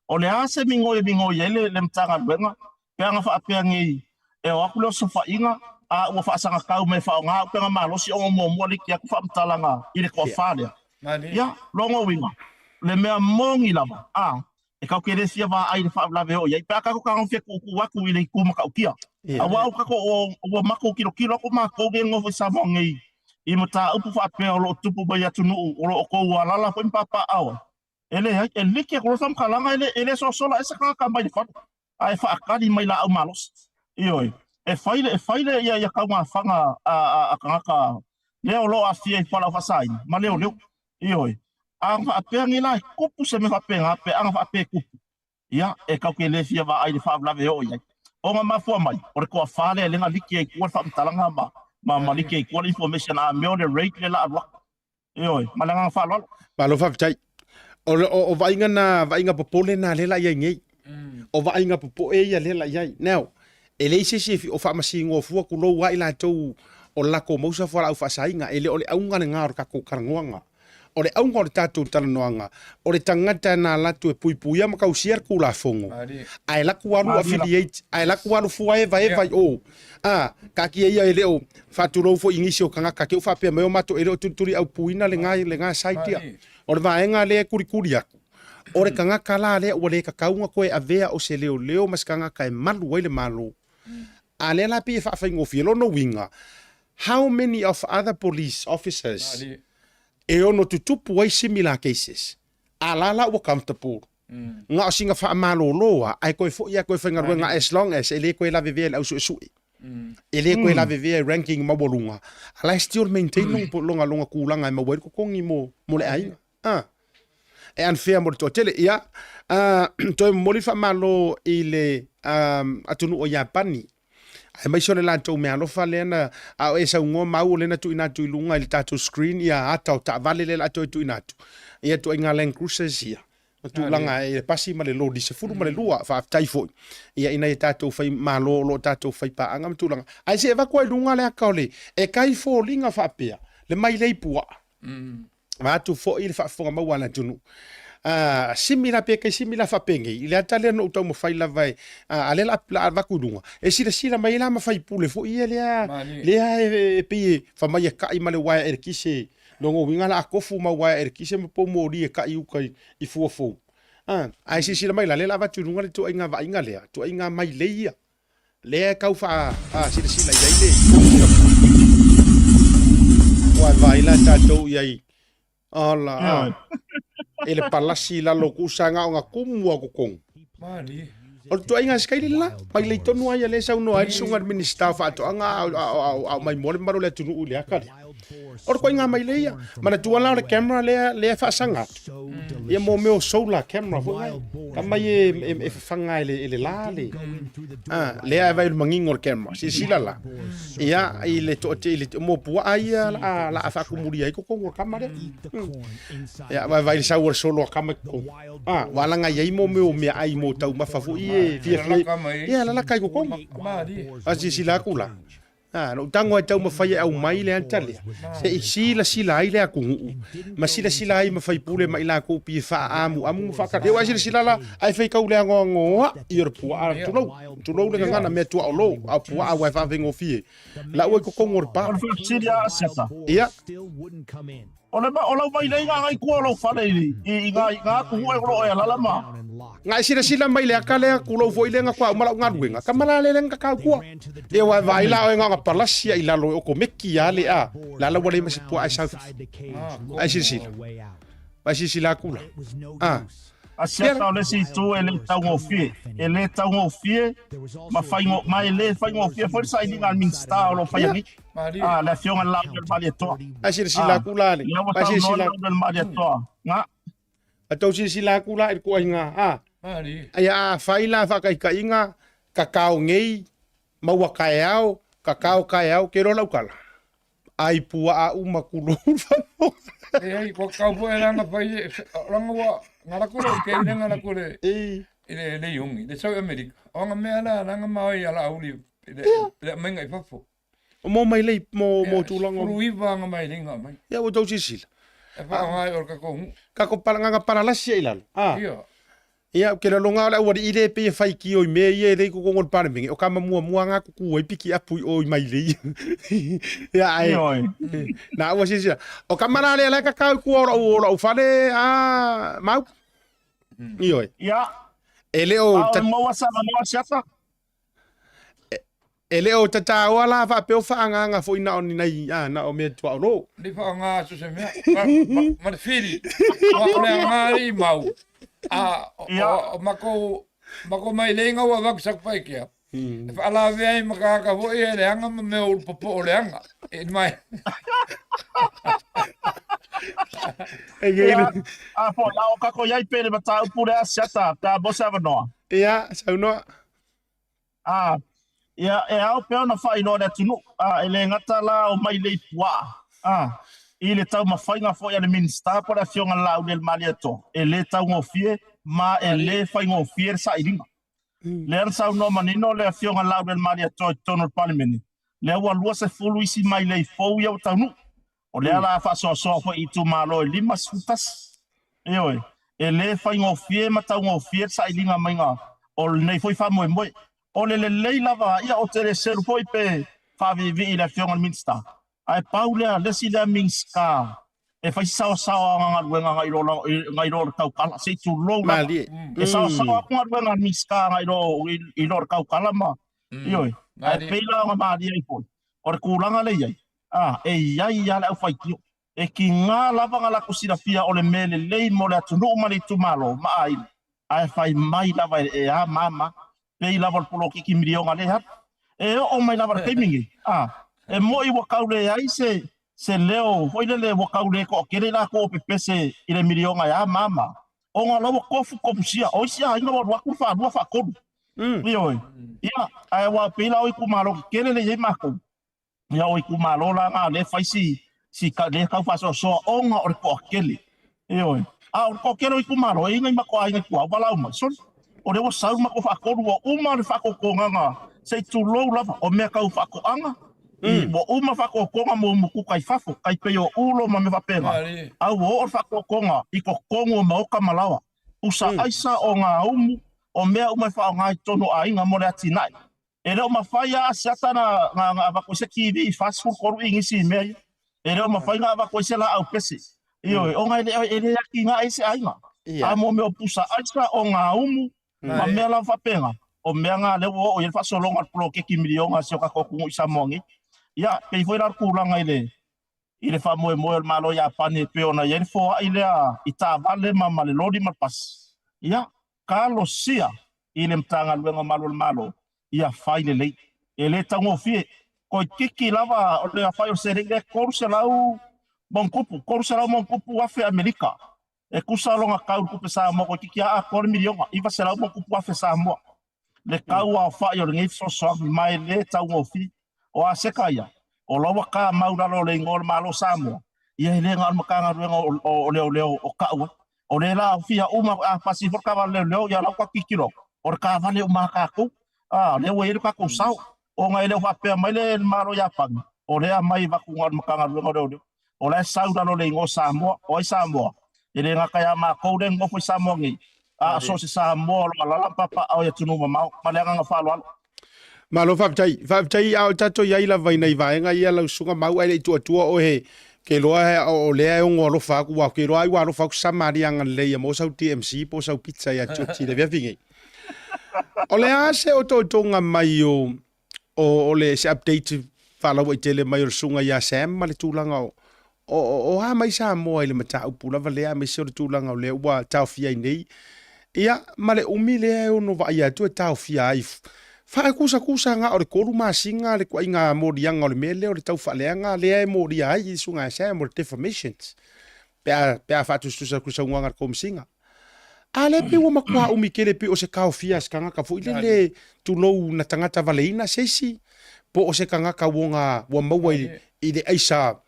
[SPEAKER 6] o le a se migoi e migoi ai le Matagaluega pe ana faapea nei e o atu le osofaiga a ua faasagatau mai e faaaoga upega malosi ona muamua liki atu faamatalaga i le toafa lea. Ia, lona uiga, le mea moni lava, a, e tatou te le fia vaai i le faalavelave e oo i ai, pe a tatou tago fia tuutuu atu i le itu matautia. Aua ua tatou, ua matou tilotilo atu matou nei e nofo i Samoa nei i mataupu faapea o lo o tupu mai i atunuu o lo o outou alaala foi ma papaaao ai. E leai, e like atu loa le faamatalaga, e le sosola ese tagata mai le fale. ae faatali mai laau malosi. Ioe, e fai le, e fai le ia, ia taumafaga a, a, a tagata lea o lo o aafia i fualaau faasaina ma leoleo. Ioe, a faapea nei la e tupu se mea faapena, pe ana faapea e tupu, ia, e tatou te le fia vaai i le faalavelave e oo i ai. Ona mafua mai, o le toafa lea e le na liki ai i tua le faamatalaga ma, ma, ma liki ai i tua le information a mea o le rate le la alu atu. Ioe, ma le agaga faaaloalo.
[SPEAKER 1] Malo faafetai. O, o, o vaaiga na, vaaiga popole na lea la i ai nei. O vaaiga popoe ia lea la i ai. Now, E leai se isi e o faamasinoa fua kulou a i latou o le latou mausa fualaau faasaina. E le o le auga lena o le tatou talanoaga. O le auga o le tatou talanoaga, o le tagata na alu atu e puipuia ma tausia le Tulafono, ae alu atu alu affiliate, ae alu atu alu fua evaeva i o. A, taatia ia e le o faatulou foi i nisi o tagata te u faapea mai o matou e le o tulituliaupuina lena, lena side ia. O le vaega lea e kulikuli atu, o le tagata la lea ua le tatau ona toe avea o se leoleo ma se tagata e malu ai le Malo. A lea la pei e faafaigofie lona uiga, how many of other police officers e ono tutupu ai similar cases? A la la ua comfortable. Na o sina faamalolo lava, ae toe foi lava toe faigaluega as long as e le toe lavevea i le au suesue. E le toe lavevea i ranking maualuga, a la e still maintain lona lona tulaga e maua ai le totogi mo le aiga. A. E unfair mo le toatele. Ia, toe momoli le faamalo i le atunuu o Iapani, aemaise o le latou meaalofa lea na, a o e saunoa mau o lea na tuuina atu i luga i le tatou screen ia ata o taavale lea o le a toe tuuina atu, ia ituaiga Land Cruisers ia, ma tulaga e pasi ma le loli 12. Faafetai foi ia i nai a tatou fai malo o lo o tatou fai paaga ma tulaga. Ae se i avatu lava i luga le ata o le, e tai foliga faapea le mailei puaa. Vaeatu foi le faafofoga maua a le atunuu. Simi la pe kai simi la faapenei i le ata lea na ou taumafai lava e a lea la avatu i luga e silasila mai ai la ma faipule foi ia lea lea e pei e fai mai e kai ma le uaea elekise lona uiga la a tofu ma uaea elekise ma poumoli e kai i uta i fua fou. Ae silasila mai la lea la avatu i luga le ituaiga vaaiga lea, ituaiga mailei ia. Lea e tau faasilasila i ai le ua vaai la tatou i ai ola e le palasi i lalo kusa na ona tumu a totonu. O le tuaiga se kaili la, mai lei tonu ai lea e saunoa ai le susuga i le Minisita o Faatoaga a o maimoa le mamalu o le atunuu i le ata lea. O le ituaiga mailei ia. Manatua la o le camera lea lea e faasaga atu. Ia mo mea o solar camera foi lea. Ka mai e fafaga e le la le. Ah, lea e vai le manino o le camera. Silasila la. Ia i le toate i le mo puaa ia la la faakumulia ai totonu o le kama lea. Ia vai vai le sau o le solo a kama i totonu. Ah, ua alaga i ai mo mea o meaai mo taumafa foi e fiafia. Ia lalaka i totonu. A silasila atu la. Ā, na ou tago ai taumafai e aumai le ata lea, se i silasila ai le atunuu, ma silasila ai ma faipule ma i latou pei e faaamuamu ma faakale. Ua e silasila la, ae faitau le anoanoa i o le puaa, tulou, tulou le gagana mea tuaolo, a o puaa ua e faafaigofie lau ai totonu o le pa.
[SPEAKER 6] O le faafesili a Asiata.
[SPEAKER 1] Ia.
[SPEAKER 6] O le o lau maileiga agai tua o lou fale i i i ngā atunuu e o lo o e alaala ma.
[SPEAKER 1] Nga e silasila mai le aka lea kulou foi lea nga kua uma lau galuega, ka malale lea nga kakau kua. Ia ua e vaai la oe nga ona palasi i lalo e okomeki a le a, la la ua leai ma se puaa e sau i fafo. Ae silasila. Ae silasila aku la. A.
[SPEAKER 6] Asiata o le isi itu e le taugofie, e le taugofie ma faigofie, ma e le faigofie foi le sailiga a le Minisita o lo o faia nei. Ah, le afioga i le Laau Malietoa.
[SPEAKER 1] Ae silasila atu la le.
[SPEAKER 6] Lea ua saunoa le Laau Malietoa. Nga.
[SPEAKER 1] A tou silasila atu la i le tuaiga, a. Ia a fai la faataitaiga, kakao nei, maua taeao, kakao taeao, ke iloa lau tala. Ai puaa uma kulou le faafofoga.
[SPEAKER 5] Leai, kua kau foi lana fai, lana ua, ngala ku le ke ina ngala ku le, i le le iongi, le sau i Amerika. O anga mea la, langa ma oi ala auli, le, le mainga i fafo.
[SPEAKER 1] Mo mai lei, mo, mo tulaga.
[SPEAKER 5] 19 anga mai leiga mai.
[SPEAKER 1] Ia ua tou silasila.
[SPEAKER 5] E faaaoga ai o le tatou nuu.
[SPEAKER 1] Kako palagaga palalasi ai lalo. Ah.
[SPEAKER 5] Ia.
[SPEAKER 1] Ia, ke laloga o le aualii le pei e faitio i mea ia e le i totonu o le Palemene, o kama muamua nga kuku ai piki apu i o i mai lei. Ia, ae, na ua silasila. O kama la lea la e kakau i kua o lau, o lau fale a mau. Ioe.
[SPEAKER 6] Ia.
[SPEAKER 1] E le o...
[SPEAKER 6] A o maua sa avanoa Asiata?
[SPEAKER 1] E le o tataoa la faapea o faaagaga foi na o ni nai a na o mea tuaolo.
[SPEAKER 5] Ni faaaoga aso se mea ma le fili. O le aga i mau. A o makou makou mai leiga ua avatu Satupaitea. E faalavea ai ma tagata foi ia e leaga ma mea o ulu popo'o leaga. E mai.
[SPEAKER 6] Ia, a foi, a o kako iai pe le mataupu lea Asiata, pe a maua se avanoa.
[SPEAKER 1] Ia, saunoa.
[SPEAKER 6] Ā, ia, e ao pea ona faailoa le atunuu, ā, e le gata la o mailei puaa, ā, i le taumafaiga foi a le Minisita po o le Afioga i le Laaulialemalietoa, e le taugofie ma e le faigofie le sailiga. Lea na saunoa manino le Afioga Laaulialemalietoa i totonu o le Palemene, lea ua 20 isi mailei fou ia ua taunuu. O lea la a faasoasoa foi i itumalo e 51. Ioe, e le faigofie ma taugofie le sailiga maiga o lenei foi faamoemoe. O le lelei lava, ia ou te le selu foi pe faaviivii i le Afioga i le Minisita, ae pau lea, le isi lea Minisita e fai se saosaoaga galuega nai lo nai lo le taukala, se i tulou lava.
[SPEAKER 1] Malie.
[SPEAKER 6] E saosaoa atu galuega a le Minisita nai lo i lo le taukala ma, ioe, ae pei la ona malie ai foi. O le tulaga lea e i ai, a, e i ai lava le aufaitio. E tiga lava ona latou silafia o le mea lelei mo le atunuu ma le itumalo ma aiga, ae fai mai lava e a ma ma, pei lava o le polokiki miliona lea e alu. E oo mai lava i le taimi nei, a, e moi ua tau leai se, se leo foi lele ua tau le toatele i latou o pepese i le miliona e a ma ma, ona o la ua tofutofusia. O isi aiga ua alu atu le faalua faatolu. Ioe. Ia, ae aua pei la o itumalo tetele lea e i ai matou, Ia o itumalo la na lea fai si si ka lea tau faasoasoa ona o le toatele. Ioe. A o le toatele o itumalo e i nai matou aiga i tua valaau mai. Sole, o lea ua sau le matou faatolu ua uma le faatotogaga se i tulou lava o mea tau faatoaga. Ua uma faatotoga mo umukuka i fafo, tai pei o ulo ma mea faapena. A ua oo le faatotoga i totonu o maota ma laoa. Pusa aisa o gaumu, o mea uma e faaaoga i totonu o aiga mo le atinae. E le o mafai lava Asiata na, na, na avatu ai se TV i 43 inisi i mea ia. E le o mafai na avatu ai se laau pese. Ioe, ona e le, e le atinae ai se aiga.
[SPEAKER 1] Ia.
[SPEAKER 6] A mo mea o pusa aisa, o gaumu, ma mea lava faapena, o mea na lea ua oo i ai le faasologa o le poloketi miliona a si o tatou atunuu i Samoa nei. Ia, pei foi la o le tulaga i le, i le faamoemoe o le Malo o Iapani e pei ona i ai le foai lea i taavale ma, ma le loli ma le pasi. Ia, talosia i le Matagaluega o Malu o le Malo, ia fai lelei. E le taugofie. Toeitiiti lava o le fai o le seleni lea e 300 ma ona tupu, 300 ma ona tupu afe Amerika. E tusa lona tau i le tupe Samoa toeitiiti lava atoa le miliona, 900 ma ona tupu afe Samoa. Le tau aofai o lenei fesoasoani ma e le taugofie. O aseta ia, o la ua tamau i lalo o le igoa o le Malo o Samoa, ia e le na o le Matagaluega o Leoleo o tau ai. O lea la aofia uma, a pasi foi le taavale leoleo, ia la ua tatou tilotilo atu, o le taavale uma a tatou. A, lea ua i ai lo tatou sao, ona e le o faapea mai le Malo o Iapani, o lea e aumai avatu na o le Matagaluega o Leoleo. O la e sau i lalo o le igoa o Samoa. O ai Samoa? E le gata ia matou lea e nonofo i Samoa nei, a o so o se Samoa o lo o alaala ma papaaao i atunuu mamao. Ma le agaga faaaloalo.
[SPEAKER 1] Malo faafetai. Faafetai a o tatou i ai lava i nai vaega ia lau susuga Mau ae le i tuatua oe he ke iloa he o lea e ono alofa atu aua ou te iloa ai ua alofa atu Samaria agalelei ia maua sau DMC po o sau pizza ia George i le afiafi nei. O le a se otootoga mai o o le se update faalauaitele mai o le susuga ia Sam ma le tulaga o o, o a mai Samoa i le mataupu lava lea aemaise o le tulaga o lea ua taofia ai nei ia ma le umi lea e ono vaaia atu e taofia ai faakusakusa na o le 3 masina le tuaiga moliaga o le mea lea o le tau faaleaga lea e molia ai i susuga ia Sam o le defamations pe a pe a faatusatusa atu i saunoaga a le Komesina. A lea pei ua matua umi tele pei o se taofia a se tagata foi lele tulou na tagata valeina se isi po o se tagata ua ona ua maua i, i le aisa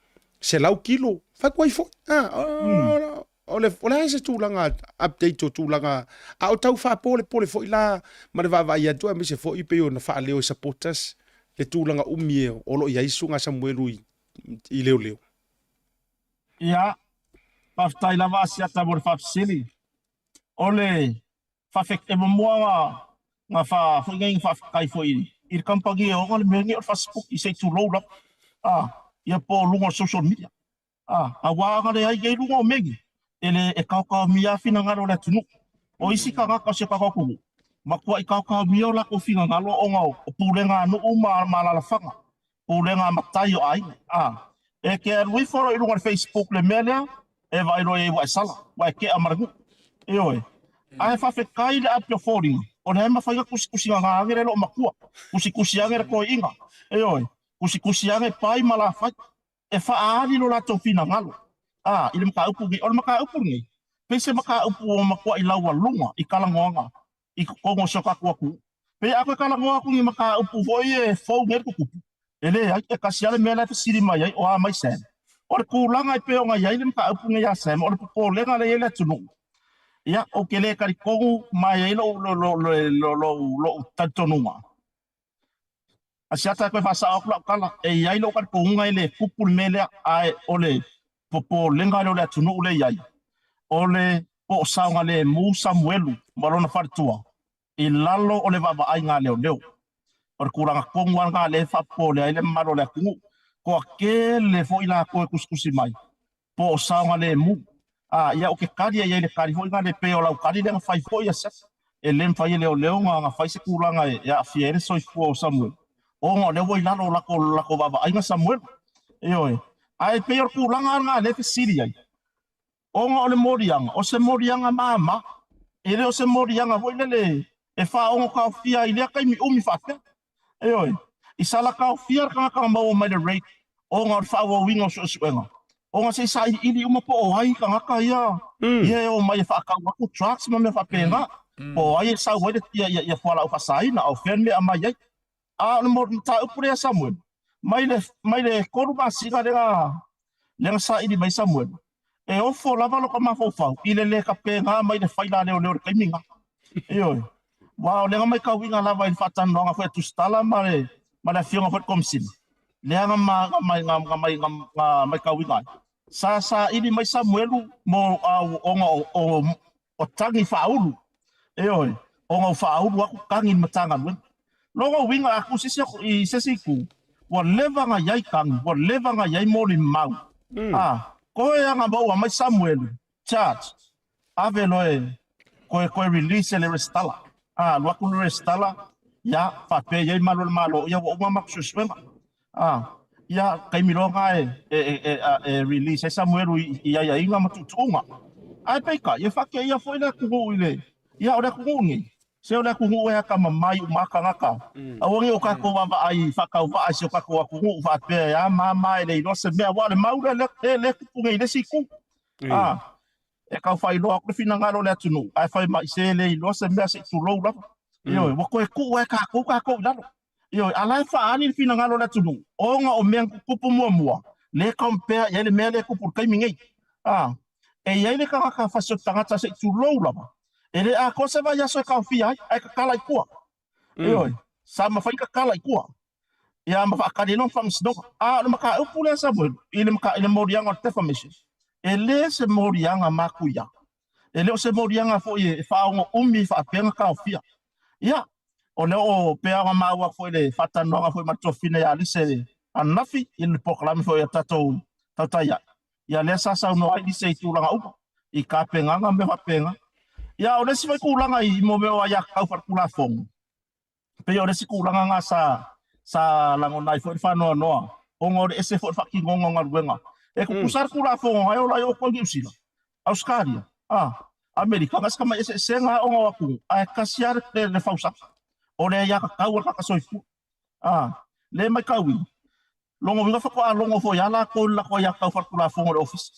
[SPEAKER 1] 100 kilo fai atu ai foi. A, o le, o le a se tulaga update o tulaga a o tau faapolepole foi la ma le vaavaai atu aemaise foi pei ona faaleo e supporters le tulaga umi o lo o i ai Susuga Samuelu i, i leoleo.
[SPEAKER 6] Ia, faafetai lava Asiata mo le faafesili. O le faafet e muamua na na fa foi nei faafetai foi i le kamupani e ona le mea nei o le fasipuki se i tulou lava. A, ia po o luga o le social media. A, aua ana leai nei luga o mea nei, e le e kaokaomia lava finagalo o le atunuu. O isi tagata o si o tatou atunuu, matuai kaokaomia o latou finagalo ona o pulega a nuu ma ma alaalafaga. Pulega a matai o aiga. A, e te alu ifo loa i luga o le Facebook le mea lea, e vaai loa i ai ua e sala, ua e tea ma le nuu. Ioe. Ae faafetai i le api o foliga, o lea e mafai ona tusitusigaga ane le loomatua, tusitusi ane le toeaina, ioe, tusitusi ane Pai ma Lafai, e faaali lo latou finagalo, a, i le mataupu lenei. O le mataupu lenei, pei se mataupu ua matuai laualuga i talanoaga i totonu o si o tatou atunuu. Pei a toe talanoa atu i ni mataupu foi e fou nei le tutupu, e leai, e tasi lava le mea la e fesili mai ai, o a mai Sam? O le tulaga e pei ona i ai le mataupu lenei ia Sam, o le popolega lea e i ai le atunuu. Ia, ou te le talitonu ma e i ai lou, lou, lou, lou, lou talitonuga. Asiata e toe faasao atu lau tala, e i ai lou talitonuga e le tupu le mea lea, ae o le popolega lea o le atunuu lea e i ai, o le po o saogalemu Samuelu ma lona faletua i lalo o le vaavaaiga a leoleo. O le tulaga tonu lava lena lea e faapopole ai le mamalu o le atunuu. Toatele foi latou e tusitusi mai po o saogalemu. A, ia ou te tali i ai i le tali foi lena e pei o lau tali lea na fai foi ia Seta. E le mafai e leoleo ona fai se tulaga e aafia ai le soifua o Samuelu, ona o lea ua i lalo o latou, latou vaavaaiga Samuelu. Ioe. Ae pei o le tulaga lena lea e fesili ai, ona o le moliaga, o se moliaga mama, e le o se moliaga foi lele e faaogo taofia ai i lea taimi umi faapea. Ioe, i sala taofia le tagata na maua mai le rape ona o le faaauauina o suesuega, ona se i sailiili uma po o ai tagata ia ia e omai e faatau atu drugs ma mea faapena, po o ai e sau ai le ia, ia, ia fualaau faasaina, a o fea le mea e aumai ai. A o le mataupu lea Samuel, mai le, mai le 3 masina lea lea na saili mai Samuel, e ofo lava lota mafaufau i le le tapena mai le faila a leoleo i le taimi lena. Ioe. Aua o lea na matauina lava i le faatalanoaga foi a Tusitala ma le, ma le afioga foi i le Komesina, lea na, ma, na, mai, na, na, mai, na, na matauina ai, sa saili mai Samuelu mo, ona o, o, o tagi faaulu. Ioe, ona ua faaulu atu tagi i le Matagaluega. Lona uiga a tuu se isi i se isi itu, ua leva ona i ai tagi, ua leva ona i ai molimau. A, koe ana maua mai Samuelu, charge, ave loa e koe koe release e le resitala. A, alu atu le resitala, ia, faapea i ai malu o le Malo, ia ua uma matou suesuega. A, ia, taimi loa na e, e, e, e, e release ai Samuelu i, i aiaiga ma tuutuuga. Ae peitai, e faateia foi le atunuu i le, ia, o le atunuu nei, se o le atunuu e atamamai uma lava tagata. Aua ne i o tatou vaavaai faatauvaa i si o tatou atunuu faapea e a ma a ma e le iloa se mea, aua o le mau lea, lea, lea e tupu nei i le isi itu. A, e tau faailoa atu le finagalo o le atunuu, ae fai mai, se e le iloa se mea se i tulou lava. Ioe, ua toe tuu lava e tatou tatou i lalo. Ioe, a la e faaali le finagalo o le atunuu, ona o mea na tutupu muamua, lea e compare i ai le mea lea e tupu i le taimi nei. A, e i ai le tagata fasioti tagata se i tulou lava, e le atoa se vaiaso e taofia ai, ae tatala i tua. Ioe, sa mafai ona tatala i tua, ia ma faatali ai lona faamasinoga. A o le mataupu lea Samuel, i le, i le moliaga o le defamation, e le se moliaga matuia. E le o se moliaga foi e faaogo umi faapea ona taofia. Ia, o lea o pea ona maua atu foi le faatalanoaga foi ma le tuafafine ia Lise ananafi i le polokalame foi a tatou Tautai Ae. Ia lea sa saunoa ai Lise i tulaga uma, i tapenaga ma mea faapena. Ia, o le isi foi tulaga i mea o aiatatau faaletulafono, pei o le isi tulaga lena sa sa lagona ai foi le faanoanoa ona o le ese foi o le faatinoga o galuega. E tutusa le Tulafono e ola ai outou i Niu Sila, Ausetalia, a, Amerika, na se tamai eseesega lava ona o atunuu, ae tasi lava le, le fausaga. O le aiatatau a le tagata soifua. A, le matauina, lona uiga faatoa logo foi lava latou i le latou aiatatau faaletulafono i le Ofisa.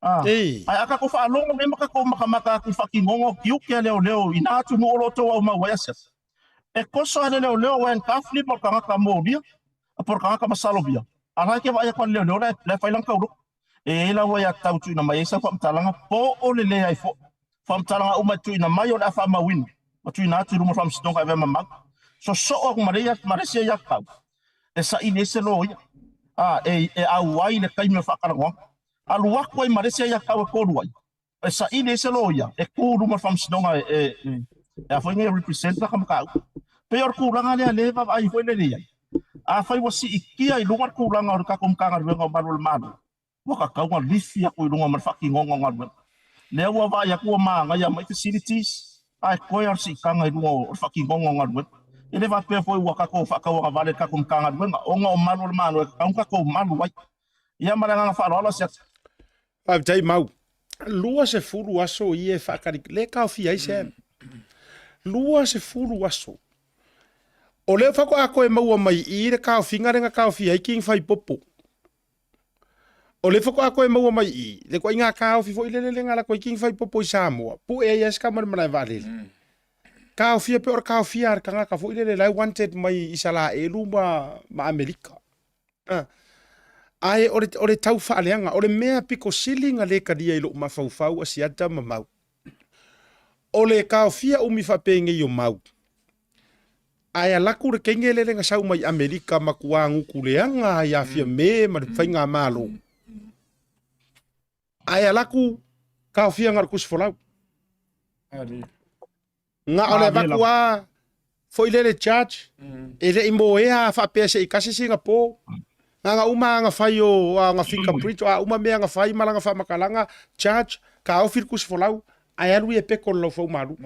[SPEAKER 6] Ah,
[SPEAKER 1] Ei.
[SPEAKER 6] ae a tatou faalogo nei ma tatou matamata atu i faatinoga o tiute a leoleo i nā atunuu o lo o outou aumau ai asiasi, e toso lava le leoleo aua e handcuff lima o le tagata molia po o le tagata masalomia, a la e te vaai atu lava i le leoleo la e, la e fai lana tauloko. E i ai la ua aiatatau e tuuina mai ai sau faamatalaga po o le leai foi. Faamatalaga uma e tuuina mai o le a faamauina ma tuuina atu i luma o le Faamasinoga e avea ma mau. Sosoo atu ma le ma le isi aiatatau e saili ai se loia, a, e, e auai i le taimi o le faatalanoaga. Alu atu ai ma le isi aiatatau e tolu ai, e saili ai se loia e tu i luma o le Faamasinoga e, e, e, e a foi nei e represent lata mataupu. Pei o le tulaga lea lea e vaavaai foi lele i ai. Afai ua siitia i luga le tulaga o le tatou Matagaluega o Malu o le Malo, ua tatau ona lifi atu i luga ma le faatinoga o galuega. Lea ua vaai atu ua manaia mai facilities, ae toe lava o le siitaga i luga o le faatinoga o galuega. E le faapea foi ua tatou faatauagavale i le tatou Matagaluega, ona o malu o le Malo e tatau ona tatou malu ai. Ia ma le agaga faaaloalo Asiata.
[SPEAKER 1] Faafetai Mau. 20 aso ia e faatali, le taofia ai se 20 aso. O lea faatoa toe maua mai i le taofiga lea na taofia ai King Faipopo. O lea faatoa toe maua mai i le ituaiga taofi foi lele lea na alu atu ai King Faipopo i Samoa, pue ai lava si tama i le malae vaalele. Taofia pei o le taofia a le tagata foi lele la e wanted mai Isalaelu ma, ma Amerika. Ah. Ae o le, o le tau faaleaga, o le mea pito sili na le talia i lou mafaufau Asiata ma Mau. O le taofia umi faapenei o mau, ae alaku le teine lele na sau mai Amerika matua gutu leaga ai ia Fiame ma le faigamalo, ae alaku taofia na o le tusi folau. Na o le avatu a foi lele charge, e le i moea faapea se i tasi sina po. Na na uma aga fai o aga fingerprint, o a uma mea na fai ma lana faamatalaga, charge, taofi le tusi folau, ae alu ia e peko le laufauma alu.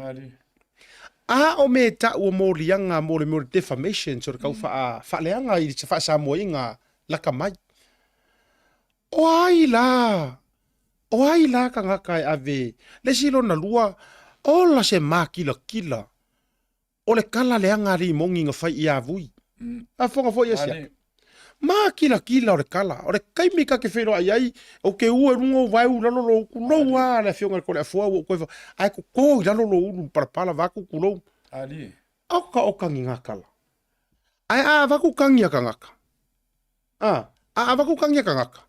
[SPEAKER 1] A o me tau o moliaga mo le mea o le defamation, so le tau faaleaga i se faasamoaina laka mai. O ai la? O ai la tagata e ave le isi lona lua? Ola se makilakila o le kala leaga a limogi na fai ia Vui. Faafofoga foi ia Siaka. Makilakila o le kala. O le taimi ta te feiloai ai, ou te ua i luga ou vaeu i lalo lou kulou a le afioga i le Toleafoa ua ou toe ae toto i lalo lou ulu palapala vaeatu kulou. Oka oka ni ngā kala. Ae a avatu kagi a tagata, a, a avatu kagi a tagata,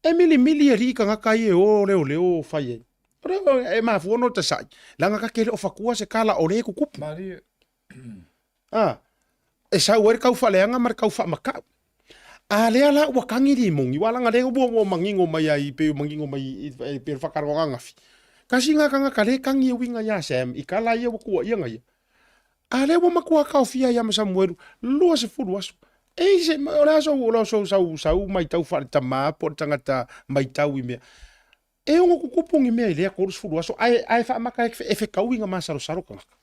[SPEAKER 1] e milimili alii tagata ia e o leoleo fai ai. O lea e mafua ona o tasa'i, leaga ta te le o fatua se kala o lea e tutupu. A, e sau ai le tau faaleaga ma le tau faamata'u. A lea la ua kagi limoni, ua laga lea ua ua manino mai ai pei ua manino mai i pei o le faataloga ananafi. Tasi lena tagata lea e kagi e uiga ia Sam i kala ia ua tuuaia na ia. A lea ua matua taofia ai lava ma Samuelu 20 aso. E i se, o le aso, o le aso sau, sau matau faaletama po o le tagata matau i mea. E ono tutupu ni mea i lea 30 aso, ae, ae faamata e, e fetaui na masalosalo tagata.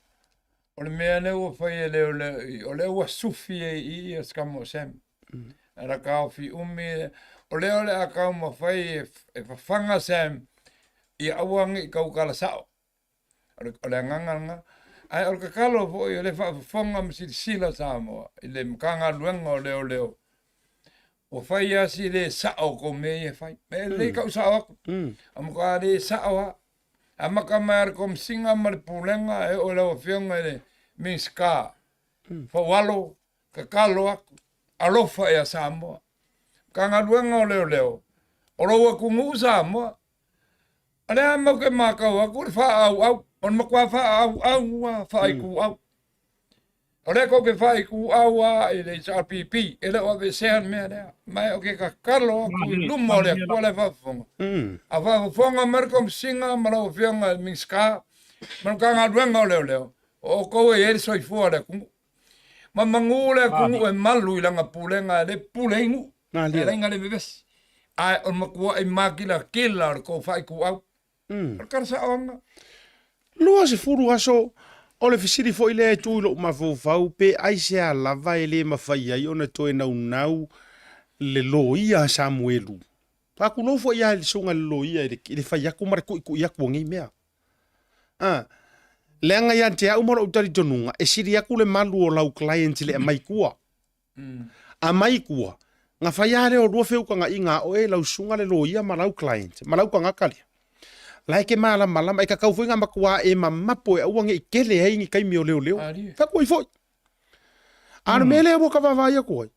[SPEAKER 5] O le mea lea ua fai e leoleo, o lea ua sufi ai i i ia Scum o Sam. A la taofi umi, o lea o le a taumafai e, e fafaga Sam ia aua ne i tautala sao. O le, o le agaga lena. Ae o le tatalo foi o le faafofoga ma silasila Samoa i le Matagaluega o Leoleo, ua fai lava si le sao o kou mea ia e fai. E lelei tau sao atu, a matua le sao lava. Amata mai lava i le Komesina ma le Pulega e oo i lau Afioga i le Minisita Faualo, tatalo atu, alofa ia Samoa. Matagaluega o Leoleo, o lou atunuu Samoa, O lea mau ke mākau aku le whaauau, o le matua whaauau a whaikuau. O lea kou ke whaikuau a i le HRPP, e le o avesea le mea lea. Mai o ke kakalo aku i luma o le Atua le whaafofoga. A whaafofoga mai le Komesina ma lau Afioga i le Minisita ma le Matagaluega o Leoleo, o outou e i ai le soifua o le atunuu. Ma manu le atunuu e malu i lana pulega e le pule ai nuu. E leai na le vevesi. Ae o le matua'i makilakila o le tou faaituau. O le tala saoga.
[SPEAKER 1] 20 aso, o le fesili foi lea e tu i lou mafaufau, pe aisea lava e le mafai ai ona toe naunau le loia a Samuelu. Faatulou foi lava i le susuga i le loia i le fai atu ma le tuitui atu o nei mea. A, leaga ia te au ma lou talitonuga, e sili atu le malu o lau client i le aumai tua. Aumai tua, na fai lava lea o lua feutagaiga a oe, lau susuga le loia ma lau client, ma lau tagata lea. La e ke malamalama, e tatau foi na matua e mamapo e aua ne i tele ai ni taimi o leoleo. Fai atu ai foi. A o le mea lea ua ka vaavaai atu ai,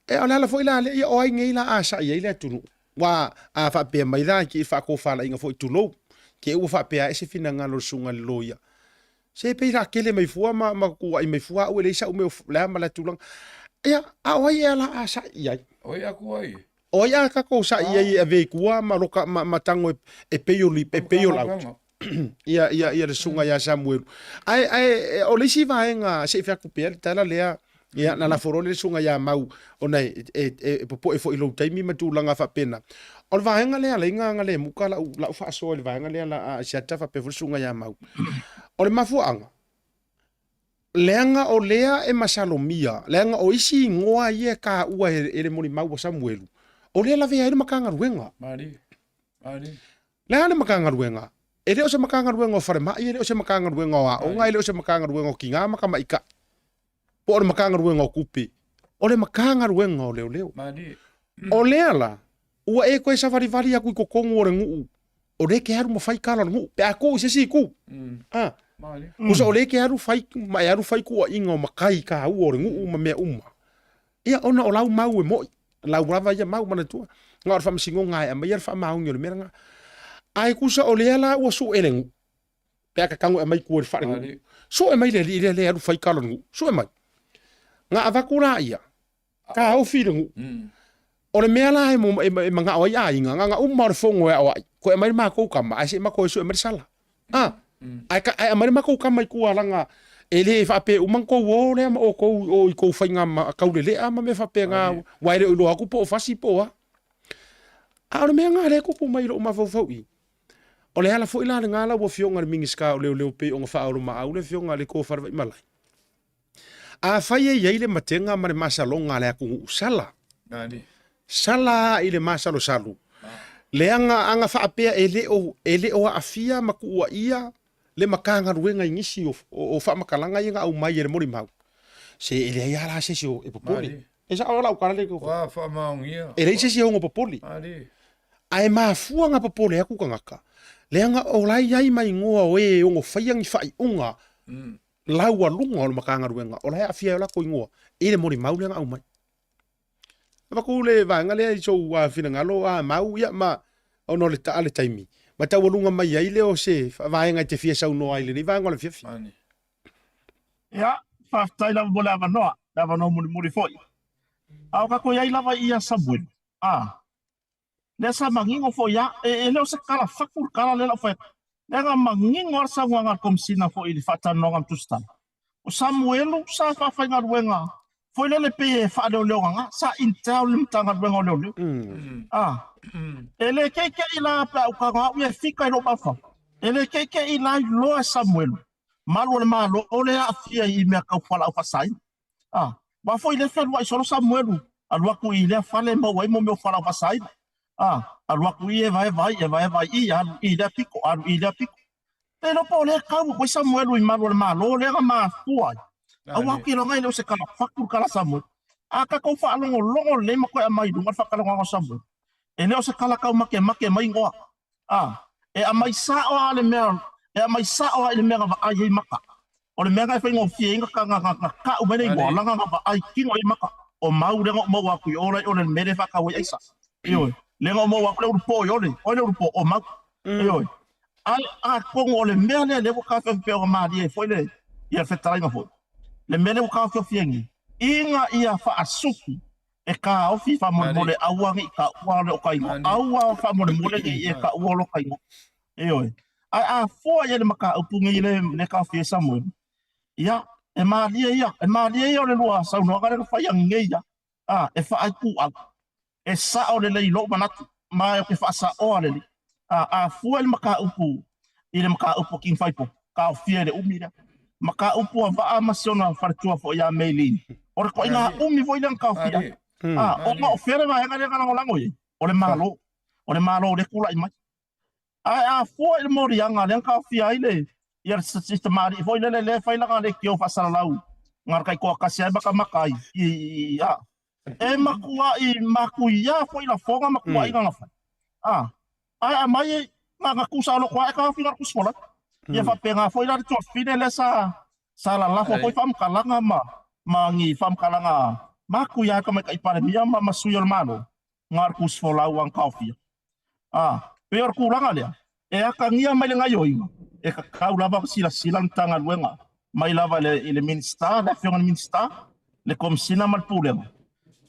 [SPEAKER 1] e o le ala foi la lea, ia o ai nei la a sa'i ai le atunuu. Ua a faapea mai la i faatofalaiga foi tulou, te i ua faapea ae se finagalo o le susuga i le loia. Se pei la kele mai fua ma, ma kuaʻi mai fua au e leai sa'u mea o lea ma lea tulaga. Ia, a o ai ea la a sa'i i ai?
[SPEAKER 5] O ai aku ai?
[SPEAKER 1] O ai a tatou sa'i i ai e ave i tua ma loka ma, ma tago e, e pay o li, e pay o out. Ia, ia, ia le susuga ia Samuelu. Ae, ae, o le isi vaega se i fai atu pea le tala lea, ia, na lafo loa le susuga ia Mau, ona e, e, e, e popoe foi i lou taimi ma tulaga faapena. O le vaega lea alai nga, nga le muka lau, lau faasoa i le vaega lea la a Asiata faapea foi le susuga ia Mau. O le mafuaaga, leaga o lea e masalomia, leaga o isi igoa ia e taua e, e le molimau a Samuelu, o lea e lavea ai le Matagaluega.
[SPEAKER 5] Malie, malie.
[SPEAKER 1] Le a le Matagaluega? E le o se Matagaluega o Falemai, e le o se Matagaluega o Aoga, e le o se Matagaluega o Tinā ma Tamaitai, po o le Matagaluega o Tupe. O le Matagaluega o Leoleo. O lea la, ua e toe savalivali atu i totonu o le nuu, o lea e te alu ma fai tala o le nuu, pe a tuu i se isi itu. A, tusa o lea e te alu fai, ma e alu fai tuuaiga o matai taua o le nuu ma mea uma. Ia, ona o lau mau e mo'i, lau lava ia mau, manatua, na o le faamasinoga e aumaia le faamaoni o le mea lena. Ae tusa o lea la ua sue le nuu. Pe a ka tago e aumai i tua i le faale-nuu. Sue mai le alii lea lea e alu fai tala o le nuu. Sue mai. Na avatu laia, taofi le nuu. O le mea la e, e, e manao ai aiga, na na uma o le fono e aoai, toe aumai le matou tama, ae se i matou e sue mai le sala. Ah, ae, ka, ae aumai le matou tama i tua laga e le faapea uma na tou o lea ma outou o i tou faiga ma, taulelea ma mea faapena, aua e le o iloa atu po o fasi po o a. A o le mea lena lea e tupu mai i lou mafaufau i, o le ala foi la lena lau Afioga i le Minisita o Leoleo pei ona faaolomaau le Afioga i le Tofa-le-Vaimalae. Afai e i ai le matega ma le masaloga a le atunuu, sala, sala i le masalosalo, leaga a na faapea e le o, e le o aafia ma tuuaia le Matagaluega i nisi o, o, o faamatalaga ia na aumai e le molimau, se e leai lava la se isi o, e popole. E sao lau tala lea.
[SPEAKER 5] Ua faamaonia.
[SPEAKER 1] E leai se isi e ono popole. Ae mafua na popole atu tagata, leaga o la e i ai ma igoa o e ono faia ni faaiuga laualuga o le Matagaluega, o la e aafia ai o latou igoa i le molimau lea na aumai. Avatu le vaega lea i sou finagalo a mau, ia ma ona o le taa le taimi, ma taualuga mai ai lea o se vaega e te fia saunoa ai i lenei vaega o le afiafi.
[SPEAKER 6] Ia, faafetai lava mo le avanoa, le avanoa mulimuli foi. A o tatou i ai lava i ia Samuelu, a, lea sa manino foi a, e, e le o se tala fatu le tala lea la u fai atu. Leaga manino lava le saunoaga a le Komesina foi i le faatalanoaga ma Tusitala. O Samuelu sa faafaigaluega foi lele pei e faaleoleogaga, sa intel le Matagaluega o Leoleo. A, e le keike'i la pe a u tago au ia e fika i lou mafaufau. E le keike'i la iloa e Samuelu malu o le Malo lea e aafia i mea tau fualaau faasaina. A, aua foi lea fealuai solo Samuelu, alu atu i lea fale e maua ai mo mea o fualaau faasaina. A, alu atu i e vaeva ai, e vaeva ai i, alu i lea piko, alu i lea piko. Le iloa po o lea tau atu ai Samuelu i malu o le Malo lea na mafua ai. Aua ou te iloa e le o se tala fatu le tala a Samuelu. A tatou faalogologo lelei ma toe aumai i luga le faatalanoaga o Samuelu, e le o se tala tau makemake mai igoa. A, e aumai sao lava le mea, e aumai sao lava i le mea na vaai ai maka. O le mea na e faigofie ai na tau mai le igoa, leaga na vaai kino ai maka. O mau lea na ou maua atu i o la i o le mea lea e faatau ai aisa. Ioe, lea na ou maua atu le ulupo i o le, oi le ulupo, o mau. Ioe. Ae atonu o le mea lea lea ua taofiofi pei ona malie ai foi le ia fetalaiga foi. Le mea lea ua taofiofi ai nei, ina ia faasuki e taofi faamolemole aua ne i taua le o ka igoa, aua faamolemole ne i e taua lo ka igoa. Ioe. Ae a fua i ai le mataupu nei le le taofia ai Samuelu, ia, e malie ia, e malie ia o le lua saunoaga lea na fai ananei ia, a, e faaituau, e sao lelei i lou manatu, ma ou te faasaoa lelei. A, a fua i le mataupu, i le mataupu a King Faipo, taofia i le umi lea. Mataupu a Vaa ma si ona faletua foi ia Maylene, o le toaiga umi foi lea na taofia ai. A, ona o fea le vaega lea na lagolago i ai? O le Malo. O le Malo lea e tulai mai. Ae a fua i le moliaga lea na taofia ai le ia le tamalii foi lele lea e fai lana leitio faasalalau na o le taitoatasi lava e matamata ai i a e matuai matuia foi lafoga ma tuuaiga na fai. A ae aumai na na tuusaoloto lava e taofi na o le tusi folau. Ia faapena foi la le tuafafine lea sa sa lalafo foi faamatalaga ma ma ni faamatalaga matuia a le Tamaitai Palemia ma ma sui o le Malo na o le tusi folau lava na taofia. A, pei o le tulaga lea, e atagia mai le gaioiga, e tatau lava ona silasila le Matagaluega, mai lava i le, i le Minisita, le Afioga i le Minisita, le Komesina ma le Pulega,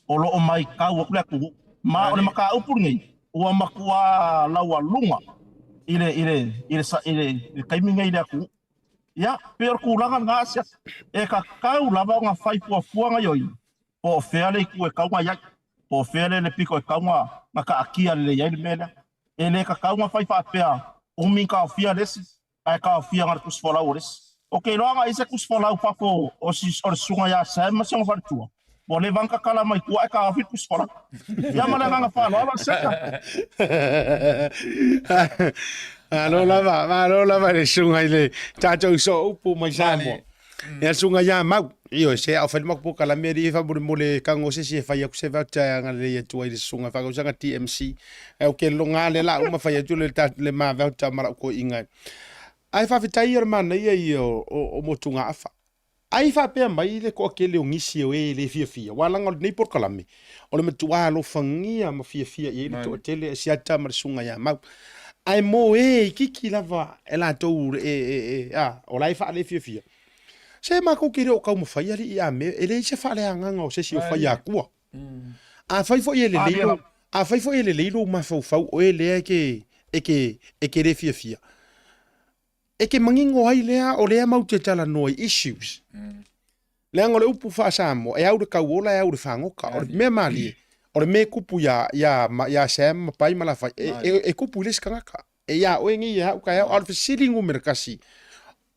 [SPEAKER 6] o lo o maitau atu le atunuu. Ma o le mataupu lenei, ua matua laualuga i le, i le, i le, i le, i le taimi lenei i le atunuu. Ia, pei o le tulaga lena, Asiata, e tatau lava ona fai fuafua gaioiga, po o fea le itu e tatau ona i ai, po o fea le pito e tatau ona taatia lelei ai le mea lea. E le tatau ona fai faapea, umi ona taofia le isi, ae taofia na o le tusi folau o le isi. Ou te iloa ana i ai se tusi folau fafo o le susuga ia Sam ma si ona faletua, ua leva ona tatala mai tua ae taofi le tusi folau. Ia ma le agaga faaaloalo, Seta.
[SPEAKER 1] Malo lava, malo lava i le susuga i le tatou sooupu mai Samoa. Ia susuga ia Mau, ioe, se a o fai le matou polokalame alii e faamolemole e tago se isi e fai atu se voucher e agalelei atu ai i le susuga faatausaga TMC. Ae ou te loga lea la uma fai atu le le ma voucher ma lau toeaiga. Ae faafetai ia o le manaia ia o, o, o motugaafa. Ai faapea mai le toatele o nisi o e le fiafia, aua leaga o lenei polokalame, o le matua alofagia ma fiafia i ai le toatele e siata ma le susuga ia Mau. Ae mo e itiiti lava e latou e, e, e, a, o la e faalefiafia. Se matou te le o taumafai alii a mea, e leai se faaleagaga o se isi o fai akua. Afai foi e lelei lou, afai foi e lelei lou mafaufau oe lea e te, e te, e te le fiafia, e te manino ai lea o lea matou te talanoa i issues. Leaga o le upu faa-Samoa, e au le tauola e au le fagota. O le mea malie, o le mea e tupu iā, iā, iā Sam ma Pai ma Lafai, e, e, e tupu i le isi tagata. E iā oe nei e au taeao, a o le fesili numera tasi,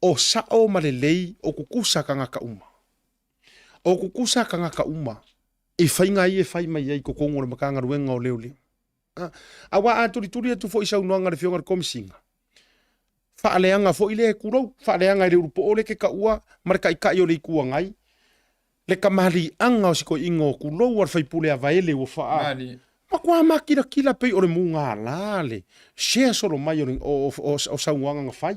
[SPEAKER 1] o sao ma lelei o tutusa tagata uma. O tutusa tagata uma i faiga ia e fai mai ai i totonu o le Matagaluega o Leoleo. Aua a tulituli atu foi i saunoaga a le Afioga i le Komesina, faaleaga foi lea e tulou, faaleaga e le ulupoo lea e te taua ma le Taitai o le Itu Agai, le kamaliiaga o si toeaina o tulou a le faipule a Vaele ua faa matua makilatila pei o le mugala le share solo mai o, o, o, o saunoaga na fai.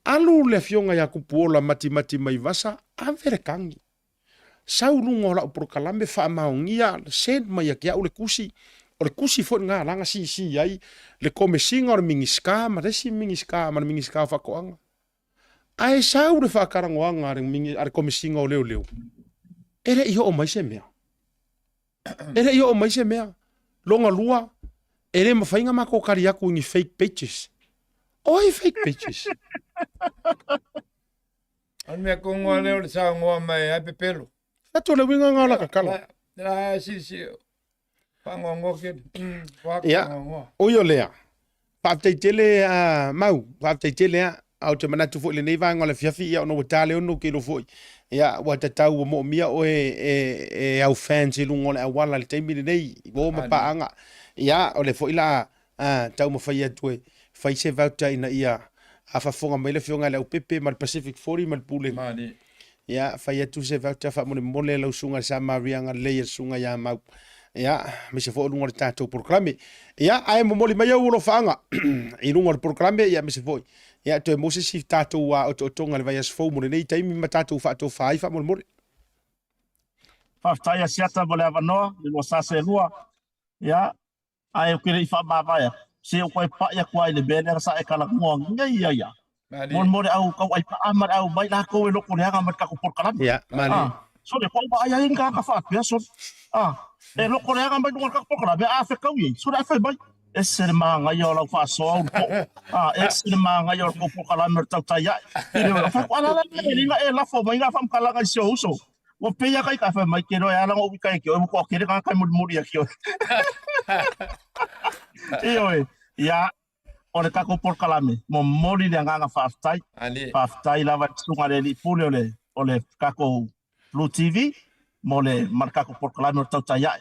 [SPEAKER 1] Alu le afioga ia Tupuola matimati mai Vasa, ave le tagi. Sau luga o lau polokalame faamaonia send mai ia te au le tusi, o le tusi foi lena la na sisi ai le Komesina o le Minisita ma le isi Minisita ma le Minisita o Faatoaga. Ae sau le faatalanoaga a le, a le Komesina o Leoleo, e le i oo mai se mea. E le i oo mai se mea. Lona lua, e le mafai ona matou tali atu i ni fake pages. O ai fake pages?
[SPEAKER 5] O le mea kongoa lea o le saunoa mai ai pepelo.
[SPEAKER 1] Atu le uiga nga o la kakala.
[SPEAKER 5] La si si whangoangoa ke.
[SPEAKER 1] Ia, ui o lea. Faafetai tele a Mau, faafetai tele a. A ou te manatu foi i lenei vaega o le afiafi, ia ona ua ta le 6 ou te iloa foi. Ia, ua tatau ua moomia oe e, e au fans i luga o le auala i le taimi lenei, i o ma paaga. Ia, o lea foi la a taumafai atu e fai se voucher ina ia a faafofoga mai le afioga i le Aupepe ma le Pacific 40 ma le Pulega. Ia, fai atu se voucher faamolemole lau susuga i le Samaria agalelei a le susuga ia Mau. Ia, aemaise foi o luga o le tatou polokalame. Ia, ae momoli mai ou alofaaga i luga o le polokalame, ia aemaise foi. Ia, toe maua se isi tatou otootoga i le vaiaso fou mo lenei taimi ma tatou faatofa ai faamolemole.
[SPEAKER 6] Faafetai Asiata mo le avanoa i lua sa selua. Ia, Ae ou te le i faamavae atu, se ou toe pai atu lava i le mea lea sa e talanoa nei ai a. Mo le au tauaipaa ma le au mai latou e loto leaga ma le tatou polokalame.
[SPEAKER 1] Ia, malie.
[SPEAKER 6] Ah, sole, ua ou vaai ai ni tagata faapea, sole. Ah, e loto leaga mai luga o le tatou polokalame, a fetau i ai, sole, ae fai mai, ese le manaia o lau faasoa Ulupoo. Ah, ese le manaia o le tou polokalame o le tautai ae. Ioe, fai atu, ala la le mea e lafo mai ngā faamatalaga i si ou uso. Ua pei a kai ka fai mai ke roe ala ngo kai ke ua kere ka kai mulimuli a kio. Ioe, ia o le tatou polokalame, momoli le agaga faafetai. Faafetai lava i le susuga i le Alii Pule o le o le tatou Blue TV mo le ma le tatou polokalame o le tautai ae.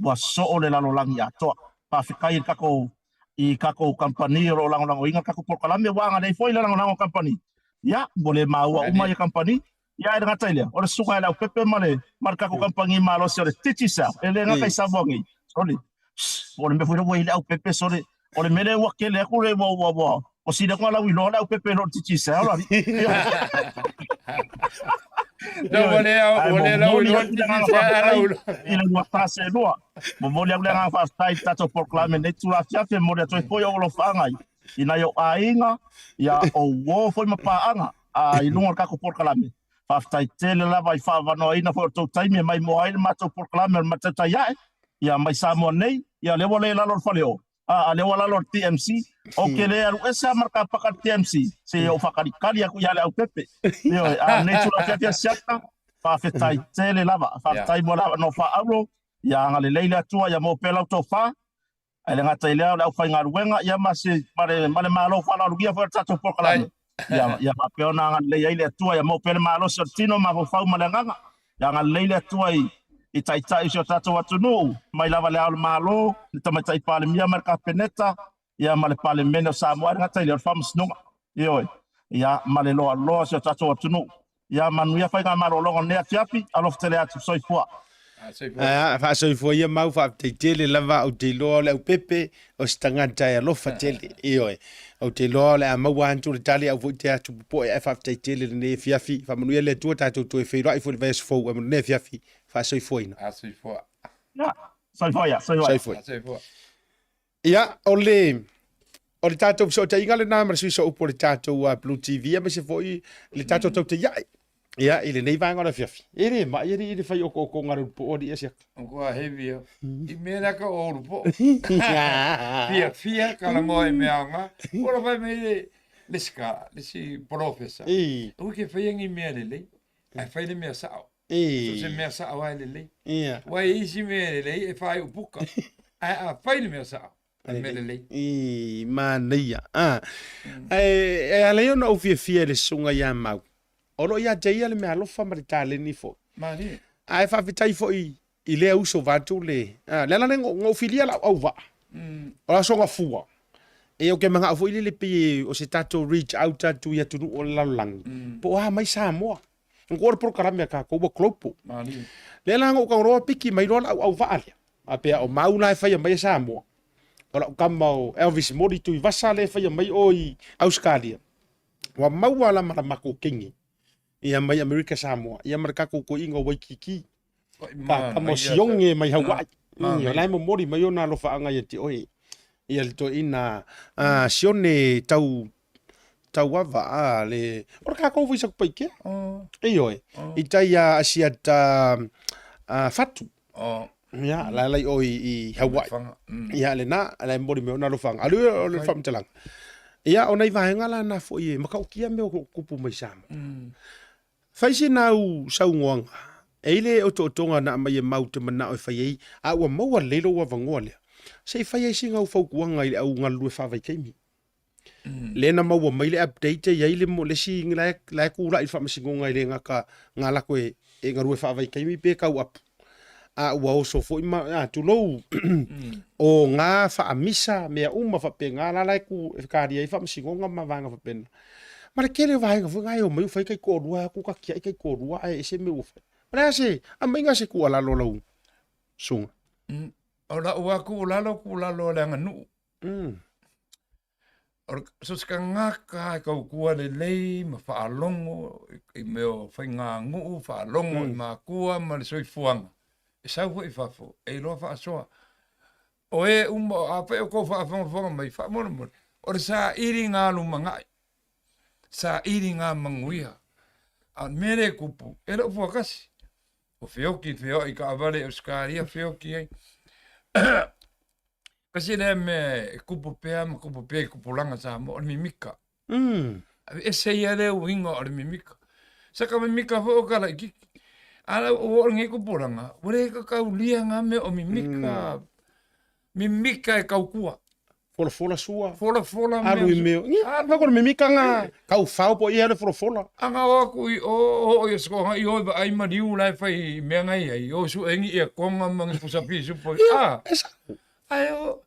[SPEAKER 6] Ua soo le lalolagi atoa. Faafetai i le tatou i tatou kamupani o lo o lagolagoina le tatou polokalame, ua agalelei foi le lagolago a kamupani. Ia, ua le maua uma ia kamupani, Ia e le gata i lea, o le susuga ia Leaupepe ma le ma le tatou kamupani malosi o le Digicel, e le gata i Samoa nei, sole, o le mea foi lea ua i ai Leaupepe, sole, o le mea lea ua tele atu le ua ua ua ua sili atu ona lauiloa Leaupepe i lo le Digicel alii.
[SPEAKER 5] Ua le ua le lauiloa le Digicel ae lauiloa.
[SPEAKER 6] I le lua ta selua. Momoli atu le agaga faafetai i le tatou polokalame i lenei itula afiafi, e momoli atu ai foi ou alofaaga i i nai ou aiga, ia o uo foi ma paaga a i luga o le tatou polokalame. Faafetai tele lava i faaavanoaina foi o le tou taimi e maimoa ai le matou polokalame o le Matautai Ae, ia mai Samoa nei, ia lea ua le lalo o le faleoo, a, a lea ua lalo o le TMC. Ou te le alu ese lava ma le kapaka le TMC, se i ou faakalikali atu ia Leaupepe. Ioe, a o lenei itula afiafi a Siata, faafetai tele lava. Faafetai mo le avanoa faaauro, ia agalelei le Atua, ia maua pea lau tofa, Ae le gata i lea, o le aufaigaluega ia ma se ma le ma le Malo faaaloalogia foi o le tatou polokalame. Ia ia faapea ona agalelei ai le Atua ia maua pea le malosi o le tino, mafaufau ma le agaga. Ia agalelei le Atua i i taitai o si o tatou atunuu, mai lava i le Ao o le Malo, le Tamaitai Palemia ma le Kapeneta, ia ma le Palemene o Samoa, ae le gata i lea, o le Faamasinoga. Ioe. Ia ma le loaloa o si o tatou atunuu. Ia manuia faigamalologa o lenei afiafi, alofa tele atu, soifua.
[SPEAKER 1] Aa, faasoifua ia mau, faafetai tele lava, ou te iloa o le aupepe o se tagata e alofa tele. Ioe, ou te iloa o le a maua atu le tali, au foi te atu popoe, ae faafetai tele lenei afiafi. Faamanuia le Atua, tatou toe feiloai foi i le vaiaso fou. Ae mo lenei afiafi, faasoifuaina.
[SPEAKER 5] Soifua.
[SPEAKER 6] Ia, soifua ia, soifua.
[SPEAKER 1] Soifua.
[SPEAKER 5] Soifua.
[SPEAKER 1] Ia, o le... O le tatou fesootaiga lena ma le sui sooupu o le tatou Blue TV aemaise foi le tatou tautaia'i ia i lenei vaega o le afiafi. E le mai alii le fai okookoga a le ulupo'o alii Asiata.
[SPEAKER 5] O kua heavy ia. I mea lea ka o ulupo'o. Fiafia kalagoa i mea aoga. Ua fai mai le le si ka, le si polofesa. Aua ke faia ni mea lelei, ae fai le mea sa'o. So se mea sa'o lava e lelei. Aua e i ai isi mea lelei e faaiupuka, ae a fai le mea sa'o, o le mea lelei.
[SPEAKER 1] I, manaia. A. Ae, e ala ai ona ou fiafia i le susuga ia Mau. O lo o ia te ia le meaalofa ma le taleni foi.
[SPEAKER 5] Malie.
[SPEAKER 1] Ae faafetai foi i lea uso vaeatu le, a, le ala lea na ou filia lau auvaa. O le Aso Gafua. E ou te manao foi lele pei o se tatou reach out atu i atunuu o le lalolagi, po o a mai Samoa. Ko le polokalame a tatou ua global.
[SPEAKER 5] Malie.
[SPEAKER 1] Lea la na ou tago piki mai loa lau auvaa lea. Faapea o mau la e faia mai e Samoa. O lau tama o Elvis Moli Tuivasa lea e faia mai o i Ausetalia. Ua maua la ma la matou kenge ia mai Amerika Samoa ia ma le tatou toeaina o Waikiki. Ka tama o Sioge mai Hawaii. O la e momoli mai ona alofaaga ia te oe. Ia le toeaina Sione tau tauava a le o le tatou foi i Satupaitea. Ioe, i tai a Asiata Fatu. Ia, la la i o i Hawaii. Ia, lena, la e momoli mai ona alofaaga. A o le faamatalaga. Ia, o nai vaega la na foi e matautia mea o lo o tupu mai Samoa. Fai sina au saunoaga, e i le otootoga na aumai e Mau te manao e fai ai, a ua maua lelei lou avanoa lea, se i fai ai sina au fautuaga i le au galulue faavaitaimi. Lea na maua mai le update e i ai le le isi la e, la e tulai i le faamasinoga e le gata na lako e, e galue faavaitaimi pe tau apu, a ua oso foi ma, a, tulou, o ngā faamisa mea uma faapena la la e ku e kalia ai faamasinoga ma vaega faapena. Ma le tele o vaega foi na e omai ua fai taitoalua atu tatiai taitoalua ae ese mea ua fai. O le a se aumaiga se tuualalo a lau susuga?
[SPEAKER 5] O lau lava tuualalo, o tuualalo a le aganuu. O le, so se tagata e tautua lelei ma faalogo i mea o faiganuu, faalogo i matua ma le soifuaga, e sau foi i fafo e iloa faasoa. O e uma, afai o tou faafogafoga mai, faamolemole, o le sailiga lumanai, sailiga manuia. A o le mea lea e tupu, e le o fuatasi. O feoki, feoai i taavale i Ausetalia, feoki ai. Tasi lea mea e tupu pea ma tupu pea i tupulaga Samoa, o le mimika. Ese ia lea uiga o le mimika. Saka mimika foi o ka laitiiti. A la ua oo i lenei tupulaga, ua le tataulia na mea o mimika. Mimika e tautua.
[SPEAKER 1] Folafola sua.
[SPEAKER 5] Folafola mea.
[SPEAKER 1] Alu i mea. Ia, fai ko le mimika nga kau fao po ia le folafola.
[SPEAKER 5] Aga o atu i o, o o i sikoga i o i vaai maliu la e fai i mea nga i ai, o sue ngi ia konga ma ngi pusa pisu po.
[SPEAKER 1] Ia, e sao.
[SPEAKER 5] Ae o,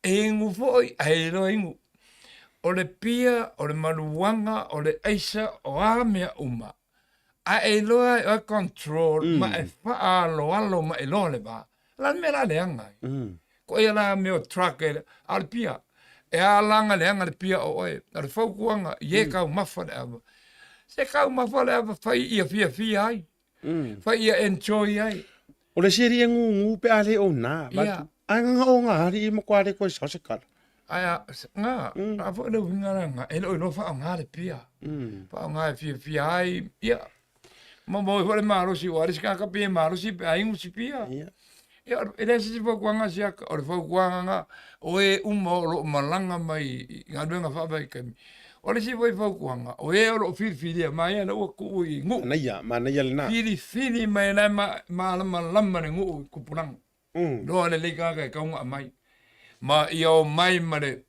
[SPEAKER 5] e inu foi, ae iloa inu. O le pia, o le maluaga, o le aisa, o a mea uma. Ae iloa e oe control ma e faaaloalo ma e iloa le va. O le a le mea la leaga ai? Ko ia la mea o truck e, a o le pia. E alaga leaga le pia o oe. O le fautuaga, ie taumafa le ava. Se taumafa le ava fai ia fiafia ai. Fai ia enjoy ai.
[SPEAKER 1] O le isi alii e gugu pe a le ona,
[SPEAKER 5] Ia.
[SPEAKER 1] Ae nga o nga alii ma kua le koe sao se kala.
[SPEAKER 5] Ae a, nga, a foi le uiga la nga, e le o iloa faaaoga le pia. Faaaoga e fiafia ai, ia, ma maua ai foi le malosi, aua o le isi tagata pei e malosi pe a inu si pia.
[SPEAKER 1] Ia.
[SPEAKER 5] Ia, e leai se isi fautuaga siaka, o le fautuaga nga, o e uma o lo o malaga mai i galuega faavaitaimi. O le isi foi fautuaga, o e o lo o filifilia mai ia lea ua tuu i nuu.
[SPEAKER 1] Manaia, manaia lena.
[SPEAKER 5] Filifili mai la e malamalama le nuu i tupulaga. Iloa lelei tagata e tatau ona aumai. Ma ia omai ma le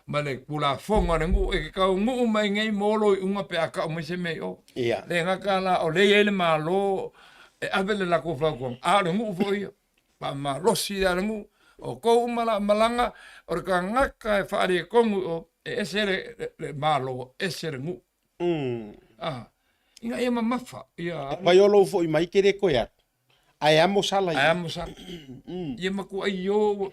[SPEAKER 5] ma le Tulafono a le nuu, e te taunuu mai nei mo lou iuga pe a tau mai se mea i o.
[SPEAKER 1] Ia.
[SPEAKER 5] Le gata la o lea e i ai le Malo e ave le latou fautuaga, a o le nuu foi ia. Faamalosi la le nuu, o outou uma la malaga, o le tagata e faaletonu i o, e ese le, le, le Malo, ese le nuu. Ah, ina ia mamafa, ia.
[SPEAKER 1] E pai o lou foi mai ke le koe atu. Ae amo sala
[SPEAKER 5] ia. Ae amo sala. Ia matua io ua.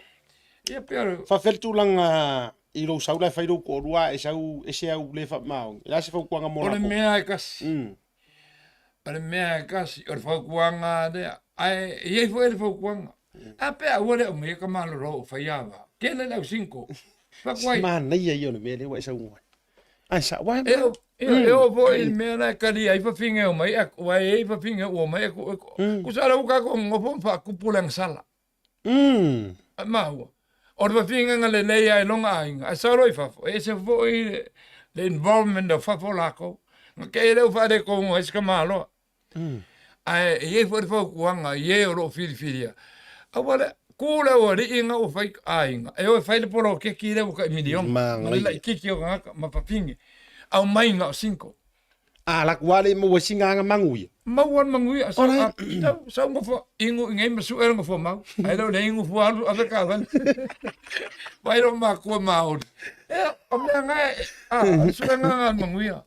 [SPEAKER 5] Ia pei o le.
[SPEAKER 1] Faafetai le tulaga i lou sau la e fai lou toalua e sau ese au le faamaoni. O le a se fautuaga mo
[SPEAKER 5] latou? O le mea e tasi. O le mea e tasi, o le fautuaga lea. Ae e i ai foi le fautuaga. A pe a ua le aumaia ka malolo o fai ava. Tele le au single. Fakuai.
[SPEAKER 1] Manaia ia o le mea lea ua e saunoa ai. Ae sa, ua
[SPEAKER 5] E o, e, e o foi i mea la e kali ai fafine o mai aku, wa e fafine o mai aku, ku sa lau ka ko ngofo fa kupu le sala. A maua. O le fafine nga le lei ai longa ainga, a sa roi fafo, e se foi le, le involvement o fafo lako. Nga ke e leu fa le ko ngo es ka maloa. Ae e i ai foi le fautuaga i e o lo o filifilia, aua le ku le aualii nga ua fai aiga, e o e fai le poloketi lea ua tai miliona, ma le laitiiti o tagata ma fafine, aumai na o single.
[SPEAKER 1] A laku lava le maua sina aga manuia.
[SPEAKER 5] Maua le manuia, sa a tau sau nofo inu i nei ma sue le nofo mau, ae le o le inu fua alu ave taavale. Vai lo makua maoli. Ia, o mea na e, a, o le suega na o le manuia.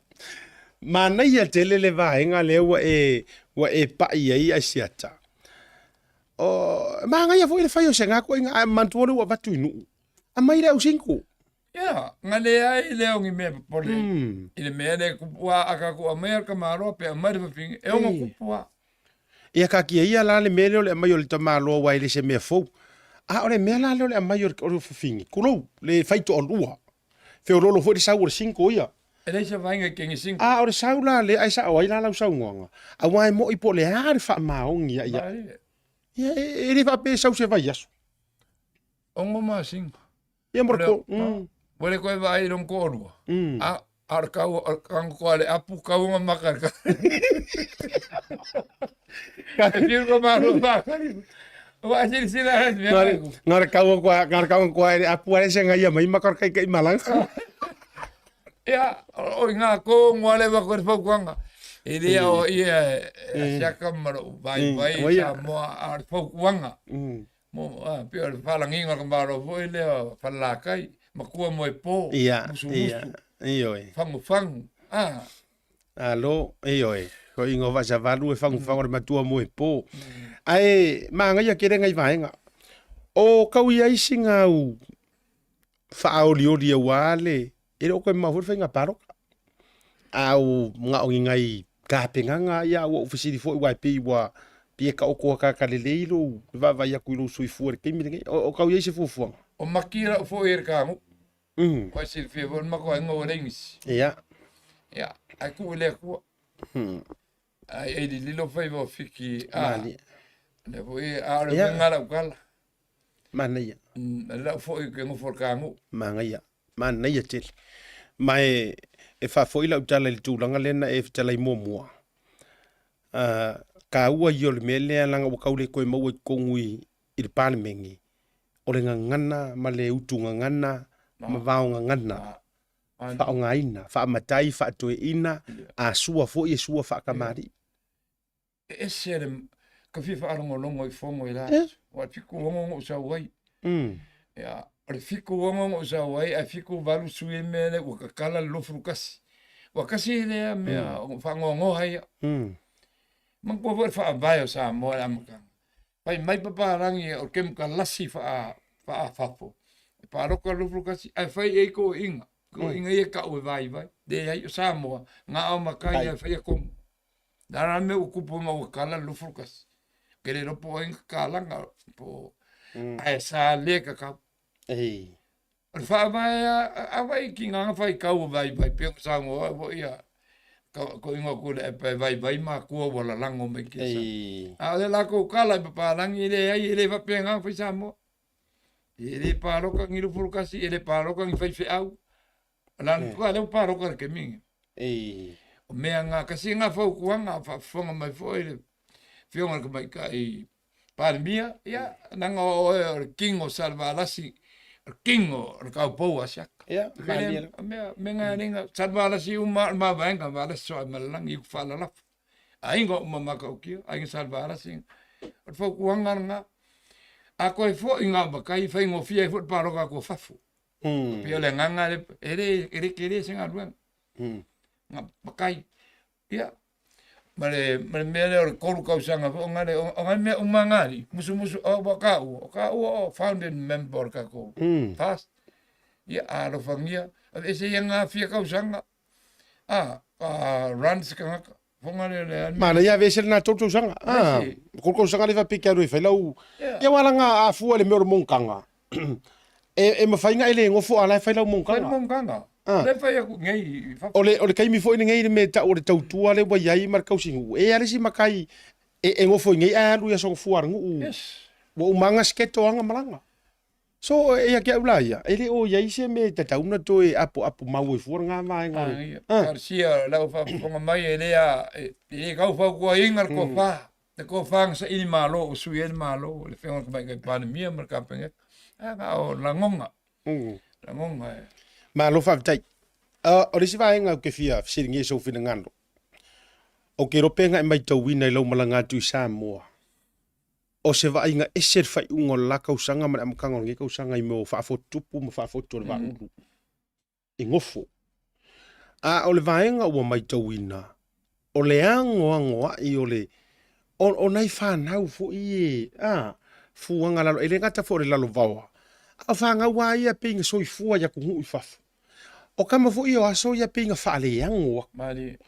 [SPEAKER 1] Manaia tele le vaega lea ua e ua e pai ai Asiata. O manaia foi le fai o se gakoiga ae manatua lea ua avatu i Nuu. Aumai le au single.
[SPEAKER 5] Ia, na leai lea o ni mea popole i le mea lea e kupu a a tatou aumaia le tamaloa pe aumai le fafine, e ono kupu lava.
[SPEAKER 1] Ia taatia ia la le mea lea o le aumai o le tamaloa aua e le se mea fou. A o le mea la lea o le aumai o le fafine, tulou, le faitoalua. Feololo foi le sau o le single ia.
[SPEAKER 5] E leai se vaega i kenge single.
[SPEAKER 1] A o le sau la lea ai sao ai la lau saunoaga, aua e moi po o le a le faamaoni ia ia. Ia e le faapea e sau se vaiaso.
[SPEAKER 5] Ono masina.
[SPEAKER 1] Ia mo le ko.
[SPEAKER 5] Ua le koe vaai i lona toalua. A a o le kau o le kangotoa le apu kau ona maka i le E fiu ko malo whakari. Wa silasila ai mea
[SPEAKER 1] Ngā re, ngā re kau koa, ngā re kau koa e apu ai se ngai mai maka kai kai malanga.
[SPEAKER 5] Ia, o i ngā kō ngā lewa koe whaukuanga. E rea o ia e siaka maro vai vai sa moa a le whaukuanga. Mo a pei o le faalagiga o le Malo foi lea o Falelatai, matua moepo, musumusu, fagufagu, a.
[SPEAKER 1] Alo, ioe, ko ingoa faasavalu e fagufagu o le matua moepo. Ae manaia tele nai vaega. O kau ia isi ngau faaolioli aua le, e le o koe mamao foi le faiga paloka. A o manao ni nai tapenaga ia ua ou fesili foi aua e pei ua pei e taoto akaka lelei lou vaavaai atu i lou soifua i le taimi lenei. O tau i ai se fuafuaga?
[SPEAKER 5] O maki lau foi e le kagu. Ua e silafia foi le matou aiga ua leai nisi.
[SPEAKER 1] Ia.
[SPEAKER 5] Ia, ae tuu i le Atua. Ai e lililo faiva o Fiki, a. Lea foi, a o le uiga lau tala.
[SPEAKER 1] Manaia.
[SPEAKER 5] Lau foi ke nofo i le kagu.
[SPEAKER 1] Manaia. Manaia tele. Ma e, e faafoi lau tala i le tulaga lea na e fetalai muamua. Taua ia o le mea lea leaga ua tau le toe maua i totonu i, i le Palemene, o le gagana ma le utu gagana ma vao gagana. Faaaogaina, faamatai, faatoeaina, a sua foi e sua faatamalii.
[SPEAKER 5] E ese le ka fia faalogologo i fono i la aso. Ua 76 na ou sau ai. Ia, o le 76 na ou sau ai, ae 78 sui le mea lea ua tatala le 21. Ua tasi lea mea o faanoanoa ia. Manatua foi le faavae o Samoa i le amataga. Fai mai papalagi o le kemokalasi faafafo, e palota le 21, ae fai i ai toeaiina. Toeaiina ia e tau e vaivai. Leai, o Samoa, na o matai ae faia tonu. Le a la le mea ua tupu ina ua tala le 21? Ou te le iloa po o ai na tatalaga po o ae sa le tatau. O le faavae lava, a vai i tiga na faitau o vaivai pei ona saunoa ai foi ia toeaiina o Tuilaepa e vaivai matua ua lalago mai Kesa. A o le latou tala i papalagi, e leai, e le faapena ona fai Samoa. E le palota ni 21, e le palota ni faifeau. O le a le ua palota i le taimi lenei. O mea na, tasi na fautuaga a faafofoga mai foi le Afioga i le Tamaitai Palemia, ia, leaga o oe o le king o Salevalasi, o le king o le taupou o Asiata.
[SPEAKER 1] Ia, malie lava.
[SPEAKER 5] O mea, mea na alii Salevalasi uma lava o le mavaega a Valasi Sooaemalelagi i Ulufalalafo. Aiga uma Matautia, aiga Salevalasi. O le fautuaga lena. A toe foi ngā matai, faigofie ai foi le palota atu o fafo. Pei o le agaga lea, e le, e le tele se galuega. Ngā matai, ia, ma le, ma le mea lea o le 3 tausaga foi, o ngā, o ngā mea uma ngā alii, musumusu, o, o tāua, o tāua o founding member o le tatou FAST. Ia, alofagia, aveese ia ngā fia tausaga, a, a run se tagata. Fonga lea le
[SPEAKER 1] alii. Manaia aveese lena 3 tausaga. A, 3 tausaga le faapea e te alu e fai lau, ia aua laga a fua i le mea o le monotaga. E, e mafai na e le gofo a la e fai lau
[SPEAKER 5] Fai le
[SPEAKER 1] monotaga.
[SPEAKER 5] monotaga.
[SPEAKER 1] Ah.
[SPEAKER 5] Le fai aku nei i fafo.
[SPEAKER 1] O le, o le taimi foi lenei i le mea e tau o le tautua lea ua i ai ma le tausinuu, e i ai le isi matai e, e gofo i nei ae alu i aso gafua a le nuu.
[SPEAKER 5] Yes.
[SPEAKER 1] Ua uma lava ona sketo aga malaga. So, e ia te au la ia, e le o i ai se mea e tatau ona toe apoapo mau ai fua lena vaega o le...
[SPEAKER 5] Ah, ia.
[SPEAKER 1] Ah.
[SPEAKER 5] Talosia lau faafofoga mai e le a, e le tau fautuaina le tofa. Le tofa na saili malo o sui ai le Malo, le Afioga i le Tamaitai Palemia ma le Kapeneta. A na o lagona. Lagona e.
[SPEAKER 1] Malo faafetai. O le isi vaega ou te fia fesiligia i sou finagalo, ou te iloa pe na e matauina i lau malaga atu i Samoa, o se vaaiga ese le faaiuga o le la tausaga ma le amataga o lenei tausaga i mea o faafotutupu ma faafotu o le vaaulu i gofo. A o le vaega ua matauina, o le anoanoai o le o, o nai fanau foi e a fuaga lalo, e le gata foi o le lalovaoa, a o fanau lava ia pei na soifua i atunuu i fafo. O tama foi ia o aso ia pei na faaleago atu.
[SPEAKER 5] Malie.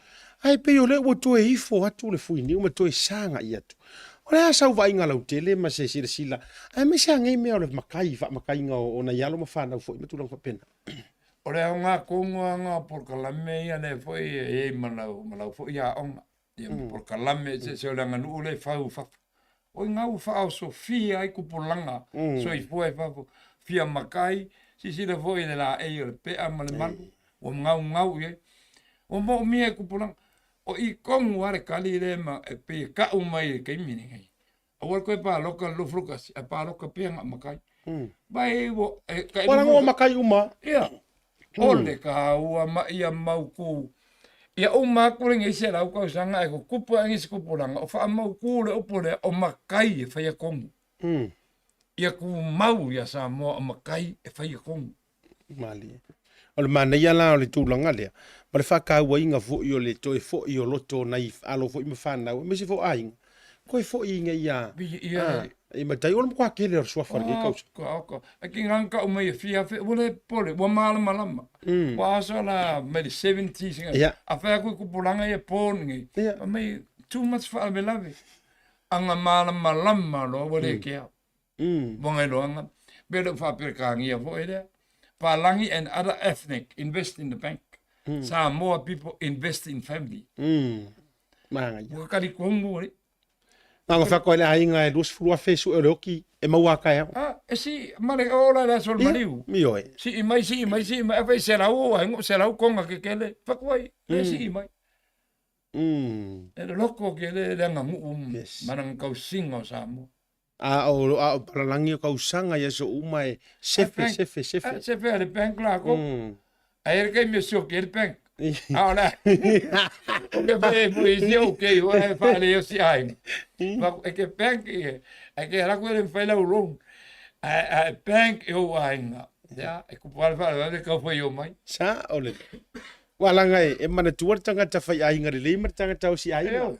[SPEAKER 1] Ae pei o lea ua toe ifo atu le fuiniu ma toe sagai atu. O le a sau vaaiga lautele ma se silasila, aemaise lava nei mea o le matai, faamataiga o nai alo ma fanau foi ma tulaga faapena.
[SPEAKER 5] O le aoga tonu lava lena o polokalame ia lea foi e i ai ma lau, ma lau foi aoga. Ia ma polokalame eseese o le aganuu lea e fau i fafo. O i ina ua faaosofia ai tupulaga soifua i fafo, fia matai, silasila foi i le laei o le pea ma le malu, ua gaugau i ai. Ua moomia e tupulaga. O i tonu lava le tali lea ma, e pei e tau mai i le taimi lenei. Aua le toe palota i le 21, ae palota pea na o matai. Vai ua, e, ka
[SPEAKER 1] Ua lagoa matai uma.
[SPEAKER 5] Ia, o le taua ma ia mautu. Ia uma atu lenei 100 tausaga ae tutupu ae nisi tupulaga, o faamautu le upu lea, o matai e faia tonu. Ia tumau ia Samoa o matai e faia tonu.
[SPEAKER 1] Malie. O le manaia la o le tulaga lea, ma le faatauaina foi o le toe foi o loto o nai alo foi ma fanau, aemaise foi o aiga, toe foi ina ia,
[SPEAKER 5] Ia,
[SPEAKER 1] i matai, o le matua tele o le suafa o lenei tausaga.
[SPEAKER 5] Oka, oka. Ai ki ngā kau mai e fia fe, ua le pole, ua malamalama. Ua aso la mai le 70s ngai.
[SPEAKER 1] Ia.
[SPEAKER 5] A whai aku i kupulanga ia pō nei.
[SPEAKER 1] Ia.
[SPEAKER 5] Fai mai, too much whaalavelave. Anga malamalama loa, ua le kea. Ua ngailoanga. Pe le whaaperekangia foi lea. Palangi and other ethnic invest in the bank. Samoa people invest in family.
[SPEAKER 1] Manaia.
[SPEAKER 5] Ua kakali kongu ali.
[SPEAKER 1] Na ona whakakoa i le aiga e 20,000 e sue o le oki e maua a taeao.
[SPEAKER 5] Ah, e si male ola le aso o le maliu.
[SPEAKER 1] Ioe.
[SPEAKER 5] Sii mai, sii mai, sii mai, afai selau o aiga, selau konga kekele, fakuai, le sii mai. E le loko ke le le aganuu ma lana tausiga o Samoa.
[SPEAKER 1] A o a o palalagi o kausaga i aso uma e sefe, sefe, sefe.
[SPEAKER 5] A sefe a le bank lakou. Ae i ai le taimi e sioki ai le bank. A o le a? O ke fai ai foi i isi au kei oe ae faalelei au si aiga. E ke bank ia, ae ke alu atu e le mafai lau loan. Ae a e bank i ou aiga, ia, e kupu lava le faalavelave e tau fai omai.
[SPEAKER 1] Sa o le Ua laga e manatua le tagata faiaiga lelei ma le tagata osiaiga.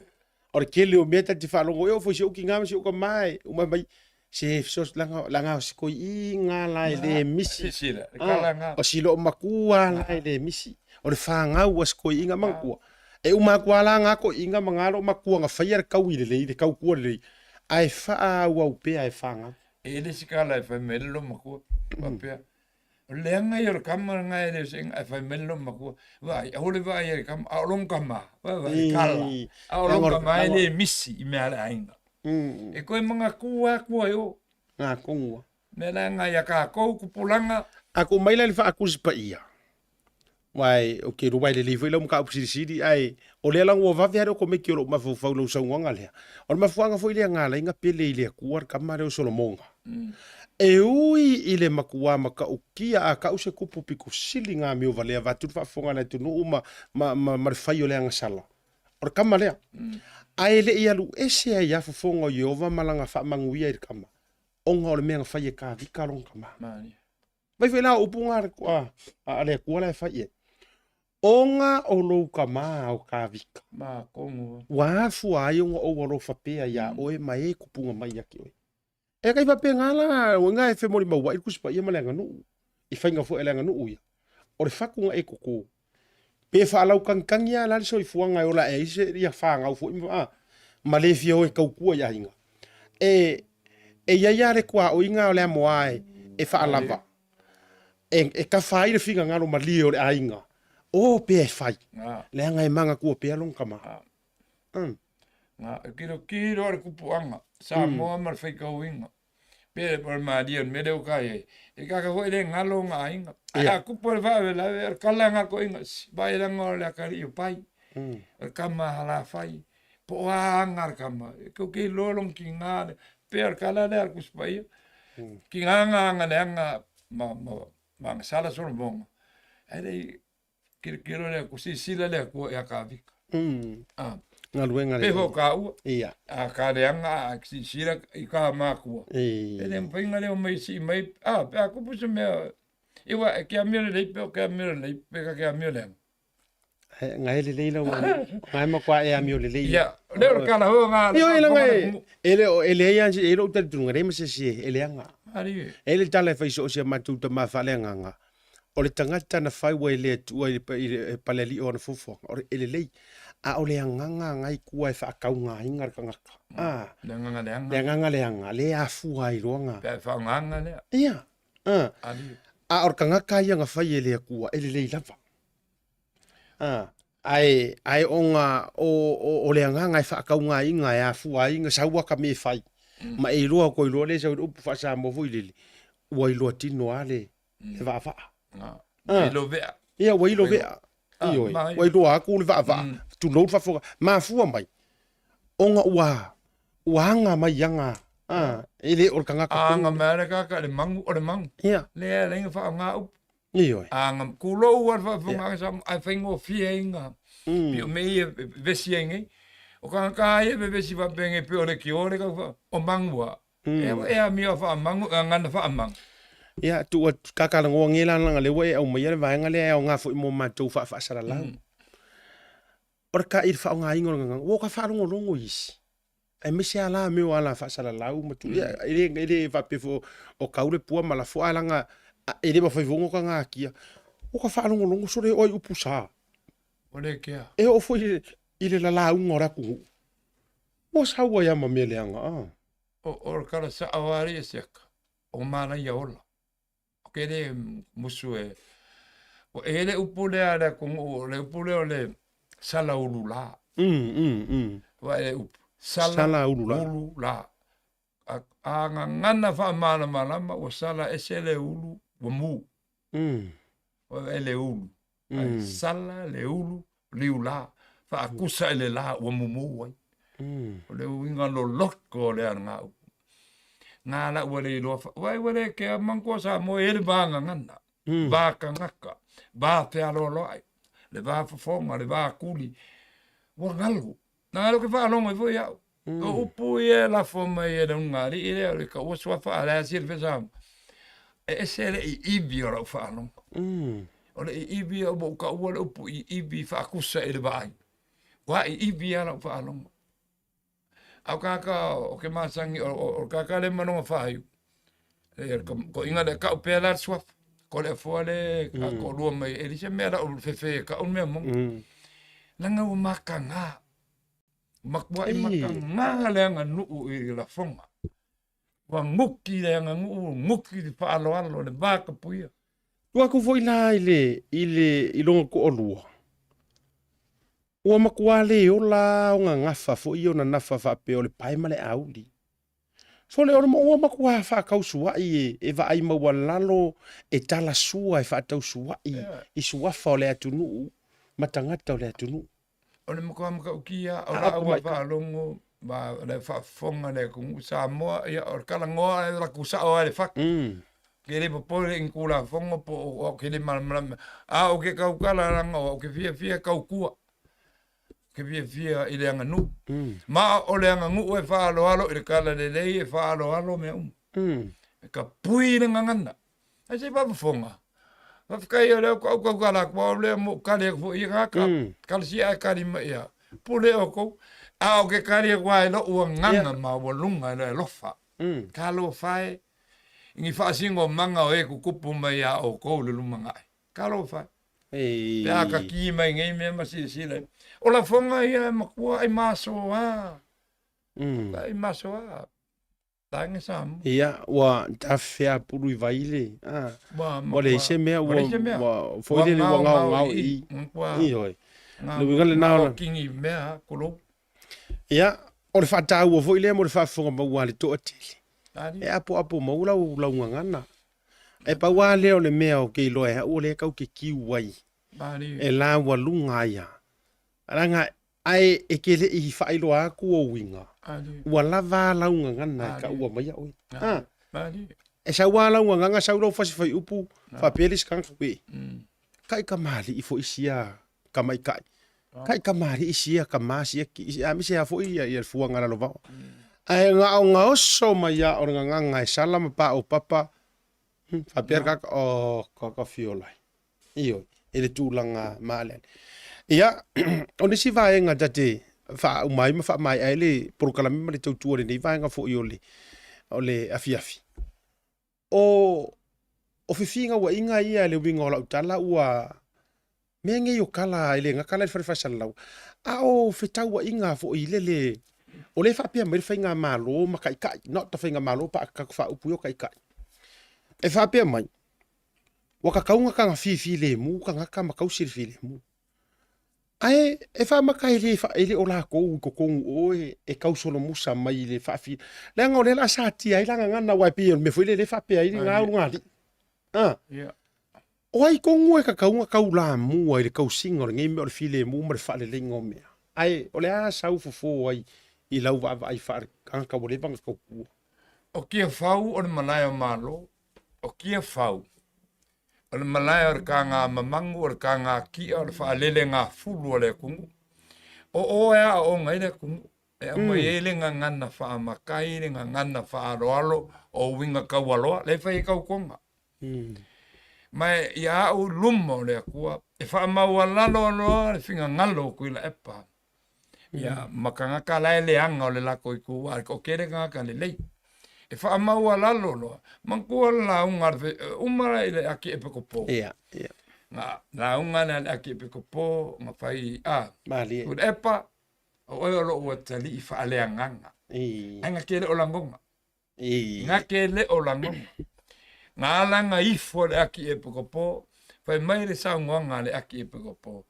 [SPEAKER 1] O le tele o mea ta te faalogo e oo foi si ou kina ma si ou tama e uma mai se fesoasoani laga laga o si toeaiga la e le misi.
[SPEAKER 5] Silasila, le tala lena.
[SPEAKER 1] O si loomatua la e le misi. O le fanau a si toeaiga manatua. E uma atu lava la na toeaiga ma na loomatua na faia le taui lelei, le tautua lelei, ae faaauau pea e fanau.
[SPEAKER 5] E le isi tala e fai mai ai le loomatua, faapea, O le leaga ia o le kama lena e le o se ae fai mai le loomatua, vaai, aua le vaai ai i le kama, a o lona tama, vaai i le kala, a o lona tama e le misi i mea a le aiga. E toe manatu atu ai o.
[SPEAKER 1] Ngā kongua.
[SPEAKER 5] Mea leaga ia kākou tupulaga.
[SPEAKER 1] A ko mai la i le faakusi paia, Wae, o ke rua e lelei foi lau mataupu silisili, ae o lea laga ua vave lava le okomeki o lou mafaufau i lau saunoaga lea. O le mafuaaga foi lea na ala ai na pele i le Atua le tama lea o Solomona. E ui i le matua matautia a tau se kupu pito sili na amio valea vaeatu le faafofoga a le atunuu ma, ma, ma, ma le fai o le agasala. O le tama lea. Ae le i alu ese ai lava fofoga o Ieova ma lana faamanuia i le tama, ona o le mea na fai e Kavika lona tama. Vai foi la o upu ngā a le Atua la e fai i ai. Ona o lou tama o Kavika. Ua afua ai ona ou alofa pea iā oe ma e kupunga mai ia te oe. E kai faapena la, ua ina e femolimau ai le Tusi Paia ma le aganuu, i faiga foi a le aganuu ia. O le fatu na e koko, pe faalautagitagi lava la le soifuaga e ola ae ai se ia fanau foi ma, ma le fia o e tautua i aiga. E, e i ai lava le tuaoiga o le amoa e, e faalava. E, e kafa ai le finagalo malie o le aiga, o pea e fai, leaga e magatua pea lona tama.
[SPEAKER 5] Na, e kilokilo a le kupuaga, Samoa ma le faitauina. Pe o le malie o le mea lea ua ka i ai. E kaka foi le galo ona aiga. Ae a kupu le faalavelave, o le kala lena toeaina, sss, vaai leaga o le atalii o Pai, o le tama a Halafai, po o a aga a le tama. E tou te iloa lona tiga lea. Pei o le tala lea a le Tusi Paia, tiga na aga leaga ma, ma, ma agasala Solomona, ae le i Kilokilo le Atua, silasila le Atua ia Kavika. Ah.
[SPEAKER 1] Galuega
[SPEAKER 5] Pe fo ka ua.
[SPEAKER 1] Ia.
[SPEAKER 5] A ka leaga a silasila i ka makua. E le mafai ona leo mai sii mai, a pe a kupu se mea, iwa e ke amio lelei pe o ke amio lelei pe ka ke amio leaga.
[SPEAKER 1] Ngai lelei lau ngai matua e amio lelei.
[SPEAKER 5] Ia, lea o le kala hoa ngā.
[SPEAKER 1] Io e langa e e le e leai a e lou talitonuga leai ma se isi e leaga. E le tala e fai so o si a matou tama faaleagaga. O le tagata na fai ua e le Atua i le palealii o ana fuafuaga, o le e lelei, a o le agaga agai tua e faataugaina le tagata. A.
[SPEAKER 5] Le agaga leaga.
[SPEAKER 1] Le agaga leaga, lea e afua ai loa na.
[SPEAKER 5] Pe a e faagaga lea.
[SPEAKER 1] Ia. A. A o le tagata ia na fai e le Atua, e lelei lava. A. Ae, ae ona o, o, o le agaga e faataugaina e afua ai na sau ata me e fai. Ma e iloa ua iloa lea e sau i le upu faa-Samoa foi lele, ua iloa tino lava le, le vaavaa.
[SPEAKER 5] Ah. Ilo vea.
[SPEAKER 1] Ia, ua ilo vea. Ioe, ua iloa atu le vaavaa, tulou le faafofoga. Mafua mai, ona ua, ua aga mai aga, ah, e le o le tagata.
[SPEAKER 5] Aga mai le kaka le mangu, o le mangu.
[SPEAKER 1] Ia.
[SPEAKER 5] Lea le inga whaonga upu.
[SPEAKER 1] Ioe.
[SPEAKER 5] Aga, kulou a le faafofoga aga sa, ai faigofie ai nga. Pio me ia vesi ai nei. O kanga ia vevesi whapenge pe o le ki o le kau o mangua. E e amio a faamangu, e agana faamangu.
[SPEAKER 1] Ia, tuu atu, kakalagoa nge la leaga lea ua e aumaia le vaega lea e aoga foi mo matou faafaasalalau. O le ka i le faaaogaina o le gagana, ua o ka faalogologo i isi, aemaise lava la mea o ala faasalalau ma tu, ia, e le, e le faapea foi o kau le pua ma lafo, ae leaga e le mafai foi ona o ka gatia. Ua ka faalogologo sole o ai upu sa.
[SPEAKER 5] O le kea.
[SPEAKER 1] E oo foi i le lalauga o le atunuu. Ua sau ai lava ma mea leaga, a.
[SPEAKER 5] O le kala sao a alii e siaka, o malaia ola. O ke le musu e, o e le upu lea a le atunuu, o le upu lea o le sala ulu la. Ua e upu, sala,
[SPEAKER 1] sala ulu la.
[SPEAKER 5] Ulu la. A, a gagana faamalamalama ua sala ese le ulu, ua mu. O e le ulu. Ae sala le ulu, liu la, faakusa i le la ua mumu ai. O le uiga loloto o le alagau. Ngā la ua le iloa, wai ua le kea manatua Samoa e i ai le va gagana, va tagata, va fealoaloai, le va fofoga, le va kuli. Ua galo. Na galo ke faalogo ai foi au. O upu ia e lafo mai e le ulugalii lea o le taua suafa a o le a silafia Samoa. E ese le iivi o lau faalogo. O le iivi ua ou taua le upu iivi faakusa i le vaai. Ua iivi lava lau faalogo. A o kāka o ke masani, o le kāka lea ma lona faaiu, e toʻiga lea, tau pea la le suafa. Ko le afoa le a toalua mai, e leai se mea lau fefe e tau le mea moni. Leaga ua mataga. Matuai mataga le aganuu i lafoga. Ua guki le aganuu, guki le faaaloalo, le vatapuia.
[SPEAKER 1] Tuu atu foi la i le, i le, i lona toalua, ua matua le ola ona gafa foi ona nafa faapea o le pae ma le auli. Sole o le ua matua faatausuai e, e vaai maualalo, e talasua e faatausuai i suafa o le atunuu ma tagata o le atunuu.
[SPEAKER 5] O le matua matautia o lau a faalogo ma le faafofoga le atunuu Samoa, ia o le talanoa e latou sao lava i le fatu. Ke le popole i ni Tulafono po o au ke le malamalama, a o ke tautala leaga o au ke fiafia e tautua, ke fiafia i le aganuu. Ma o le aganuu e faaaloalo i le talalelei, e faaaloalo mea uma. E tapui le gagana. Ae se i faafofoga. Faafetai o lea ua ou tautala atu, o lea ua ou tali atu foi i tagata. Kalasia ae tali mai ia, pule outou. A o ke tali atu lava i lou agaga maualuga i le alofa. Talofa e, i ni faasinomaga o e tutupu mai iā outou i le lumanai. Talofa e. Pe a kakī mai nei mea ma silasila i. O lafoga ia e matua ai masoa. Ai masoa. Taga Samoa.
[SPEAKER 1] Ia, ua tafeapulu i vai le, a, ua leai se mea, ua, ua foi lele ua gaogao i i. Ioe. Le uiga lena o le...
[SPEAKER 5] Kingi mea, kulou.
[SPEAKER 1] Ia, o le faataua foi lea mo le faafofoga maua a le toatele. E apoapo mau lau, lau gagana. E pau lava lea o le mea ou te iloa e au o lea e tau te kiu ai. E laualuga ai lava. Leaga Ae e te le i faailoa atu ou uiga, ua lava a lau gagana e taua maia oe. A, e sau a lau gagana, sau lau fasi faiupu, faapea le isi tagata, Uē, kai kamali'i foi sia tamaitai, kai kamali'i sia tama sia ki'i, a aemaise lava foi ia le fuaga lalovaoa. Ae na o na oso mai lava o le gagana e sala ma paopapa, faapea le tagata, Oh, kaka fiola ai. Ioe, i le tulaga maaleale. Ia, o nisi vaega ta te faauma ai ma faamaea ai le polokalame ma le tautua o lenei vaega foi o le, o le afiafi. O, o fefinauaiga ia le uiga o lau tala ua mea nei o kala e le gata la i le fale faasalalau, a o fetauaiga foi i le le o lea e faapea mai le faigamalo ma taitai, not the faigamalo pa a tatou faaupu ia o taitai. E faapea mai, Ua tatau ona taga fifilemu tagata ma tausi le filemu. Ae e faamata e le, e le o latou i totonu o oe e tausolomusa mai i le faafi... Leaga o lea o le a satia ai la gagana aua e pei o le mea foi lea e faapea ai le ulugalii. A? O ai tonu e tatau ona taulamua i le tausiga o lenei mea o le filemu ma le faaleleiga o mea? Ae o le a sau fofo ai i lau vaavaai faale-tagata ua leva ona tautua?
[SPEAKER 5] O Tiafau o le malae o Malo. O Tiafau, o le malae o le kāgā mamagu, o le kāgā ki'a, o le faalele gafulu a le atunuu. O oe a aooga ai le atunuu, e aumai ai le gagana faamatai, le gagana faaaloalo, o uiga taualoa, lea e fai ai tautoga. Ma ia au i luma o le Atua, e faamaualalo loa le finagalo o Tuilaepa, Ia, ma tagata la e leaga o le latou itu, a o tele tagata lelei. E faamaualalo loa, manatua le lauga a le uma i le Akiepikopo.
[SPEAKER 1] Ia, ia.
[SPEAKER 5] Na lauga lea a le Akiepikopo na fai, a,
[SPEAKER 1] Malie.
[SPEAKER 5] Tuilaepa, o oe o lou atalii faaleagaga. Ae na te le o lagona. Na te le o lagona. Na alaga ifo le Akiepikopo, fai mai le saunoaga a le Akiepikopo,